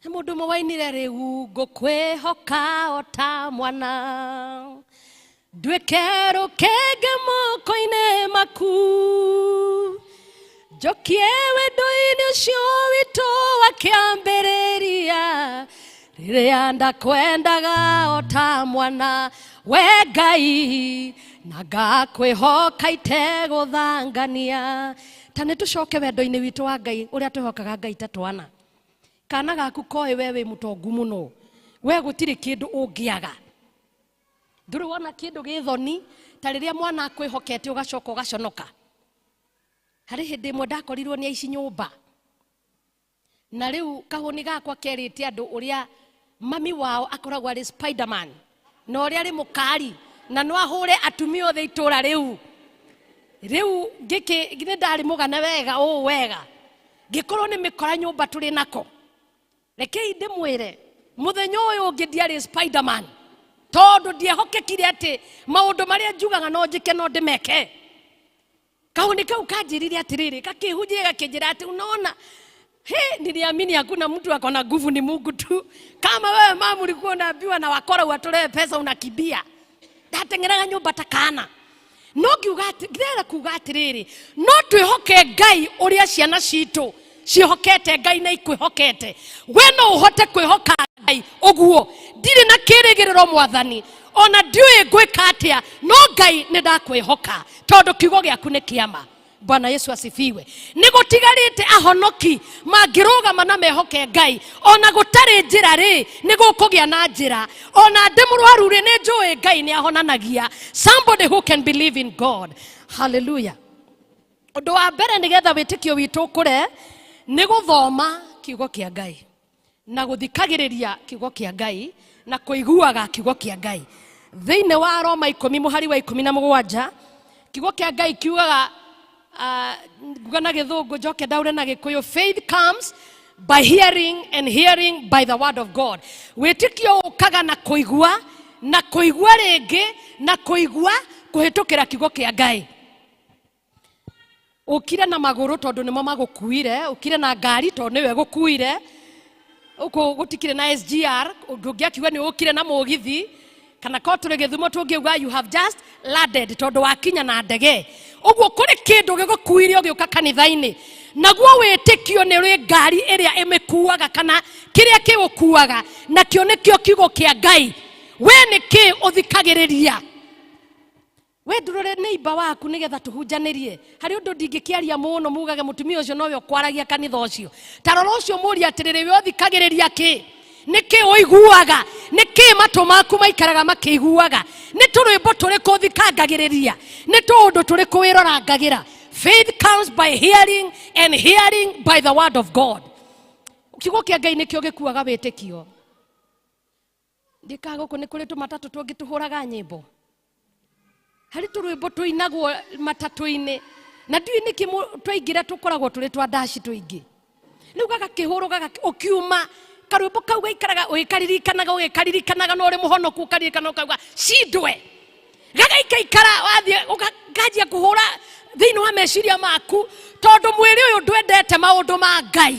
He mũndũ ũmwe wainire rĩu ngũkwĩhoka o ta mwana, nduĩke rũkenge moko-inĩ maku, njokie wendo-inĩ ũcio witũ wa kĩambĩrĩria, rĩrĩa ndakwendaga o ta mwana, we Ngai, na ngakwĩhoka itegũthangania. Ta nĩ tũcoke wendo-inĩ witũ wa Ngai, ũrĩa twĩhokaga Ngai ta twana. Kana gaku koĩ we wĩ mũtongu mũno, we gũtirĩ kĩndũ ũngĩaga. Ndũrĩ wona kĩndũ gĩ thoni ta rĩrĩa mwana akwĩhokete ũgacoka ũgaconoka. Harĩ hĩndĩ ĩmwe ndakorirwo nĩ aici nyũmba, na rĩu kahũni gakwa kerĩte andũ ũrĩa mami wao akoragwo arĩ Spiderman na ũrĩa arĩ mũkari na no ahũre atumia othe itũra rĩu. Rĩu ngĩkĩ nĩ ndarĩ mũgane wega ũũ wega, ngĩkorwo nĩ mĩkora nyũmba tũrĩ nako. Rekei ndĩmwĩre, mũthenya ũyũ ũngĩ ndiarĩ Spiderman, tondũ ndiehokekire atĩ maũndũ marĩa njugaga no njĩke no ndĩmeke. Kahuni kau kanjĩrire atĩrĩrĩ, gakĩhunjia gakĩnjĩra atĩ unaona, he, niliamini hakuna mtu ako na nguvu, ni Mungu tu. Kama wewe mama ulikuwa unaambiwa na wakora uwatolee pesa unakimbia. Ndateng'eraga nyũmba ta kana. No ngiuga atĩ, ndĩrenda kuga atĩrĩrĩ, no twĩhoke Ngai ũrĩa ciana citũ ciĩhokete Ngai na ikwĩhokete. We no ũhote kwĩhoka Ngai ũguo. Ndirĩ na kĩrĩgĩrĩro Mwathani, ona ndiũĩ ngwĩka atĩa, no Ngai nĩ ndakwĩhoka tondũ kiugo gĩaku nĩ kĩama. Bwana Yesu asifiwe. Nĩ gũtigarĩte ahonoki mangĩrũgama na mehoke Ngai, ona gũtarĩ njĩra rĩ, nĩ gũkũgĩa na njĩra. Ona ndĩ mũrwaru rĩ, nĩ njũĩ Ngai nĩ ahonanagia. Somebody who can believe in God. Hallelujah. Ũndũ wa mbere nĩgetha wĩtĩkio witũ ũkũre nĩ gũthoma kiugo kĩa Ngai na gũthikagĩrĩria kiugo kĩa Ngai na kũiguaga kiugo kĩa Ngai. Thĩinĩ wa Roma 10 mũhari wa 17, kiugo kĩa Ngai kiugaga, nguga na gĩthũngũ njoke ndaure na gĩkũyũ, faith comes by hearing and hearing by the word of God. Wĩtĩkio ũkaga na kũigua na kũigua rĩngĩ na kũigua kũhĩtũkĩra kiugo kĩa Ngai. Ũkire na magũrũ tondũ nĩmo magũkuire, ũkire na ngari tondũ nĩwe ĩgũkuire. Ũkũ gũtikire na SGR, ndũngĩakiuga nĩ ũkire na mũgithi, kana korwo tũrĩ Gĩthumo tũngiuga you have just landed tondũ wakinya na ndege. Ũguo kũrĩ kĩndũ gĩgũkuire ũgĩũka kanitha-inĩ. Naguo wĩtĩkio nĩ ũrĩ ngari ĩrĩa ĩmĩkuaga kana kĩrĩa kĩũkuaga, nakĩo nĩkĩo kiugo kĩa Ngai. We nĩ kĩ ũthikagĩrĩria? We ndurore neighbor waku nigetha tuhunjanĩrie. Harĩ ũndũ ndingĩkĩaria mũno mugage mũtumia ũcio nowe ũkwaragia kanitha ũcio. Ta rora ũcio mũrie atĩrĩrĩ, we ũthikagĩrĩria kĩ? Nĩ kĩ ũiguaga? Nĩ kĩ matũ maku maikaraga makĩiguaga? Nĩ tũrwĩmbo tũrĩkũ ũthikangagĩrĩria? Nĩ tũũndũ tũrĩkũ wĩrorangagĩra? Faith comes by hearing and hearing by the word of God. Kiugo kĩa Ngai nĩkĩo gĩkuaga wĩtĩkio. Ndikaga gũkũ nĩ kũrĩ tũmatatũ tũngĩ tũhũraga nyĩmbo, harĩ tũrwĩmbo tũinagwo matatũ-inĩ, na ndiũĩ nĩkĩ twaingĩra tũkoragwo tũrĩ twa ndaci tũingĩ. Rĩu gagakĩhũrwo ũkiuma karwĩmbo kau gaikaraga ũgĩkaririkanaga ũgĩkaririkanaga, na ũrĩ mũhonoku ũkaririkana ũkauga cindwe, gagaikaikara wathiĩ ũkanjia kũhũra thĩinĩ wa meciria maku, tondũ mwĩrĩ ũyũ ndwendete maũndũ ma Ngai.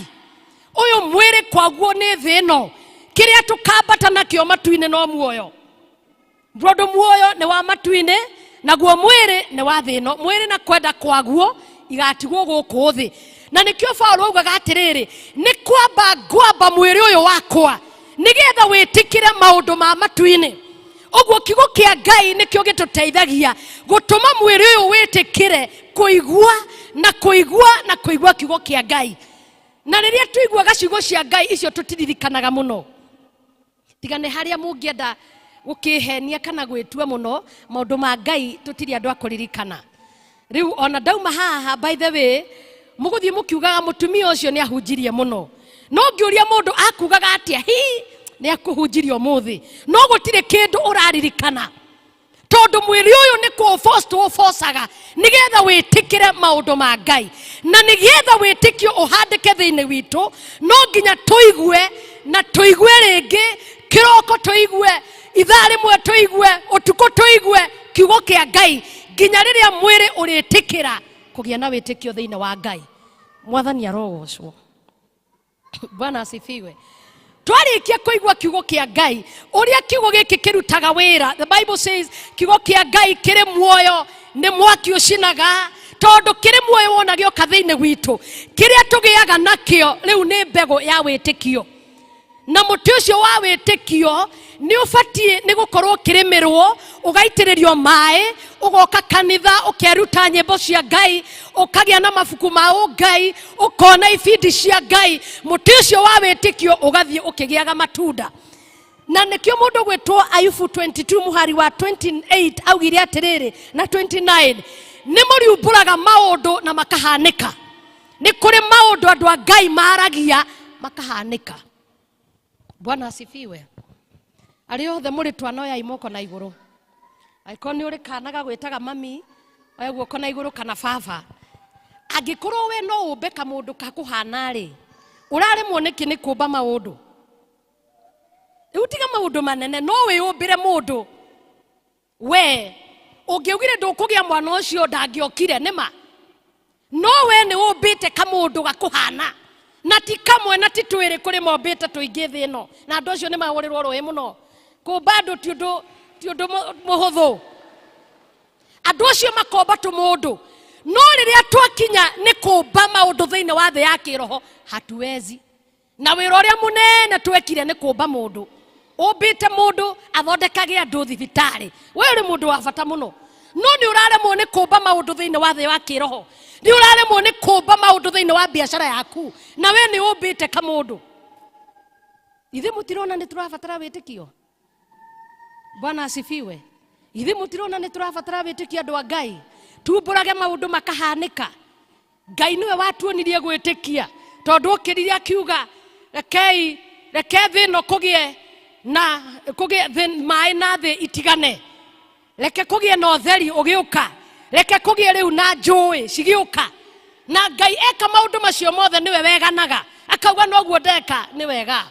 Ũyũ mwĩrĩ kwaguo nĩ thĩ ĩno, kĩrĩa tũkambata nakĩo matu-inĩ no muoyo, tondũ muoyo nĩ wa matu-inĩ naguo mwĩrĩ nĩ wa thĩ ĩno. Mwĩrĩ na kwenda kwaguo igatigwo gũkũ thĩ. Na nĩkĩo Paulo augaga atĩrĩrĩ, nĩ kwamba ngwamba mwĩrĩ ũyũ wakwa nĩgetha wĩtĩkĩre maũndũ ma matu-inĩ. Ũguo kiugo kĩa Ngai nĩkĩo gĩtũteithagia gũtũma mwĩrĩ ũyũ wĩtĩkĩre kũigua na kũigua na kũigua kiugo kĩa Ngai. Na rĩrĩa tũiguaga ciugo cia Ngai icio tũtiririkanaga mũno, tiga nĩ harĩa mũngĩenda gũkĩhenia kana gwĩtua mũno maũndũ ma Ngai, tũtirĩ andũ a kũririkana. Rĩu ona ndauma haha, by the way, mũgũthiĩ mũkiugaga mũtumia ũcio nĩ ahunjirie mũno, no ngĩũria mũndũ akugaga atĩa, hi nĩ akũhunjirie ũmũthĩ, no gũtirĩ kĩndũ ũraririkana, tondũ mwĩrĩ ũyũ nĩ kũũforce tũũforcaga nĩgetha wĩtĩkĩre maũndũ ma Ngai, na nĩgetha wĩtĩkio ũhandĩke thĩinĩ witũ no nginya tũigue na tũigue rĩngĩ, kĩroko tũigue, ithaa rĩmwe tũigue, ũtukũ tũigue kiugo kĩa Ngai, nginya rĩrĩa mwĩrĩ ũrĩtĩkĩra kũgĩa na wĩtĩkio thĩinĩ wa Ngai. Mwathani arogocwo. Bwana asifiwe. Twarikia kuigua kiugo kia Ngai, uria kiugo giki kirutaga wira. The Bible says kiugo kia Ngai kiri muoyo, ni mwaki ucinaga, tondu kiri muoyo wona gioka thiini witu. Kiria tugiaga nakio riu ni mbegu ya witikio, na muti ucio wa witikio ni ubatie ni gukorwo ukirimirwo, ugaitiririo maĩ, ugoka kanitha ukeruta nyimbo cia Ngai, ukagia na mabuku ma ũngai, ukona ibindi cia Ngai. Muti ucio wa witikio ugathie ukigiaga matunda. Na nĩkĩo mũndũ gwĩtwo Ayubu 22 mũhari wa 28 augire atĩrĩrĩ na 29, nĩ mũriumbũraga maũndũ na makahanĩka. Nĩ kũrĩ maũndũ andũ a Ngai maragia makahanĩka. Bwana asifiwe. Arĩa othe mũrĩ twana oyai moko na igũrũ. Angĩkorwo nĩ ũrĩ kana gagwĩtaga mami, oya guoko na igũrũ kana baba. Angĩkorwo we no ũmbe kamũndũ kakũhana rĩ, ũraremwo nĩkĩ nĩ kũmba maũndũ? Rĩu tiga maũndũ manene, no wĩyũmbĩre mũndũ. We ũngĩaugire ndũkũgĩa mwana ũcio ndangĩokire, nĩma? No we nĩ ũmbĩte kamũndũ gakũhana, na ti kamwe na ti twĩrĩ, kũrĩ mombĩte tũingĩ thĩ ĩno, na andũ acio nĩ mahũrĩrwo rũĩ mũno. Kũmba andũ ti ũndũ mũhũthũ. Andũ acio makomba tũmũndũ, no rĩrĩa twakinya nĩ kũmba maũndũ thĩinĩ wa thĩ ya kĩroho hatuwezi. Na wĩra ũrĩa mũnene twekire nĩ kũmba mũndũ. Ũmbĩte mũndũ athondekage andũ thibitarĩ, we ũrĩ mũndũ wa bata mũno, no nĩ ũraremwo nĩ kũmba maũndũ thĩinĩ wa thĩ wa kĩroho, nĩ ũraremwo nĩ kũmba maũndũ thĩinĩ wa biacara yaku, na we nĩ ũmbĩte kamũndũ. Ithuĩ mũtirona nĩ tũrabatara wĩtĩkio? Bwana asifiwe. Ithuĩ mũtirona nĩ tũrabatara wĩtĩkio andũ a Ngai? Tumbũrage maũndũ makahanĩka. Ngai nĩwe watuonirie gwĩtĩkia, tondũ okĩrire akiuga rekei, reke thĩ ĩno kũgĩe na kũgĩe thĩ, maĩ na thĩ itigane, reke kũgĩe na ũtheri ũgĩũka, reke kũgĩe rĩu na njũĩ cigĩũka. Na Ngai eka maũndũ macio mothe nĩwe weganaga, akauga noguo ndeka nĩ wega.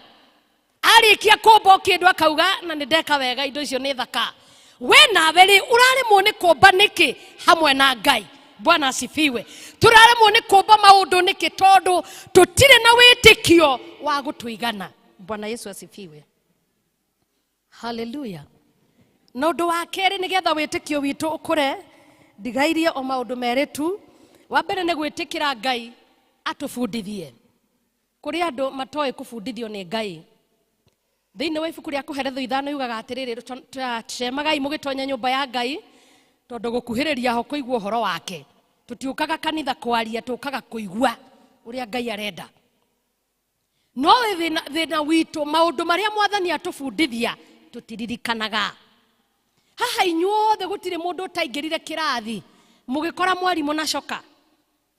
Arĩkia kũmba o kĩndũ akauga na nĩ ndeka wega, indo icio nĩ thaka. We nawe rĩ, ũraremwo nĩ kũmba nĩkĩ hamwe na Ngai? Bwana asifiwe. Tũraremwo nĩ kũmba maũndũ nĩkĩ? Tondũ tũtirĩ na wĩtĩkio wa gũtũigana. Bwana Yesu asifiwe. Haleluya. Na ũndũ wa kerĩ, nĩgetha wĩtĩkio witũ ũkũre, ndigairie o maũndũ merĩ tu. Wa mbere nĩ gwĩtĩkĩra Ngai atũbundithie. Kũrĩ andũ matoĩ kũbundithio nĩ Ngai. Thĩinĩ wa ibuku rĩa Kũherethio 5 yugaga atĩrĩrĩ, cemagai mũgĩtonya nyũmba ya Ngai, tondũ gũkuhĩrĩria ho kũigua ũhoro wake. Tũtiũkaga kanitha kwaria, tũkaga kũigua ũrĩa Ngai arenda. No thĩna witũ, maũndũ marĩa mwathani atũbundithia tũtiririkanaga. Haha inyuothe gũtirĩ mũndũ ũtaingĩrire kĩrathi mũgĩkora mwarimũ na coka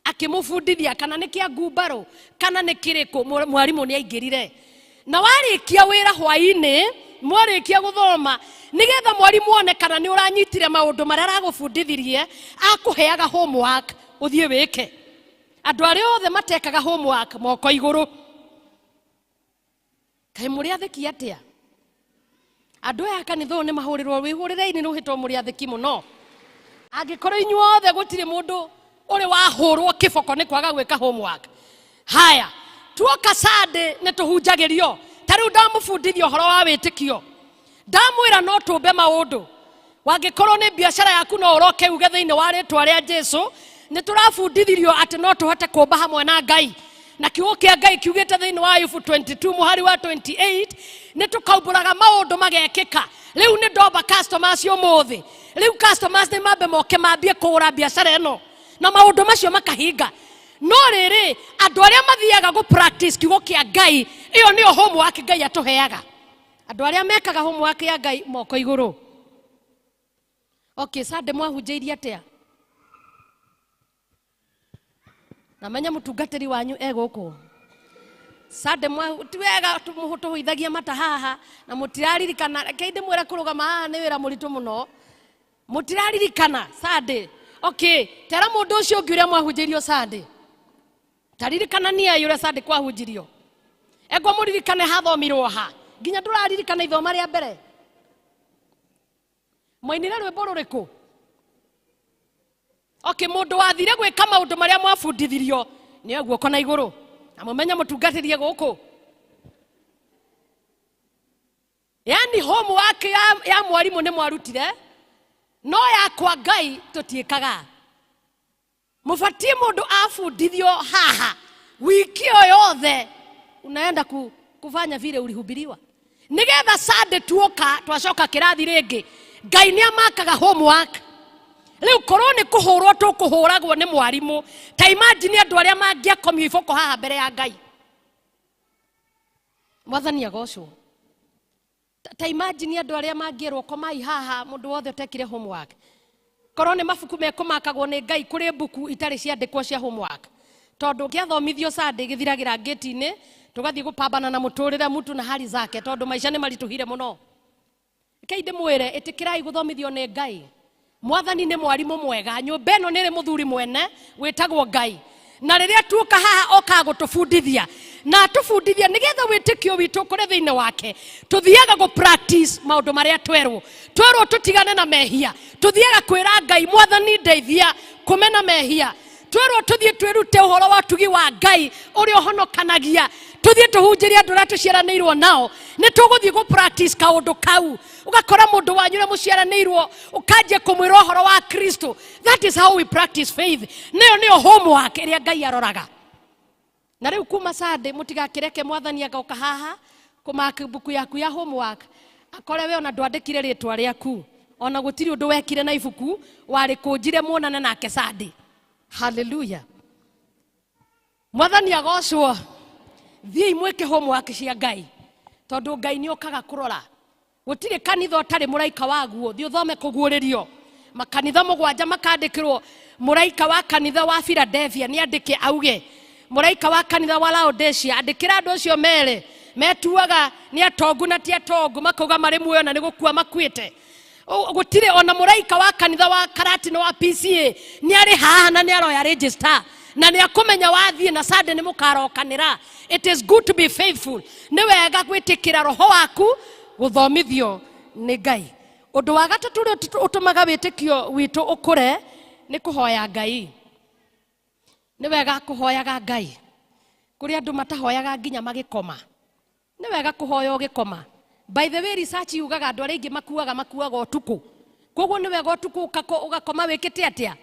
akĩmũbundithia, kana nĩ kĩa ngumbarũ kana nĩ kĩrĩkũ, mwarimũ nĩ aingĩrire. Na warĩkia wĩra hwaĩ-inĩ, mwarĩkia gũthoma, nĩgetha mwarimũ one kana nĩ ũranyitire maũndũ marĩa aragũbundithirie, akũheaga homework ũthiĩ wĩke. Andũ arĩa othe matekaga homework moko igũrũ. Kaĩ mũrĩ athĩki atĩa? Andũ aya a kanitha ũyũ nĩ mahũrĩrwo, wĩhũrĩrei nĩ rũhĩtwo mũrĩ athĩki mũno. Angĩkorwo inyuothe gũtirĩ mũndũ ũrĩ wahũrwo kĩboko nĩ kwaga gwĩka homework. Haya, tuoka Sunday nĩ tũhunjagĩrio. Ta rĩu ndamũbundithia ũhoro wa wĩtĩkio, ndamwĩra no tũmbe maũndũ. Wangĩkorwo nĩ biacara yaku no ũroke uge thĩinĩ wa rĩtwa rĩa Jesu. Nĩ tũrabundithirio atĩ no tũhote kũmba hamwe na Ngai, na kiugo kĩa Ngai kiugĩte thĩinĩ wa Ayubu 22 mũhari wa 28, nĩ tũkaumbũraga maũndũ magekĩka. Rĩu nĩ ndomba customers ũmũthĩ, rĩu customers nĩ mambe moke mambie kũgũra biacara ĩno, na maũndũ macio makahinga. No rĩrĩ, andũ arĩa mathiaga gũ practice kiugo kĩa Ngai, ĩyo nĩyo homework Ngai atũheaga. Andũ arĩa mekaga homework ya Ngai moko igũrũ. Okay, Sunday mwahunjĩirie atĩa? Na menya mũtungatĩri wanyu e gũkũ. Sunday ti wega tũhũithagia mata haha na mũtiraririkana. Reke ndĩmwĩre kũrũgama haha nĩ wĩra mũritũ mũno. Mũtiraririkana Sunday. Okay, tera mũndũ ũcio ũngĩ ũrĩa mwahunjĩirio Sunday. Taririkananiai ũrĩa Sunday kwahunjirio. Engwo mũririkane hathomirwo ha. Nginya ndũraririkana ithoma rĩa mbere. Mwainire rwĩmbo rũrĩkũ? Okay, mũndũ wathire gwĩka maũndũ marĩa mwabundithirio nĩ guoko na igũrũ. Na mũmenye mũtungatĩrie gũkũ. Yani homework ya mwarimũ nĩ mwarutire, no ya kwa Ngai tũtiĩkaga. Mũbatiĩ mũndũ abundithio haha wiki ĩyo yothe, unaenda kufanya vile ulihubiriwa, nigetha Sunday tuoka twacoka kĩrathi rĩngĩ. Ngai nĩ amakaga homework. Rĩu korwo nĩ kũhũrwo tũkũhũragwo nĩ mwarimũ, ta imagine andũ arĩa mangĩakomio iboko haha mbere ya Ngai. Mwathani agocwo. Ta imagine andũ arĩa mangĩerwo komai haha mũndũ wothe ũtekire homework. Korwo nĩ mabuku mekũmakagwo nĩ Ngai kũrĩ mbuku itarĩ ciandĩkwo cia homework. Tondũ gĩathomithio Sunday gĩthiragĩra ngĩti-inĩ, tũgathiĩ gũpambana na mũtũrĩre mutu na hali zake, tondũ maica nĩ maritũhire mũno. Rekei ndĩmwĩre, ĩtĩkĩrai gũthomithio nĩ Ngai. Mwathani nĩ mwarimũ mwega, nyũmba ĩno nĩ ĩrĩ mũthuri mwene wĩtagwo Ngai. Na rĩrĩa tuoka haha okaga gũtũbundithia, na atũbundithia nĩgetha wĩtĩkio witũ ũkũre thĩinĩ wake. Tũthiaga gũ practice maũndũ marĩa twerwo. Twerwo tũtigane na mehia, tũthiaga kwĩra Ngai, Mwathani ndeithia kũmena mehia. Twerwo tũthiĩ twĩrute ũhoro wa ũtugi wa Ngai ũrĩa ũhonokanagia, tũthiĩ tũhunjĩrie andũ arĩa tũciaranĩirwo nao. Nĩ tũgũthiĩ gũ practice kaũndũ kau. Ũgakora mũndũ wanyu ũrĩa mũciaranĩirwo ũkanjia kũmwĩra ũhoro wa Kristo. That is how we practice faith. Nĩyo nĩyo homework ĩrĩa Ngai aroraga. Na rĩu kuma Sunday mũtigakĩreke Mwathani agoka haha kũmark mbuku yaku ya homework akore we ona ndwandĩkire rĩtwa rĩaku, ona gũtirĩ ũndũ wekire na ibuku warĩkũnjire muonane nake Sunday. Hallelujah. Mwathani agocwo. Thiĩi mwĩke homework cia Ngai, tondũ Ngai nĩ okaga kũrora. Gũtirĩ kanitha ũtarĩ mũraika waguo. Thiĩ ũthome kũguũrĩrio. Makanitha mũgwanja makandĩkĩrwo. Mũraika wa kanitha wa Philadelphia nĩ andĩke auge, mũraika wa kanitha wa Laodicea andĩkĩra andũ acio mere metuaga nĩ atongu na ti atongu, makauga marĩ muoyo na nĩ gũkua makuĩte. Gũtirĩ ona mũraika wa kanitha wa Karatina wa PCA nĩ arĩ haha na nĩ aroya register na nĩ akũmenya wathiĩ na Sunday nĩ mũkarokanĩra. It is good to be faithful. Nĩ wega gwĩtĩkĩra roho waku gũthomithio nĩ Ngai. Ũndũ wa gatatũ ũrĩa ũtũmaga wĩtĩkio witũ ũkũre nĩ kũhoya Ngai. Nĩ wega kũhoyaga Ngai. Kũrĩ andũ matahoyaga nginya magĩkoma. Nĩ wega kũhoya ũgĩkoma. By the way, research yugaga andũ arĩa aingĩ makuaga makuaga ũtukũ. Koguo nĩ wega ũtukũ ũgakoma wĩkĩte atĩa?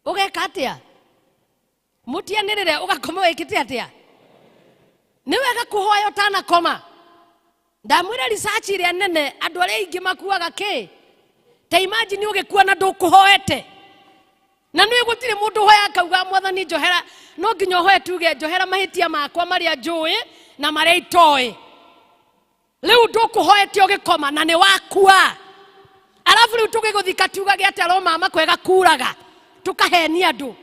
Ũgeka atĩa? Mũtianĩrĩre, ũgakoma wĩkĩte atĩa? Nĩ wega kũhoya ũtanakoma. Ndamwĩra research ĩrĩa nene, andũ arĩa aingĩ makuaga kĩ? Ta imagine ũgĩkua na ndũkũhoete. Na nĩ gũtirĩ mũndũ ũhoya akauga Mwathani njohera, no nginya ũhoe tuge njohera mahĩtia makwa marĩa njũĩ na marĩa itoĩ. Rĩu ndũkũhoete ũgĩkoma na nĩ wakua. Alafu rĩu tũgĩgũthika tugage atĩ aro mama kwega kuraga, tũkahenia andũ.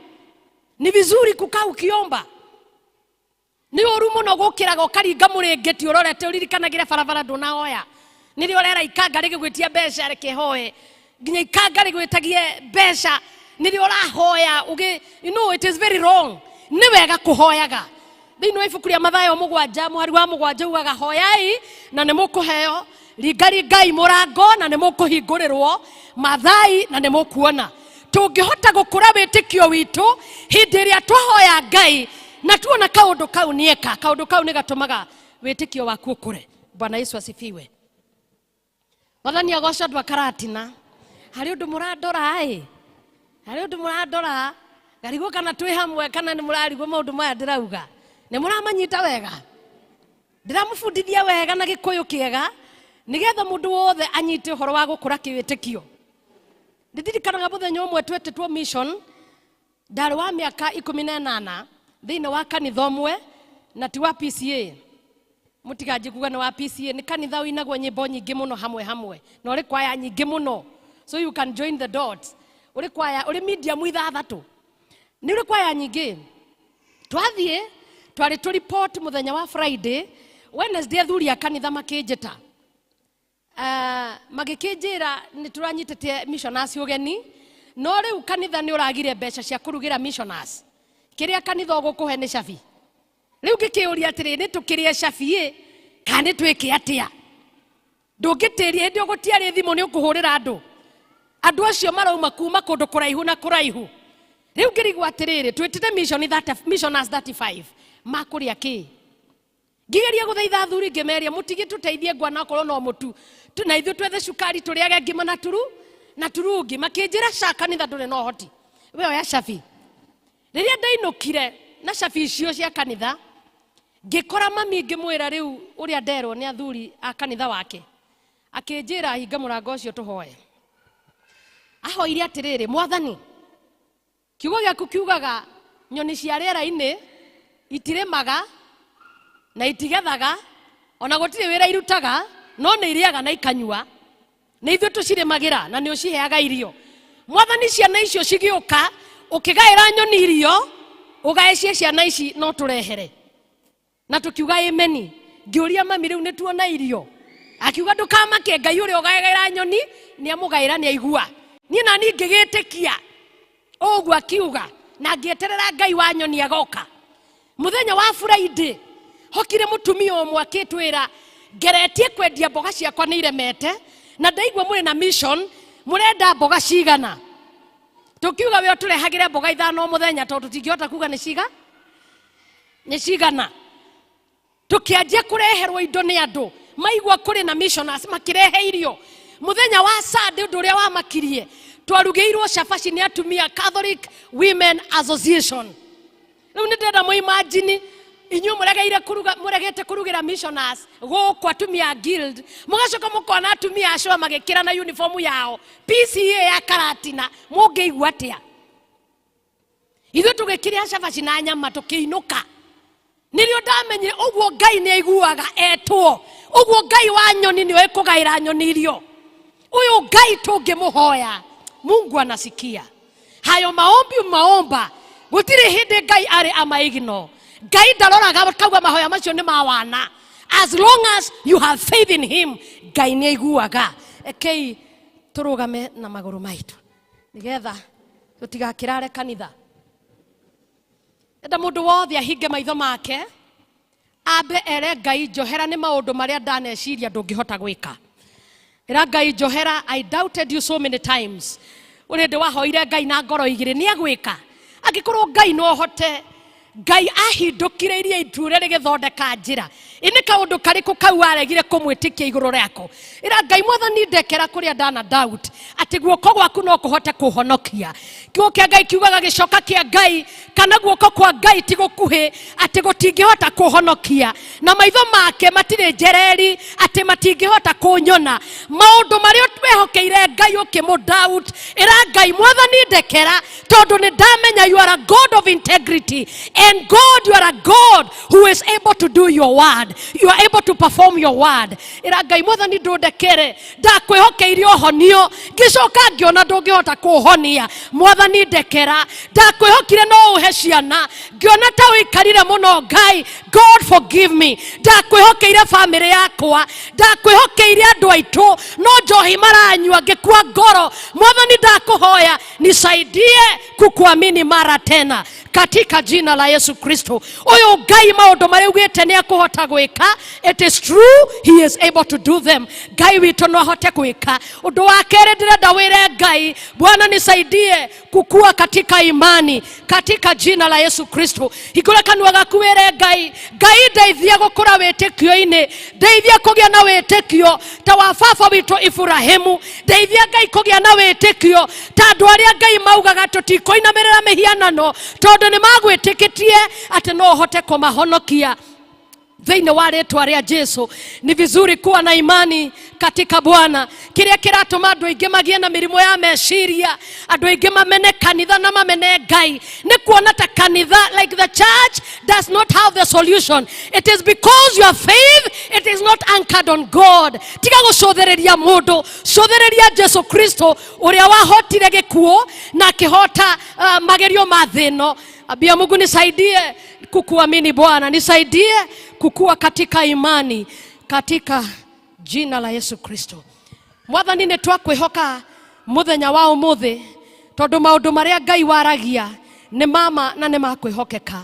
Ni vizuri kukaa ukiomba. Nĩ ũru mũno gũkĩraga ũkaringa mũrĩngĩti ũrorete ũririkanagĩre barabara ndũnahoya. Nĩrĩo ũrera ikanga rĩgĩgwĩtia mbeca reke hoe. Nginya ikanga rĩgwĩtagie mbeca nĩrĩo ũrahoya ũgĩ, you know, it is very wrong. Nĩ wega kũhoyaga. Thĩinĩ wa ibuku rĩa Mathayo mũgwanja mũhari wa mũgwanja ugaga hoyai na nĩ mũkũheo, ringaringai mũrango na nĩ mũkũhingũrĩrwo, mathai na nĩ mũkuona. Tũngĩhota gũkũra wĩtĩkio witũ hĩndĩ ĩrĩa twahoya Ngai na tuona kaũndũ kau nĩeka, kaũndũ kau nĩ gatũmaga wĩtĩkio waku ũkũre. Bwana Yesu asifiwe. Mwathani agocwo andũ a Karatina. Harĩ ũndũ mũrandora ĩ? Harĩ ũndũ mũrandora? Ngarigwo kana twĩ hamwe kana nĩ mũrarigwo maũndũ maya ndĩrauga. Nĩ mũramanyita wega? Ndĩramũbundithia wega na gĩkũyũ kĩega nĩgetha mũndũ wothe anyite ũhoro wa gũkũra kĩwĩtĩkio. Nĩndirikanaga mũthenya ũmwe twetĩtwo mission, ndarĩ wa mĩaka ikũmi na ĩnana thĩinĩ wa kanitha ũmwe na ti wa PCA. Mũtiganjie kuga nĩ wa PCA, nĩ kanitha ũinagwo nyĩmbo nyingĩ mũno hamwe hamwe na ũrĩ kwaya nyingĩ mũno, so you can join the dots. Ũrĩ kwaya, ũrĩ medium ithathatũ, nĩ ũrĩ kwaya nyingĩ. Twathiĩ twarĩ tũ report mũthenya wa Friday, Wednesday athuri a kanitha makĩnjĩta. Magĩkĩnjĩra nĩ tũranyitĩte missioners ũgeni, no rĩu kanitha nĩ ũragire mbeca cia kũrugĩra missioners. Kĩrĩa kanitha ũgũkũhe nĩ cabi. Rĩu ngĩkĩũria atĩrĩ, nĩ tũkĩrĩe cabi ĩ kana nĩ twĩke atĩa? Ndũngĩtĩria hĩndĩ ĩyo gũtiarĩ thimũ, nĩ ũkũhũrĩra andũ. Andũ acio marauma kuma kũndũ kũraihu na kũraihu. Rĩu ngĩrigwo atĩrĩrĩ, twĩtĩte missioners 35 makũrĩa kĩ? Ngigeria gũthaitha athuri ngĩmeria mũtigĩtũteithie ngwana okorwo no mũtu, na ithuĩ twethe cukari tũrĩage ngima na turu na turungi. Makĩnjĩra ca kanitha ndũrĩ na ũhoti, we oya cabi. Rĩrĩa ndainũkire na cabi icio cia kanitha, ngĩkora mami ngĩmwĩra rĩu ũrĩa nderwo nĩ athuri a kanitha wake. Akĩnjĩra hinga mũrango ũcio tũhoe. Ahoire atĩrĩrĩ, Mwathani, kiugo gĩaku kiugaga nyoni cia rĩera-inĩ itirĩmaga na itigethaga, ona gũtirĩ wĩra irutaga, No nĩ irĩaga na ikanyua, nĩ ithuĩ tũcirĩmagĩra na nĩ ũciheaga irio. Mwathani, ciana icio cigĩũka, ũkĩgaĩra nyoni irio, ũgae cie ciana ici no tũrehere. Na tũkiuga ameni. Ngĩũria mami, rĩu nĩ tuona irio? Akiuga ndũkamake, Ngai ũrĩa ũgaĩra nyoni nĩ amũgaĩra, nĩ aigua. Niĩ na niĩ ngĩgĩtĩkia ũguo akiuga, na ngĩeterera Ngai wa nyoni agoka. Mũthenya wa Friday hokire mũtumia ũmwe akĩtwĩra, ngeretie kwendia mboga ciakwa nĩ iremete, na ndaigua mũrĩ na mission, mũrenda mboga cigana? Tũkiuga we ũtũrehagĩre mboga 5 mũthenya, tondũ tũtingĩhota kuga nĩ ciga nĩ cigana. Tũkĩanjia kũreherwo indo nĩ andũ maigua kũrĩ na missioners, makĩrehe irio. Mũthenya wa Sunday, ũndũ ũrĩa wamakirie, twarugĩirwo cabaci nĩ atumia Catholic Women Association. Rĩu nĩ ndĩrenda mũimagine inyuĩ mũregeire kũruga, mũregete kũrugĩra missioners gũkũ atumia a guild, mũgacoka mũkona atumia acio magĩkĩra na uniform yao PCA ya Karatina, mũngĩigua atĩa? Ithuĩ tũgĩkĩrĩa cabaci na nyama tũkĩinũka. Nĩrĩo ndamenyire ũguo Ngai nĩ aiguaga etwo, ũguo Ngai wa nyoni nĩ oĩ kũgaĩra nyoni irio. Ũyũ Ngai tũngĩmũhoya, Mungu anasikia hayo maombi maomba. Gũtirĩ hĩndĩ Ngai arĩ amaigno. Ngai ndaroraga kauga mahoya macio nĩ ma wana. As long as you have faith in him, Ngai nĩ aiguaga. Rekei tũrũgame na magũrũ maitũ nĩgetha tũtigakĩrare kanitha. Enda mũndũ wothe ahinge maitho make, ambe ere Ngai, njohera nĩ maũndũ marĩa ndaneciria ndũngĩhota gwĩka. Ĩra Ngai, njohera, I doubted you so many times. Ũrĩ hĩndĩ wahoire Ngai na ngoro igĩrĩ nĩ agwĩka. Angĩkorwo Ngai no ahote, Ngai ahindũkire iria iture rĩgĩthondeka njĩra, ĩ nĩ kaũndũ karĩkũ kau aregire kũmwĩtĩkia igũrũ rĩako? Ĩra Ngai, Mwathani, ndekera kũrĩa ndana doubt atĩ guoko gwaku no kũhote kũhonokia. Kiugo kĩa Ngai kiugaga gĩcoka kĩa Ngai kana guoko kwa Ngai ti gũkuhĩ atĩ gũtingĩhota kũhonokia, na maitho make matirĩ njereri atĩ matingĩhota kũnyona. Maũndũ marĩa wehokeire Ngai ũkĩmũ doubt, ĩra Ngai, Mwathani, ndekera, tondũ nĩ ndamenya you are a God of integrity, and God, you are a God who is able to do your word, you are able to perform your word. Ĩra Ngai, Mwathani, ndũndekere, ndakwĩhokeire ũhonio, ngĩcoka ngĩona ndũngĩhota kũhonia. Mwathani, ndekera, ndakwĩhokire no ũhe ciana, ngĩona ta ũikarire mũno. Ngai, God, forgive me. Ndakwĩhokeire bamĩrĩ yakwa, ndakwĩhokeire andũ aitũ, no njohi maranyua, ngĩkua ngoro. Mwathani, ndakũhoya nisaidie kukuamini mara tena katika jina la Yesu Kristo. Ũyũ Ngai maũndũ marĩa augĩte nĩ akũhota gwĩka, it is true, he is able to do them. Ngai witũ no ahote gwĩka. Ũndũ wa kerĩ ndĩrenda wĩre Ngai, Bwana, nisaidie kukua katika imani katika jina la Yesu Kristo. Hingũra kanua gaku wĩre Ngai, Ngai, ndeithia gũkũra wĩtĩkio-inĩ, ndeithia kũgĩa na wĩtĩkio ta wa baba witũ Iburahĩmu, ndeithia Ngai kũgĩa na wĩtĩkio ta andũ arĩa Ngai maugaga tũtikũinamĩrĩra mĩhianano, tondũ nĩ magwĩtĩkĩtie atĩ no ũhote kũmahonokia thĩinĩ wa rĩtwa rĩa Jesu. Ni vizuri kuwa na imani katika Bwana. Kĩrĩa kĩratũma andũ aingĩ magĩe na mĩrimũ ya meciria, andũ aingĩ mamene kanitha na mamene Ngai, nĩ kuona ta kanitha, like the church does not have the solution. It is because your faith, it is not anchored on God. Tiga gũcũthĩrĩria mũndũ, cũthĩrĩria Jesu Kristo ũrĩa wahotire gĩkuũ na akĩhota magerio ma thĩ ĩno. Ambia Mungu, nisaidie kukuamini Bwana, nisaidie kukua katika imani katika jina la Yesu Kristo. Mwathani, nĩ twakwĩhoka mũthenya wa ũmũthĩ, tondũ maũndũ marĩa Ngai waragia nĩ mama na nĩ makwĩhokeka.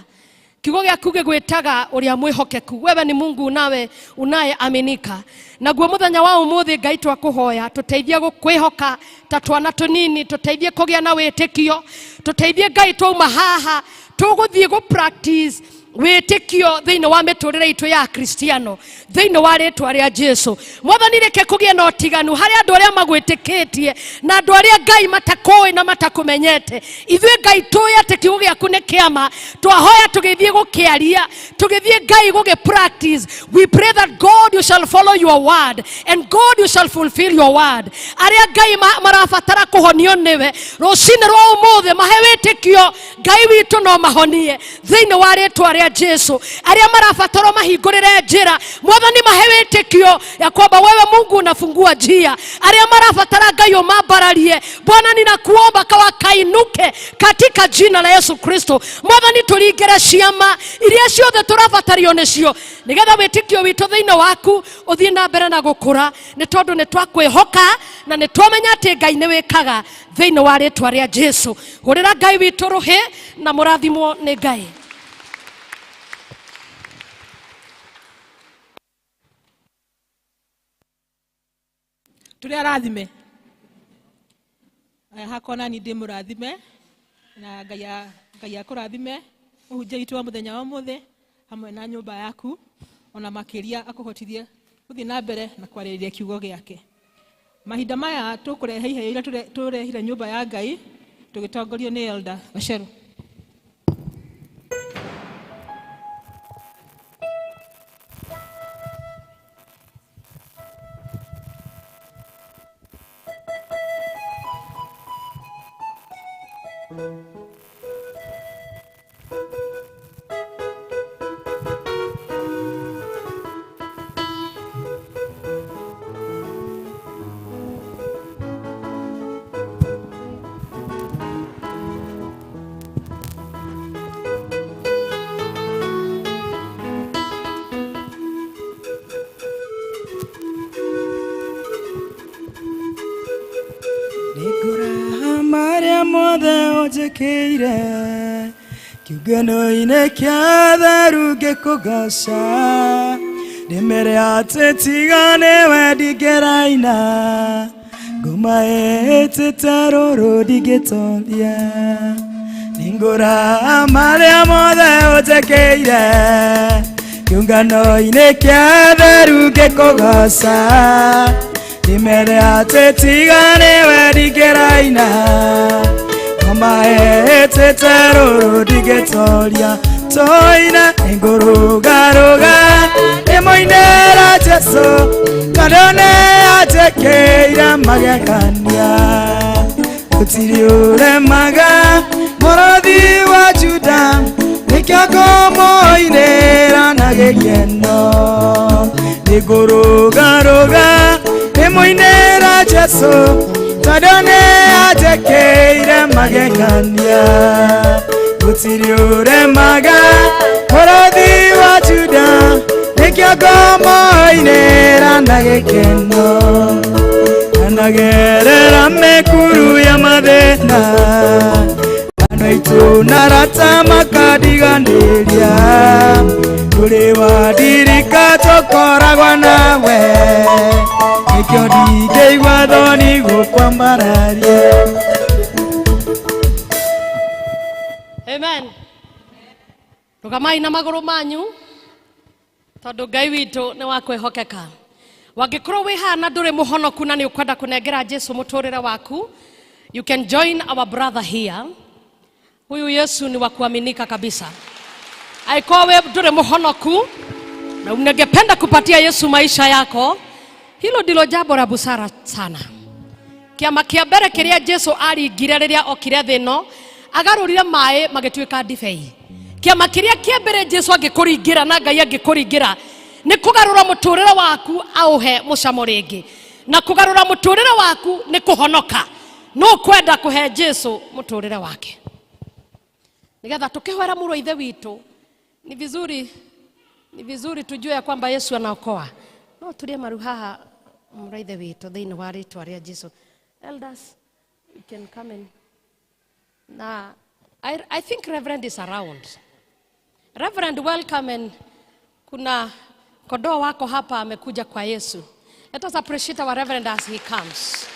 Kiugo gĩaku gĩgwĩtaga ũrĩa mwĩhokeku, wewe ni Mungu nawe unayeaminika. Naguo mũthenya wa ũmũthĩ, Ngai, twakũhoya tũteithie gũkwĩhoka ta twana tũnini, tũteithie kũgĩa na wĩtĩkio, tũteithie Ngai, twauma haha tũgũthiĩ gũ practice wĩtĩkio thĩinĩ wa mĩtũrĩre itũ ya Kristiano thĩinĩ wa rĩtwa rĩa Jesu. Mwathani, reke kũgĩe na ũtiganu harĩ andũ arĩa magwĩtĩkĩtie na andũ arĩa Ngai matakũĩ na matakũmenyete. Ithuĩ, Ngai, tũĩ atĩ kiugo gĩaku nĩ kĩama. Twahoya tũgĩthiĩ gũkĩaria, tũgĩthiĩ, Ngai, gũgĩ practice. We pray that God, you shall follow your word, and God, you shall fulfill your word. Arĩa, Ngai, marabatara kũhonio nĩwe rũcinĩ rwa ũmũthĩ, mahe wĩtĩkio, Ngai witũ, no mahonie thĩinĩ wa rĩtwa rĩa rĩa Jesu. Arĩa marabatarwo mahingũrĩre njĩra, Mwathani mahe wĩtĩkio ya kwamba wewe Mungu unafungua njia. Arĩa marabatara Ngai ũmambararie, Bwana ninakuomba kawakainuke katika jina la Yesu Kristo. Mwathani tũringĩre ciama iria ciothe tũrabatario nĩcio, nĩgetha wĩtĩkio witũ thĩinĩ waku ũthiĩ na mbere na gũkũra, nĩ tondũ nĩ twakwĩhoka na nĩ twamenya atĩ Ngai nĩ wĩkaga thĩinĩ wa rĩtwa rĩa Jesu. Hũrĩra Ngai witũ rũhĩ na mũrathimwo nĩ Ngai. Tũrĩ arathime. Aya hakwa nani ndĩ mũrathime na Ngai Ngai akũrathime mũhunjia witũ wa mũthenya wa ũmũthĩ hamwe na nyũmba yaku, ona makĩria akũhotithie gũthiĩ na mbere na kwarĩrĩria kiugo gĩake. Mahinda maya tũkũrehe iheo iria tũrehire nyũmba ya Ngai tũgĩtongorio nĩ Elder Gacheru. Marĩa mothe ũnjĩkĩire kĩũngano-inĩ kĩa theru ngĩkũgoca, ndĩmere atĩ tiga nĩwe ndingĩraina, ngoma ĩtĩte rũrũ ndingĩtoria. Nĩngũraha marĩa mothe ũnjĩkĩire kĩũngano-inĩ kĩa theru ngĩkũgoca, ndĩmere atĩ tiga nĩwe ndingĩraina, ngoma ĩtĩte rũrũ ndingĩtoria. Toina nĩngũrũgarũga ndĩmũinĩra Jesũ, tondũ nĩanjĩkĩire magegania. Gũtirĩ ũremaga mũrũthi wa Juda, nĩkĩo ngũmũinĩra na gĩkeno. Nĩngũrũgarũga ndĩmũinĩra Jesũ, tondũ nĩanjĩkĩire magegania. Gũtirĩ ũremaga mũrũthi wa Juda, nĩkĩo ngũmũinĩra na gĩkeno. Anagerera mĩkuru ya mathĩna, andũ aitũ na arata makandiganĩria. Ndũrĩ wandirika tũkoragwo nawe, nĩkĩo ndingĩigua thoni gũkwambararia. Amen. Rũgamai na magũrũ manyu tondũ Ngai witũ nĩ wa kwĩhokeka. Wangĩkorwo wĩ haha na ndũrĩ mũhonoku na nĩ ũkwenda kũnengera Jesu mũtũrĩre waku, you can join our brother here. Huyu Yesu ni wa kuaminika kabisa. Angĩkorwo wĩ ndũrĩ mũhonoku na ungependa kupatia Yesu maisha yako, hilo ndilo jambo la busara sana. Kĩama kĩa mbere kĩrĩa Jesu aringire rĩrĩa okire thĩ ĩno, agarũrire maĩ magĩtuĩka ndibei. Kĩama kĩrĩa kĩa mbere Jesu angĩkũringĩra na Ngai angĩkũringĩra nĩ kũgarũra mũtũrĩre waku aũhe mũcamo rĩngĩ. Na kũgarũra mũtũrĩre waku nĩ kũhonoka. No kwenda kũhe Jesu mũtũrĩre wake. Nĩgetha tũkĩhoera mũrũ wa ithe witũ, ni vizuri tujue ya kwamba Yesu anaokoa. No turie maru haha mũrũ wa ithe witũ thĩinĩ wa rĩtwa rĩa Jesu. Elders, you can come in. Na I think Reverend is around. Reverend, welcome, and kuna kondoo wako hapa amekuja kwa Yesu. Let us appreciate our Reverend as he comes.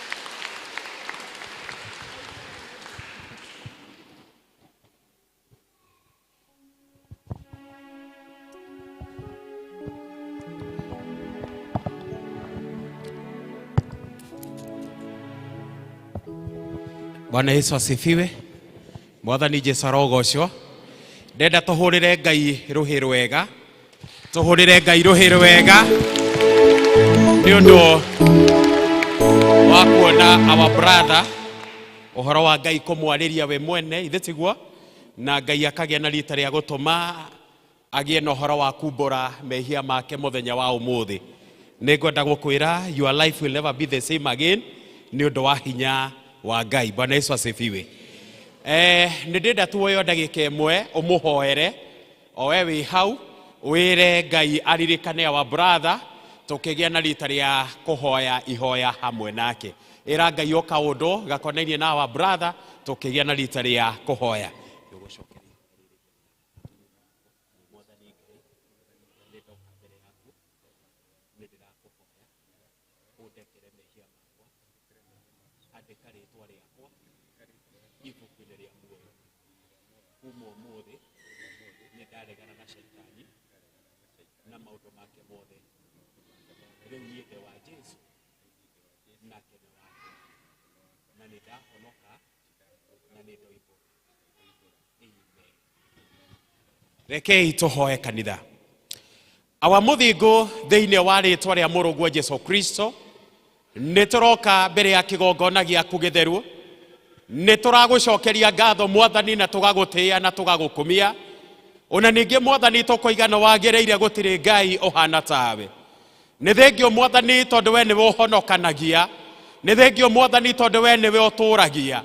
Bwana Yesu asifiwe. Mwathani Jesu arogocwo. Ndenda tũhũrĩre Ngai rũhĩ rwega. Tũhũrĩre Ngai rũhĩ rwega nĩ ũndũ wa kuona our brother ũhoro wa Ngai kũmwarĩria we mwene, ithe tiguo, na Ngai akagĩa na rita rĩa gũtũma Agĩe na ũhoro wa kumbũra mehia make mũthenya wa ũmũthĩ. Nĩ ngwenda gũkwĩra your life will never be the same again nĩ ũndũ wa hinya wa Ngai. Bwana Yesu asifiwe. Nĩ ndĩrenda tuoyo ndagĩka ĩmwe ũmũhoere o we wĩ hau wĩre Ngai aririkane our brother tũkĩgĩa na rita rĩa kũhoya ihoya hamwe nake. Ĩra Ngai o kaũndũ gakonainie na our brother tũkĩgĩa na rita rĩa kũhoya. Andĩka rĩtwa rĩakwa ibuku-inĩ rĩa muoyo. Kuma ũmũthĩ nĩ ndaregana na shaitani na maũndũ make mothe. Rĩu niĩ ndĩ wa Jesu nake nĩ wakwa, na nĩ ndahonoka na nĩ ndoimbũra. Amen. Rekei tũhoe kanitha. Awa mũthingu thĩinĩ wa rĩtwa rĩa mũrũguo Jesu Kristo, nĩ tũroka mbere ya kĩgongona gĩaku gĩtheru, nĩ tũragũcokeria ngatho mwathani na tũgagũtĩĩa na tũgagũkumia. Ona ningĩ mwathani tũkoiga nĩ wagĩrĩire gũtirĩ Ngai ũhana tawe. Nĩ thengio mwathani tondũ we nĩwe ũhonokanagia, nĩ thengio mwathani tondũ we nĩwe ũtũragia,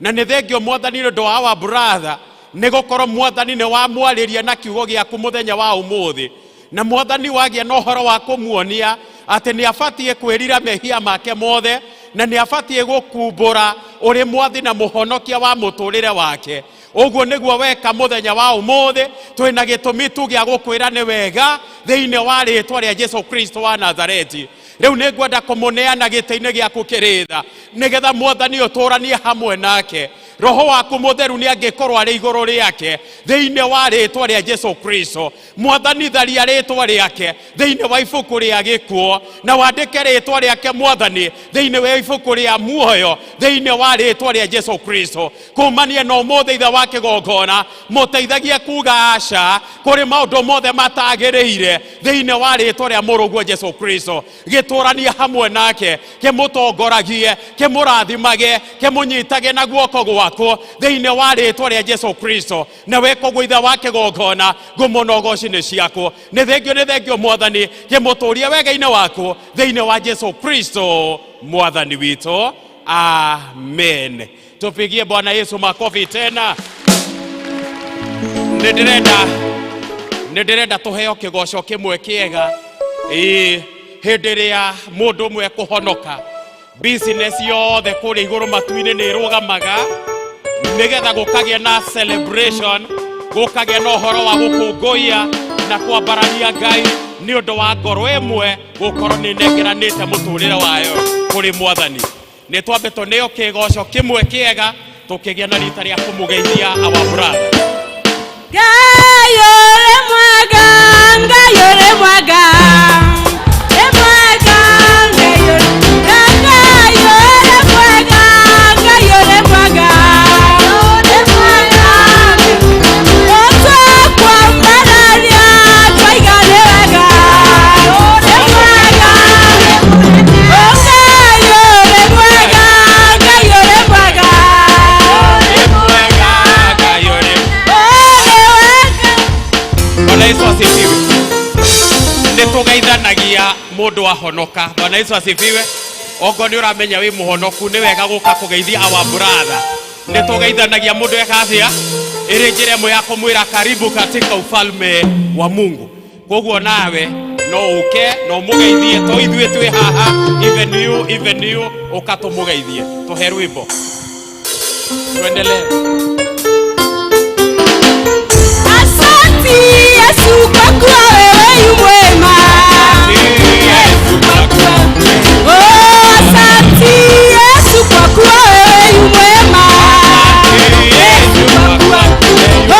na nĩ thengio mwathani nĩ ũndũ wa our brother, nĩ gũkorwo mwathani nĩ wamwarĩria na kiugo gĩaku mũthenya wa ũmũthĩ, na mwathani wagĩa na ũhoro wa kũmuonia atĩ nĩ abatiĩ kwĩrira mehia make mothe na nĩ abatiĩ gũkumbũra ũrĩ mwathi na mũhonokia wa mũtũrĩre wake. Ũguo nĩguo weka mũthenya wa ũmũthĩ, twĩna gĩtũmi tu gĩa gũkwĩra nĩ wega thĩinĩ wa rĩtwa rĩa Jesu Kristo wa Nazareti. Rĩu nĩ ngwenda kũmũneana gĩtĩ-inĩ gĩaku kĩrĩ tha nĩgetha mwathani ũtũranie hamwe nake. Roho waku mũtheru nĩ angĩkorwo arĩ igũrũ rĩake thĩinĩ wa rĩtwa rĩa Jesu Kristo. Mwathani tharia rĩtwa rĩake thĩinĩ wa ibuku rĩa gĩkuũ na wandĩke rĩtwa rĩake mwathani thĩinĩ wa ibuku rĩa muoyo thĩinĩ wa rĩtwa rĩa Jesu Kristo. Kumania na ũmũthĩ ithe wa kĩgongona mũteithagie kuga aca kũrĩ maũndũ mothe matagĩrĩire thĩinĩ wa rĩtwa rĩa mũrũguo Jesu Kristo. Gĩtũranie hamwe nake, kĩmũtongoragie, kĩmũrathimage, kĩmũnyitage na guoko gwaku thĩinĩ wa rĩtwa rĩa Jesu Kristo. Na weka ũguo ithe wa kĩgongona, ngumo na ũgoci nĩ ciaku. Nĩ thengio, nĩ thengio mwathani, kĩmũtũrie wega-inĩ waku thĩinĩ wa Jesu Kristo mwathani witũ. Amen. Tupigie Bwana Yesu makofi tena. Nĩ ndĩrenda tũheo kĩgoco kĩmwe kĩega. Ĩĩ, hĩndĩ ĩrĩa mũndũ ũmwe ekũhonoka, business yothe kũrĩa igũrũ matu-inĩ nĩ ĩrũgamaga nĩgetha gũkagĩa na celebration, gũkagĩa na ũhoro wa gũkũngũiya na kwambararia Ngai nĩ ũndũ wa ngoro ĩmwe gũkorwo nĩ ĩnengeranĩte mũtũrĩre wayo kũrĩ mwathani. Nĩ twambe tũneo kĩgoco kĩmwe kĩega tũkĩgĩa na rita rĩa kũmũgeithia our brother. Ngai ũrĩ mwega, Ngai ũrĩ mwega, nĩ mwega, Ngai ũrĩ Ngai ũrĩ mwega, Ngai ũrĩ mwega, nĩ mwega. Ũtũkwambararia twaiga nĩ wega, nĩ mwega. Ngai ũrĩ mwega, Ngai ũrĩ mwega, nĩ mwega, Ngai ũrĩ Bwana Yesu asifiwe. Nĩ tũgeithanagia mũndũ ahonoka. Bwana Yesu asifiwe. Ongo nĩ ũramenya wĩ mũhonoku, nĩ wega gũka kũgeithia our brother. Nĩ tũgeithanagia mũndũ eka atĩa? Ĩrĩ njĩra ĩmwe ya kũmwĩra karibu katika ufalme wa Mungu. Koguo nawe no ũke na ũmũgeithie, to ithuĩ twĩ haha, even you, even you, ũka tũmũgeithie. Tũhe rwĩmbo. Tuendelee. Asante Yesu kwa kuwa wewe yu mwema. Oh, asante Yesu kwa kuwa wewe yu mwema. Oh,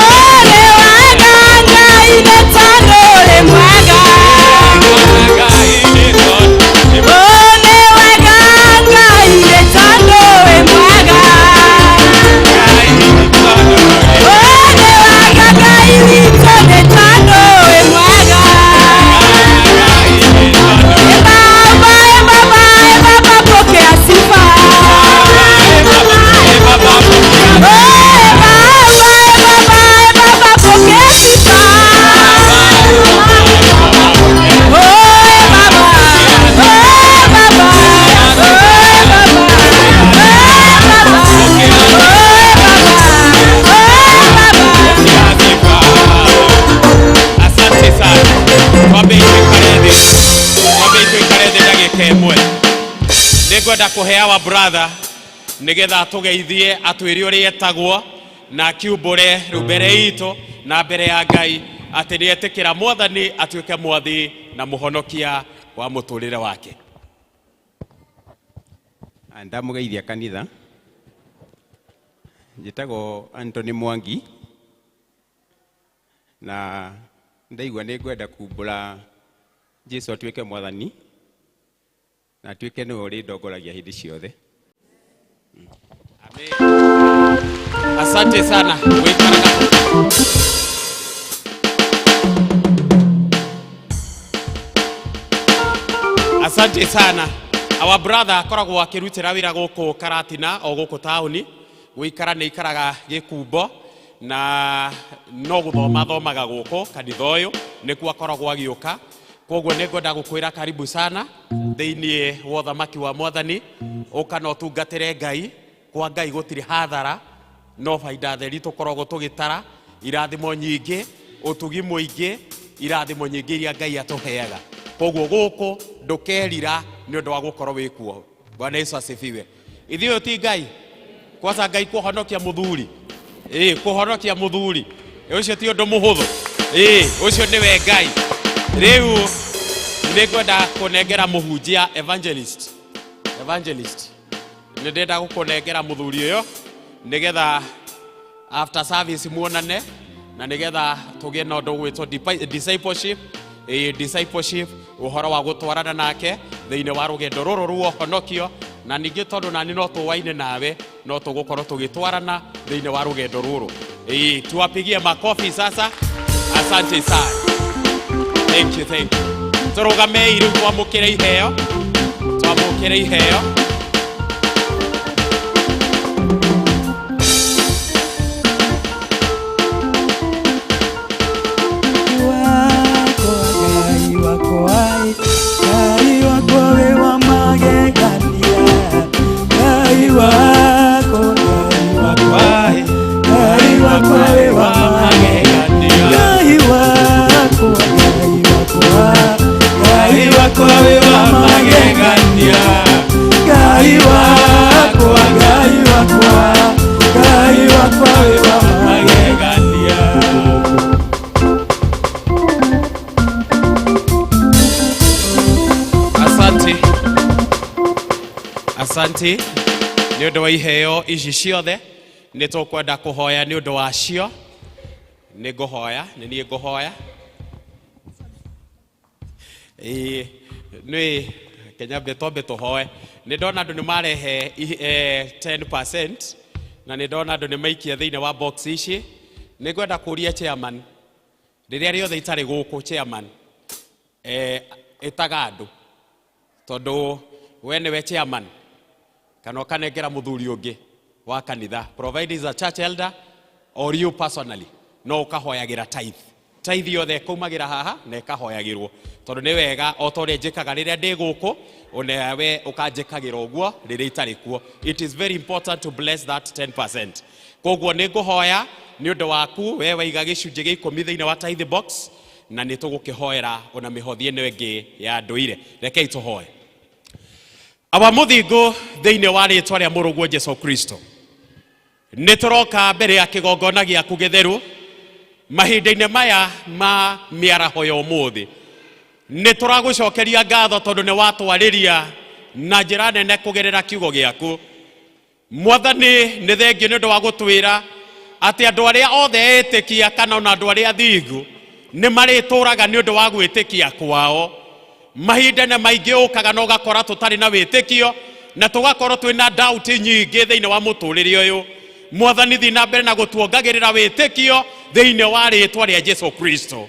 nĩ wega Ngai nĩ tondũ ũrĩ mwega. Oh, nĩ wega Ngai nĩ tondũ wĩ mwega. Oh, nĩ wega Ngai witũ nĩ tondũ wĩ mwega. Ndagĩka ĩmwe nĩ ngwenda kũhe our brother nĩgetha atũgeithie atwĩre ũrĩa etagwo na akiumbũre rĩu mbere itũ na mbere ya Ngai atĩ nĩ etĩkĩra mwathani atuĩke mwathi na mũhonokia wa mũtũrĩre wake. Ndamũgeithia kanitha. Njĩtagwo Anthony Mwangi na ndaigua nĩ ngwenda kumbũra Jesu atuĩke mwathani na atuĩke nĩwe ũrĩndongoragia hĩndĩ ciothe. Asante sana. Wĩikaraga. Asante sana. Our brother akoragwo akĩrutĩra wĩra gũkũ Karatina o gũkũ taũni. Gũikara nĩ ikaraga Gĩkumbo na no gũthoma athomaga gũkũ kanitha ũyũ nĩkuo akoragwo agĩũka. Koguo nĩ ngwenda gũkwĩra karibu sana thĩinĩ wa ũthamaki wa mwathani. Ũka na ũtungatĩre Ngai. Kwa Ngai gũtirĩ hathara, no baida theri tũkoragwo tũgĩtara, irathimo nyingĩ, ũtugi mũingĩ, irathimo nyingĩ iria Ngai atũheaga. Koguo gũkũ ndũkerira nĩ ũndũ wa gũkorwo wĩ kuo. Bwana Yesu asifiwe. Ithuĩ ũyũ ti Ngai kwanza Ngai kũhonokia mũthuri, ĩĩ kũhonokia mũthuri ũcio ti ũndũ mũhũthũ, ĩĩ ũcio nĩwe Ngai. Rĩu nĩ ngwenda kũnengera mũhunjia evangelist, evangelist nĩ ndĩrenda gũkũnengera mũthuri ũyũ nĩgetha after service muonane na nĩgetha tũgĩe na ũndũ ũgwĩtwo discipleship, ĩĩ discipleship, ũhoro wa gũtwarana nake thĩinĩ wa rũgendo rũrũ rwa ũhonokio, na ningĩ tondũ nani no tũwaine nawe no tũgũkorwo tũgĩtwarana thĩinĩ wa rũgendo rũrũ. Ĩĩ tuwapigie makofi sasa. Asante sana. Thank you, thank you. Tũrũgamei rĩu twamũkĩre iheo, twamũkĩre iheo. Ngai wakwa, Ngai wakwa wĩ wa magegania. Ngai wakwa, Ngai wakwa, Ngai wakwa wĩ wa magegania. Ngai wakwa, Ngai wakwa, Ngai wakwa wĩ wa magegania. Ngai wakwa, Ngai wakwa, Ngai wakwa wĩ wa magegania. Asante, asante nĩ ũndũ wa iheo ici ciothe. Nĩ tũkwenda kũhoya nĩ ũndũ wacio. Nĩ ngũhoya, nĩ niĩ ngũhoya. Ĩĩ nĩ kenya twambe tũhoe. Nĩ ndona andũ nĩ marehe 10% na nĩ ndona andũ nĩ maikia thĩinĩ wa box ici. Nĩ ngwenda kũria chairman, rĩrĩa rĩothe itarĩ gũkũ chairman, ĩtaga andũ tondũ we nĩwe chairman, kana ũkanengera mũthuri ũngĩ wa kanitha, provided is a church elder or you personally, no ũkahoyagĩra tithe. Tithe yothe ĩkaumagira haha na ĩkahoyagĩrwo, tondũ nĩ wega o ta ũrĩa njĩkaga rĩrĩa ndĩ gũkũ, onawe ũkanjĩkagĩra ũguo rĩrĩa itarĩ kuo. It is very important to bless that 10%. Koguo nĩ ngũhoya nĩ ũndũ waku we waiga gĩcunjĩ gĩa ikũmi thĩinĩ wa tithe box, na nĩ tũgũkĩhoera ona mĩhothi ĩno ĩngĩ ya ndũire. Rekei tũhoe. Awa mũthingu thĩinĩ wa rĩtwa rĩa mũrũguo Jesu Kristo, nĩ tũroka mbere ya kĩgongona gĩaku gĩtheru mahinda-inĩ maya ma mĩaraho ya ũmũthĩ. Nĩ tũragũcokeria ngatho tondũ nĩ watwarĩria na njĩra nene kũgerera kiugo gĩaku. Mwathani, nĩ thengiũ nĩ ũndũ wa gũtwĩra atĩ andũ arĩa othe etĩkia kana ona andũ arĩa athingu nĩ marĩtũraga nĩ ũndũ wa gwĩtĩkia kwao. Mahinda nĩ maingĩ ũkaga na ũgakora tũtarĩ na wĩtĩkio na tũgakorwo twĩna doubt nyingĩ thĩinĩ wa mũtũrĩre ũyũ. Mwathani, thiĩ na mbere na gũtuongagĩrĩra wĩtĩkio thĩinĩ wa rĩtwa rĩa Jesu Kristo.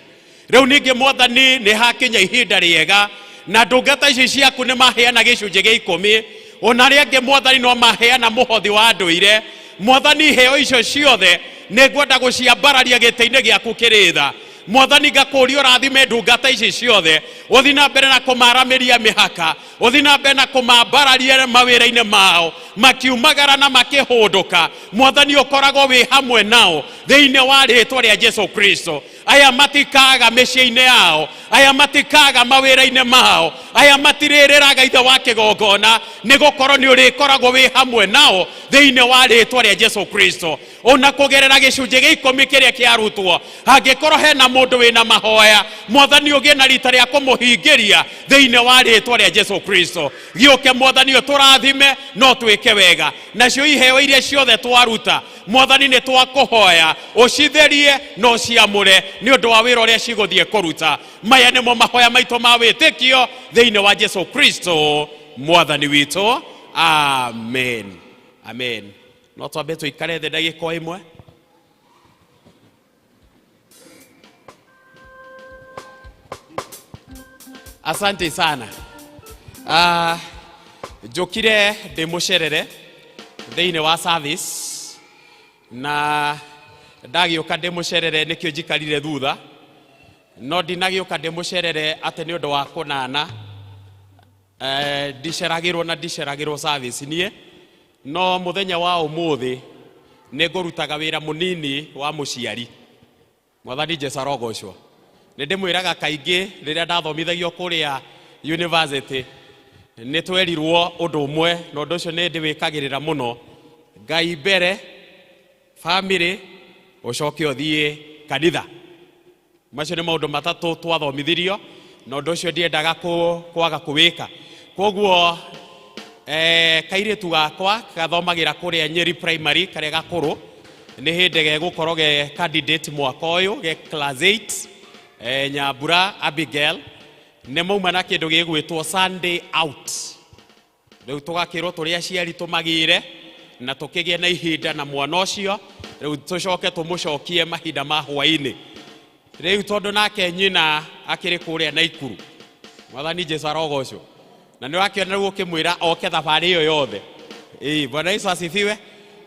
Rĩu ningĩ Mwathani, nĩ hakinya ihinda rĩega na ndungata ici ciaku nĩ maheana gĩcunjĩ gĩa ikũmi, ona arĩa angĩ Mwathani no maheana mũhothi wa ndũire. Mwathani, iheo icio ciothe nĩ ngwenda gũciambararia gĩtĩ-inĩ gĩaku kĩrĩ tha. Mwathani, ngakũũria ũrathime ndungata ici ciothe, ũthiĩ na mbere na kũmaramĩria mĩhaka, ũthiĩ na mbere na kũmambararia mawĩra-inĩ mao, makiumagara na makĩhũndũka. Mwathani, ũkoragwo wĩ hamwe nao thĩinĩ wa rĩtwa rĩa Jesu Kristo. Aya matikaga mĩciĩ-inĩ yao, aya matikaga mawĩra-inĩ mao, Aya matirĩrĩraga ithe wa kĩgongona, nĩ gũkorwo nĩ ũrĩkoragwo wĩ hamwe nao thĩinĩ wa rĩtwa rĩa Jesu Kristo. Ona kũgerera gĩcunjĩ gĩa ikũmi kĩrĩa kĩarutwo, hangĩkorwo hena mũndũ wĩna mahoya, Mwathani ũgĩe na rita rĩa kũmũhingĩria thĩinĩ wa rĩtwa rĩa Jesu Kristo. Gĩũke Mwathani ũtũrathime no twĩke wega. Nacio iheo iria ciothe twaruta, Mwathani nĩ twakũhoya ũcitherie na ũciamũre nĩ ũndũ wa wĩra ũrĩa cigũthiĩ kũruta. Maya nĩmo mahoya maitũ ma wĩtĩkio thĩinĩ wa Jesu Kristo Mwathani witũ, amen. Amen. No twambe tũikare thĩ ndagĩka o ĩmwe. Asante sana. Njũkire ndĩ mũcerere thĩinĩ wa service, na ndagĩũka ndĩ mũcerere nĩkĩo njikarire thutha, no ndinagĩũka ndĩ mũcerere atĩ nĩ ũndũ wa kũnana. Ndiceragĩrwo na ndiceragĩrwo service niĩ, no mũthenya wa ũmũthĩ nĩ ngũrutaga wĩra mũnini wa mũciari. Mwathani Jesu arogocwo. Nĩ ndĩmwĩraga kaingĩ rĩrĩa ndathomithagio kũrĩa university, nĩ twerirwo ũndũ ũmwe, na ũndũ ũcio nĩ ndĩwĩkagĩrĩra mũno: Ngai mbere, family, ũcoke ũthiĩ kanitha. Macio nĩ maũndũ matatũ twathomithirio, na ũndũ ũcio ndiendaga kwaga kũwĩka. Koguo kairĩtu gakwa gathomagĩra kũrĩa Nyeri Primary, karĩa gakũrũ, nĩ hĩndĩ gegũkorwo ge candidate mwaka ũyũ, ge class 8. Nyambura Abigail nĩ mauma na kĩndũ gĩgwĩtwo Sunday out. Rĩu tũgakĩrwo tũrĩ aciari tũmagĩre na tũkĩgĩe na ihinda na mwana ũcio, rĩu tũcoke tũmũcokie mahinda ma hwaĩ-inĩ. Rĩu tondũ nake nyina akĩrĩ kũrĩa Naikuru, Mwathani Jesu arogocwo, na nĩ ũrakĩona rĩu ũkĩmwĩra oke thabarĩ ĩyo yothe. Ĩĩ, Bwana Yesu asifiwe.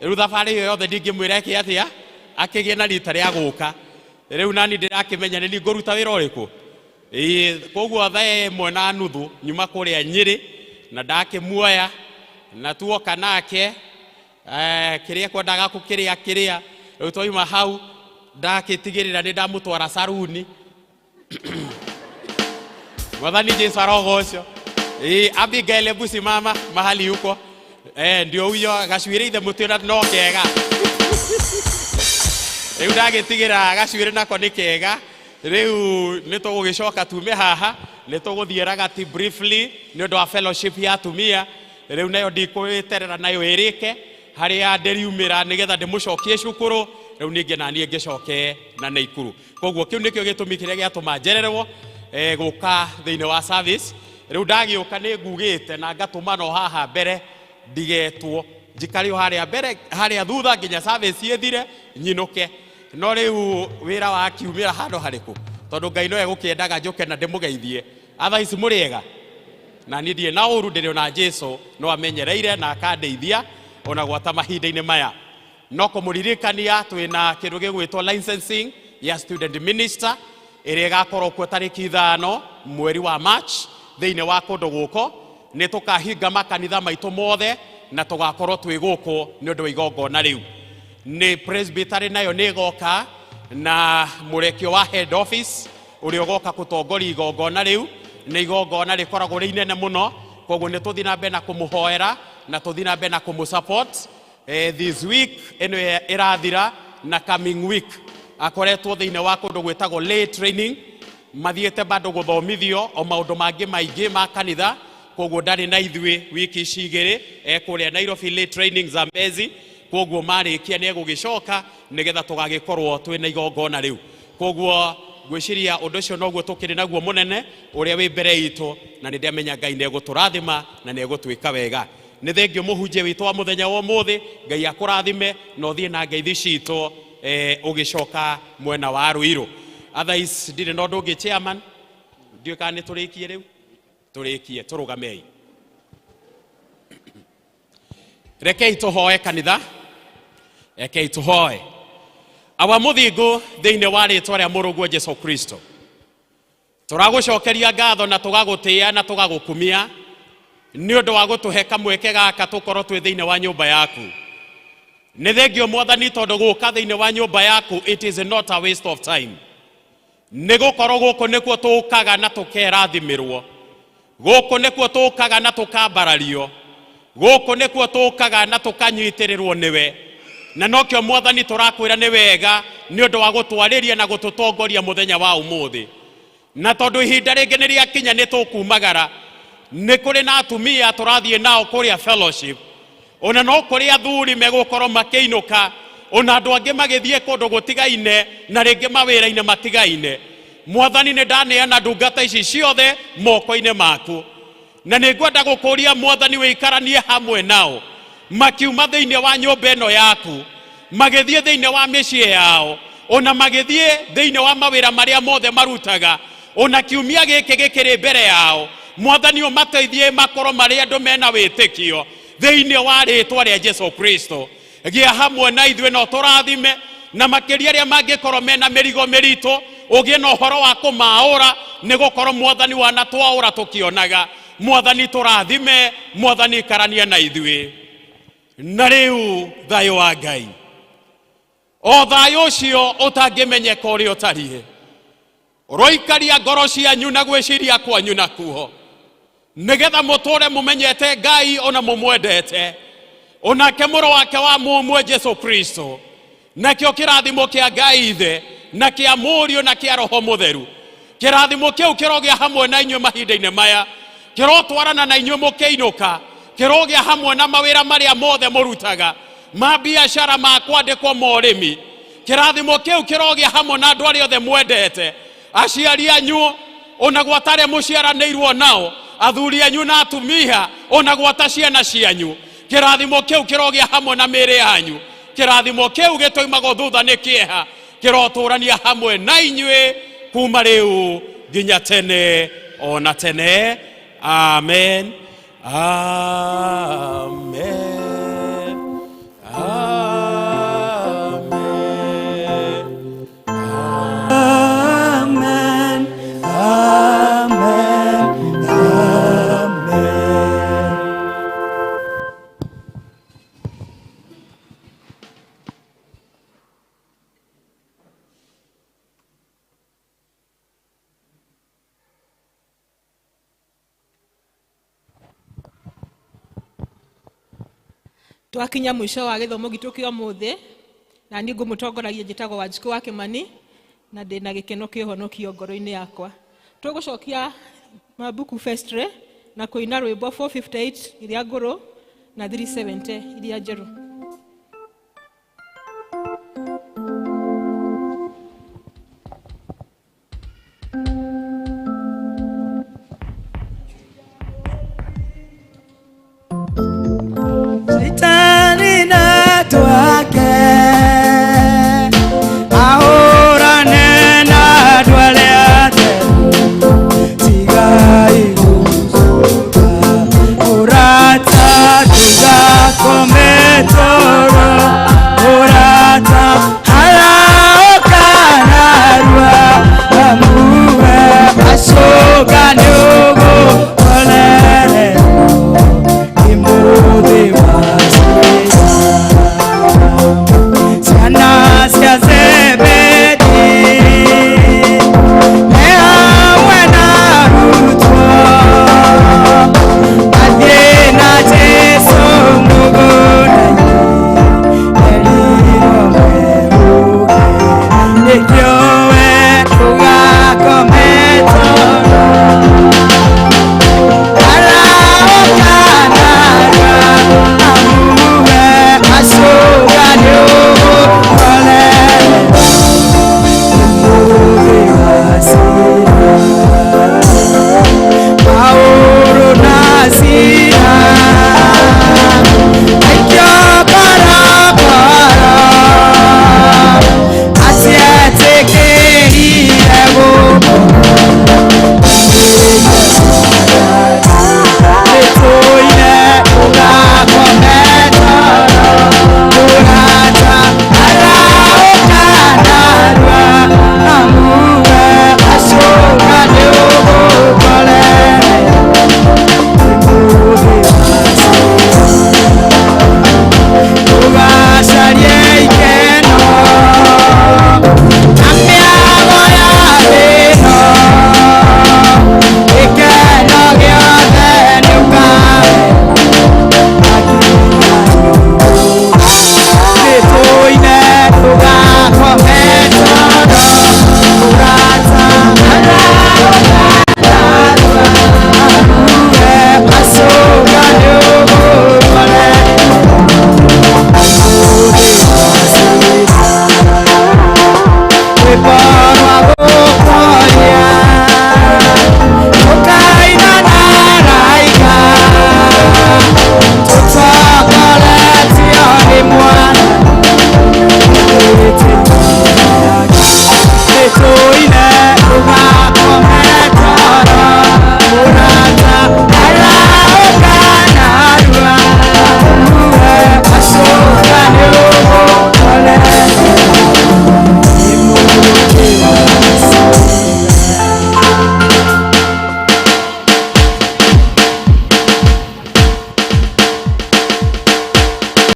Rĩu thabarĩ ĩyo yothe ndingĩmwĩra eke atĩa, akĩgĩe na rita rĩa gũka. Rĩu nani ndĩrakĩmenya nĩ niĩ ngũruta wĩra ũrĩkũ. Ĩĩ, koguo thaa ĩmwe na nuthu nyuma kũrĩa Nyĩrĩ, na ndakĩmuoya na tuoka nake, kĩrĩa kwendaga kũkĩrĩa kĩrĩa. Rĩu twauma hau ndakĩtigĩrĩra nĩ ndamũtwara saruni. Mwathani Jesu arogocwo. Ĩĩ, Abigail, hebu simama mahali huko. Ndio huyo gacuĩrĩ ithe mũtĩ na no kega. Rĩu ndagĩtigĩra gacuĩrĩ nako nĩ kega. Rĩu nĩ tũgũgĩcoka tume haha, nĩ tũgũthiĩ Ragati briefly nĩ ũndũ wa fellowship ya atumia. Rĩu nayo ndikũĩterera nayo ĩrĩke harĩa ndĩriumĩra nĩgetha ndĩmũcokie cukuru, rĩu ningĩ na niĩ ngĩcoke na Naikuru. Koguo kĩu nĩkĩo gĩtũmi kĩrĩa gĩatũma njererwo gũka thĩinĩ wa service. Rĩu ndagĩũka nĩ ngugĩte na ngatũma no haha mbere ndigetwo, njikare o harĩa mbere harĩa thutha nginya service ĩthire nyinũke. No rĩu wĩra wakiumĩra handũ harĩkũ, tondũ Ngai no egũkĩendaga njũke na ndĩmũgeithie. Otherwise mũrĩega, na niĩ ndirĩ na ũru, ndĩrĩ ona Jesu no amenyereire na akandeithia ona gwata mahinda-inĩ maya. No kũmũririkania twĩna kĩndũ gĩgwĩtwo licensing ya student minister ĩrĩa ĩgakorwo kuo tarĩki 5 mweri wa March thĩinĩ wa kũndũ gũkũ. Nĩ tũkahinga makanitha maitũ mothe na tũgakorwo twĩ gũkũ nĩ ũndũ wa igongona rĩu. Nĩ presbytery nayo nĩ ĩgoka na mũrekio wa head office ũrĩa ũgoka kũtongoria igongona rĩu. Nĩ igongona rĩkoragwo rĩ inene mũno, koguo nĩ tũthiĩ na mbere na kũmũhoera na tũthiĩ na mbere na kũmũ support. This week ĩno ĩrathira na coming week akoretwo thĩinĩ wa kũndũ gwĩtagwo lay training, mathiĩte bado gũthomithio o maũndũ mangĩ maingĩ ma kanitha. Koguo ndarĩ na ithuĩ wiki ici igĩrĩ, ekũrĩa Nairobi lay training Zambezi. Koguo marĩkia nĩ egũgĩcoka nĩgetha tũgagĩkorwo twĩna igongona rĩu. Koguo ngwĩciria ũndũ ũcio noguo tũkĩrĩ naguo mũnene ũrĩa wĩ mbere itũ, na nĩ ndĩamenya Ngai nĩ egũtũrathima na nĩ egũtwĩka wega. Nĩ thengio mũhunjia witũ wa mũthenya wa ũmũthĩ, Ngai akũrathime na ũthiĩ na ngeithi citũ, ũgĩcoka mwena wa Ruiru. Otherwise ndirĩ na ũndũ ũngĩ chairman, ndiũĩ kana nĩ tũrĩkie rĩu. Tũrĩkie, tũrũgamei. Rekei tũhoe kanitha, rekei tũhoe. Awa mũthingu, thĩinĩ wa rĩtwa rĩa mũrũguo Jesu Kristo, tũragũcokeria ngatho na tũgagũtĩĩa na tũgagũkumia nĩ ũndũ wa gũtũhe kamweke gaka tũkorwo twĩ thĩinĩ wa nyũmba yaku. Nĩ thengio Mwathani, tondũ gũka thĩinĩ wa nyũmba yaku it is not a waste of time, nĩ gũkorwo gũkũ nĩkuo tũkaga na tũkerathimĩrwo. Gũkũ nĩkuo tũkaga na tũkambarario, gũkũ nĩkuo tũkaga na tũkanyitĩrĩrwo nĩwe. Na nokĩo Mwathani tũrakwĩra nĩ wega nĩ ũndũ wa gũtwarĩria na gũtũtongoria mũthenya wa ũmũthĩ. Na tondũ ihinda rĩngĩ nĩ rĩakinya nĩ tũkumagara, nĩ kũrĩ na atumia tũrathiĩ nao kũrĩa fellowship, ona no kũrĩ athuri megũkorwo makĩinũka, ona andũ angĩ magĩthiĩ kũndũ gũtigaine na rĩngĩ mawĩra-inĩ matigaine. Mwathani, nĩ ndaneana ndungata ici ciothe moko-inĩ maku, na nĩ ngwenda gũkũria Mwathani wĩikaranie hamwe nao makiuma thĩinĩ wa nyũmba ĩno yaku, magĩthiĩ thĩinĩ wa mĩciĩ yao, ona magĩthiĩ thĩinĩ wa mawĩra marĩa mothe marutaga, ona kiumia gĩkĩ gĩkĩrĩ mbere yao. Mwathani, ũmateithie makorwo marĩ andũ mena wĩtĩkio thĩinĩ wa rĩtwa rĩa Jesu Kristo. Gĩa hamwe na ithuĩ na ũtũrathime, na makĩria arĩa mangĩkorwo mena mĩrigo mĩritũ, ũgĩe na ũhoro wa kũmaũra, nĩ gũkorwo Mwathani wanatwaũra tũkĩonaga. Mwathani tũrathime, Mwathani ikarania na ithuĩ. Na rĩu thayũ wa Ngai, o thayũ ũcio ũtangĩmenyeka ũrĩa ũtariĩ, ũroikaria ngoro cianyu na gwĩciria kwanyu nakuo, nĩgetha mũtũre mũmenyete Ngai ona mũmwendete, onake mũrũ wake wa mũmwe Jesu Kristo. Nakĩo kĩrathimo kĩa Ngai Ithe na kĩa Mũriũ na kĩa Roho Mũtheru, kĩrathimo kĩu kĩrogĩa hamwe na inyuĩ mahinda-inĩ maya, kĩrotwarana na inyuĩ mũkĩinũka, kĩrogĩa hamwe na mawĩra marĩa mothe mũrutaga, ma biacara, ma kwandĩkwo, ma ũrĩmi. Kĩrathimo kĩu kĩrogĩa hamwe na andũ arĩa othe mwendete, aciari anyu, ona gwata arĩa mũciaranĩirwo nao, athuri anyu na atumia, ona gwata ciana cianyu. Kĩrathimo kĩu kĩrogĩa hamwe na mĩĩrĩ yanyu. Kĩrathimo kĩu gĩtoimagwo thutha nĩ kĩeha, kĩrotũrania hamwe na inyuĩ kuma rĩu nginya tene ona tene. Amen. Amen. Amen. Amen. Amen. Amen. Twakinya mũico wa gĩthomo gitũ kĩa ũmũthĩ, na niĩ ngũmũtongoragia njĩtagwo Wanjikũ wa Kĩmani, na ndĩna gĩkeno kĩa ũhonokio ngoro-inĩ yakwa. Tũgũcokia mabuku festry na kũina rwĩmbo 458 iria ngũrũ na 370 iria njerũ.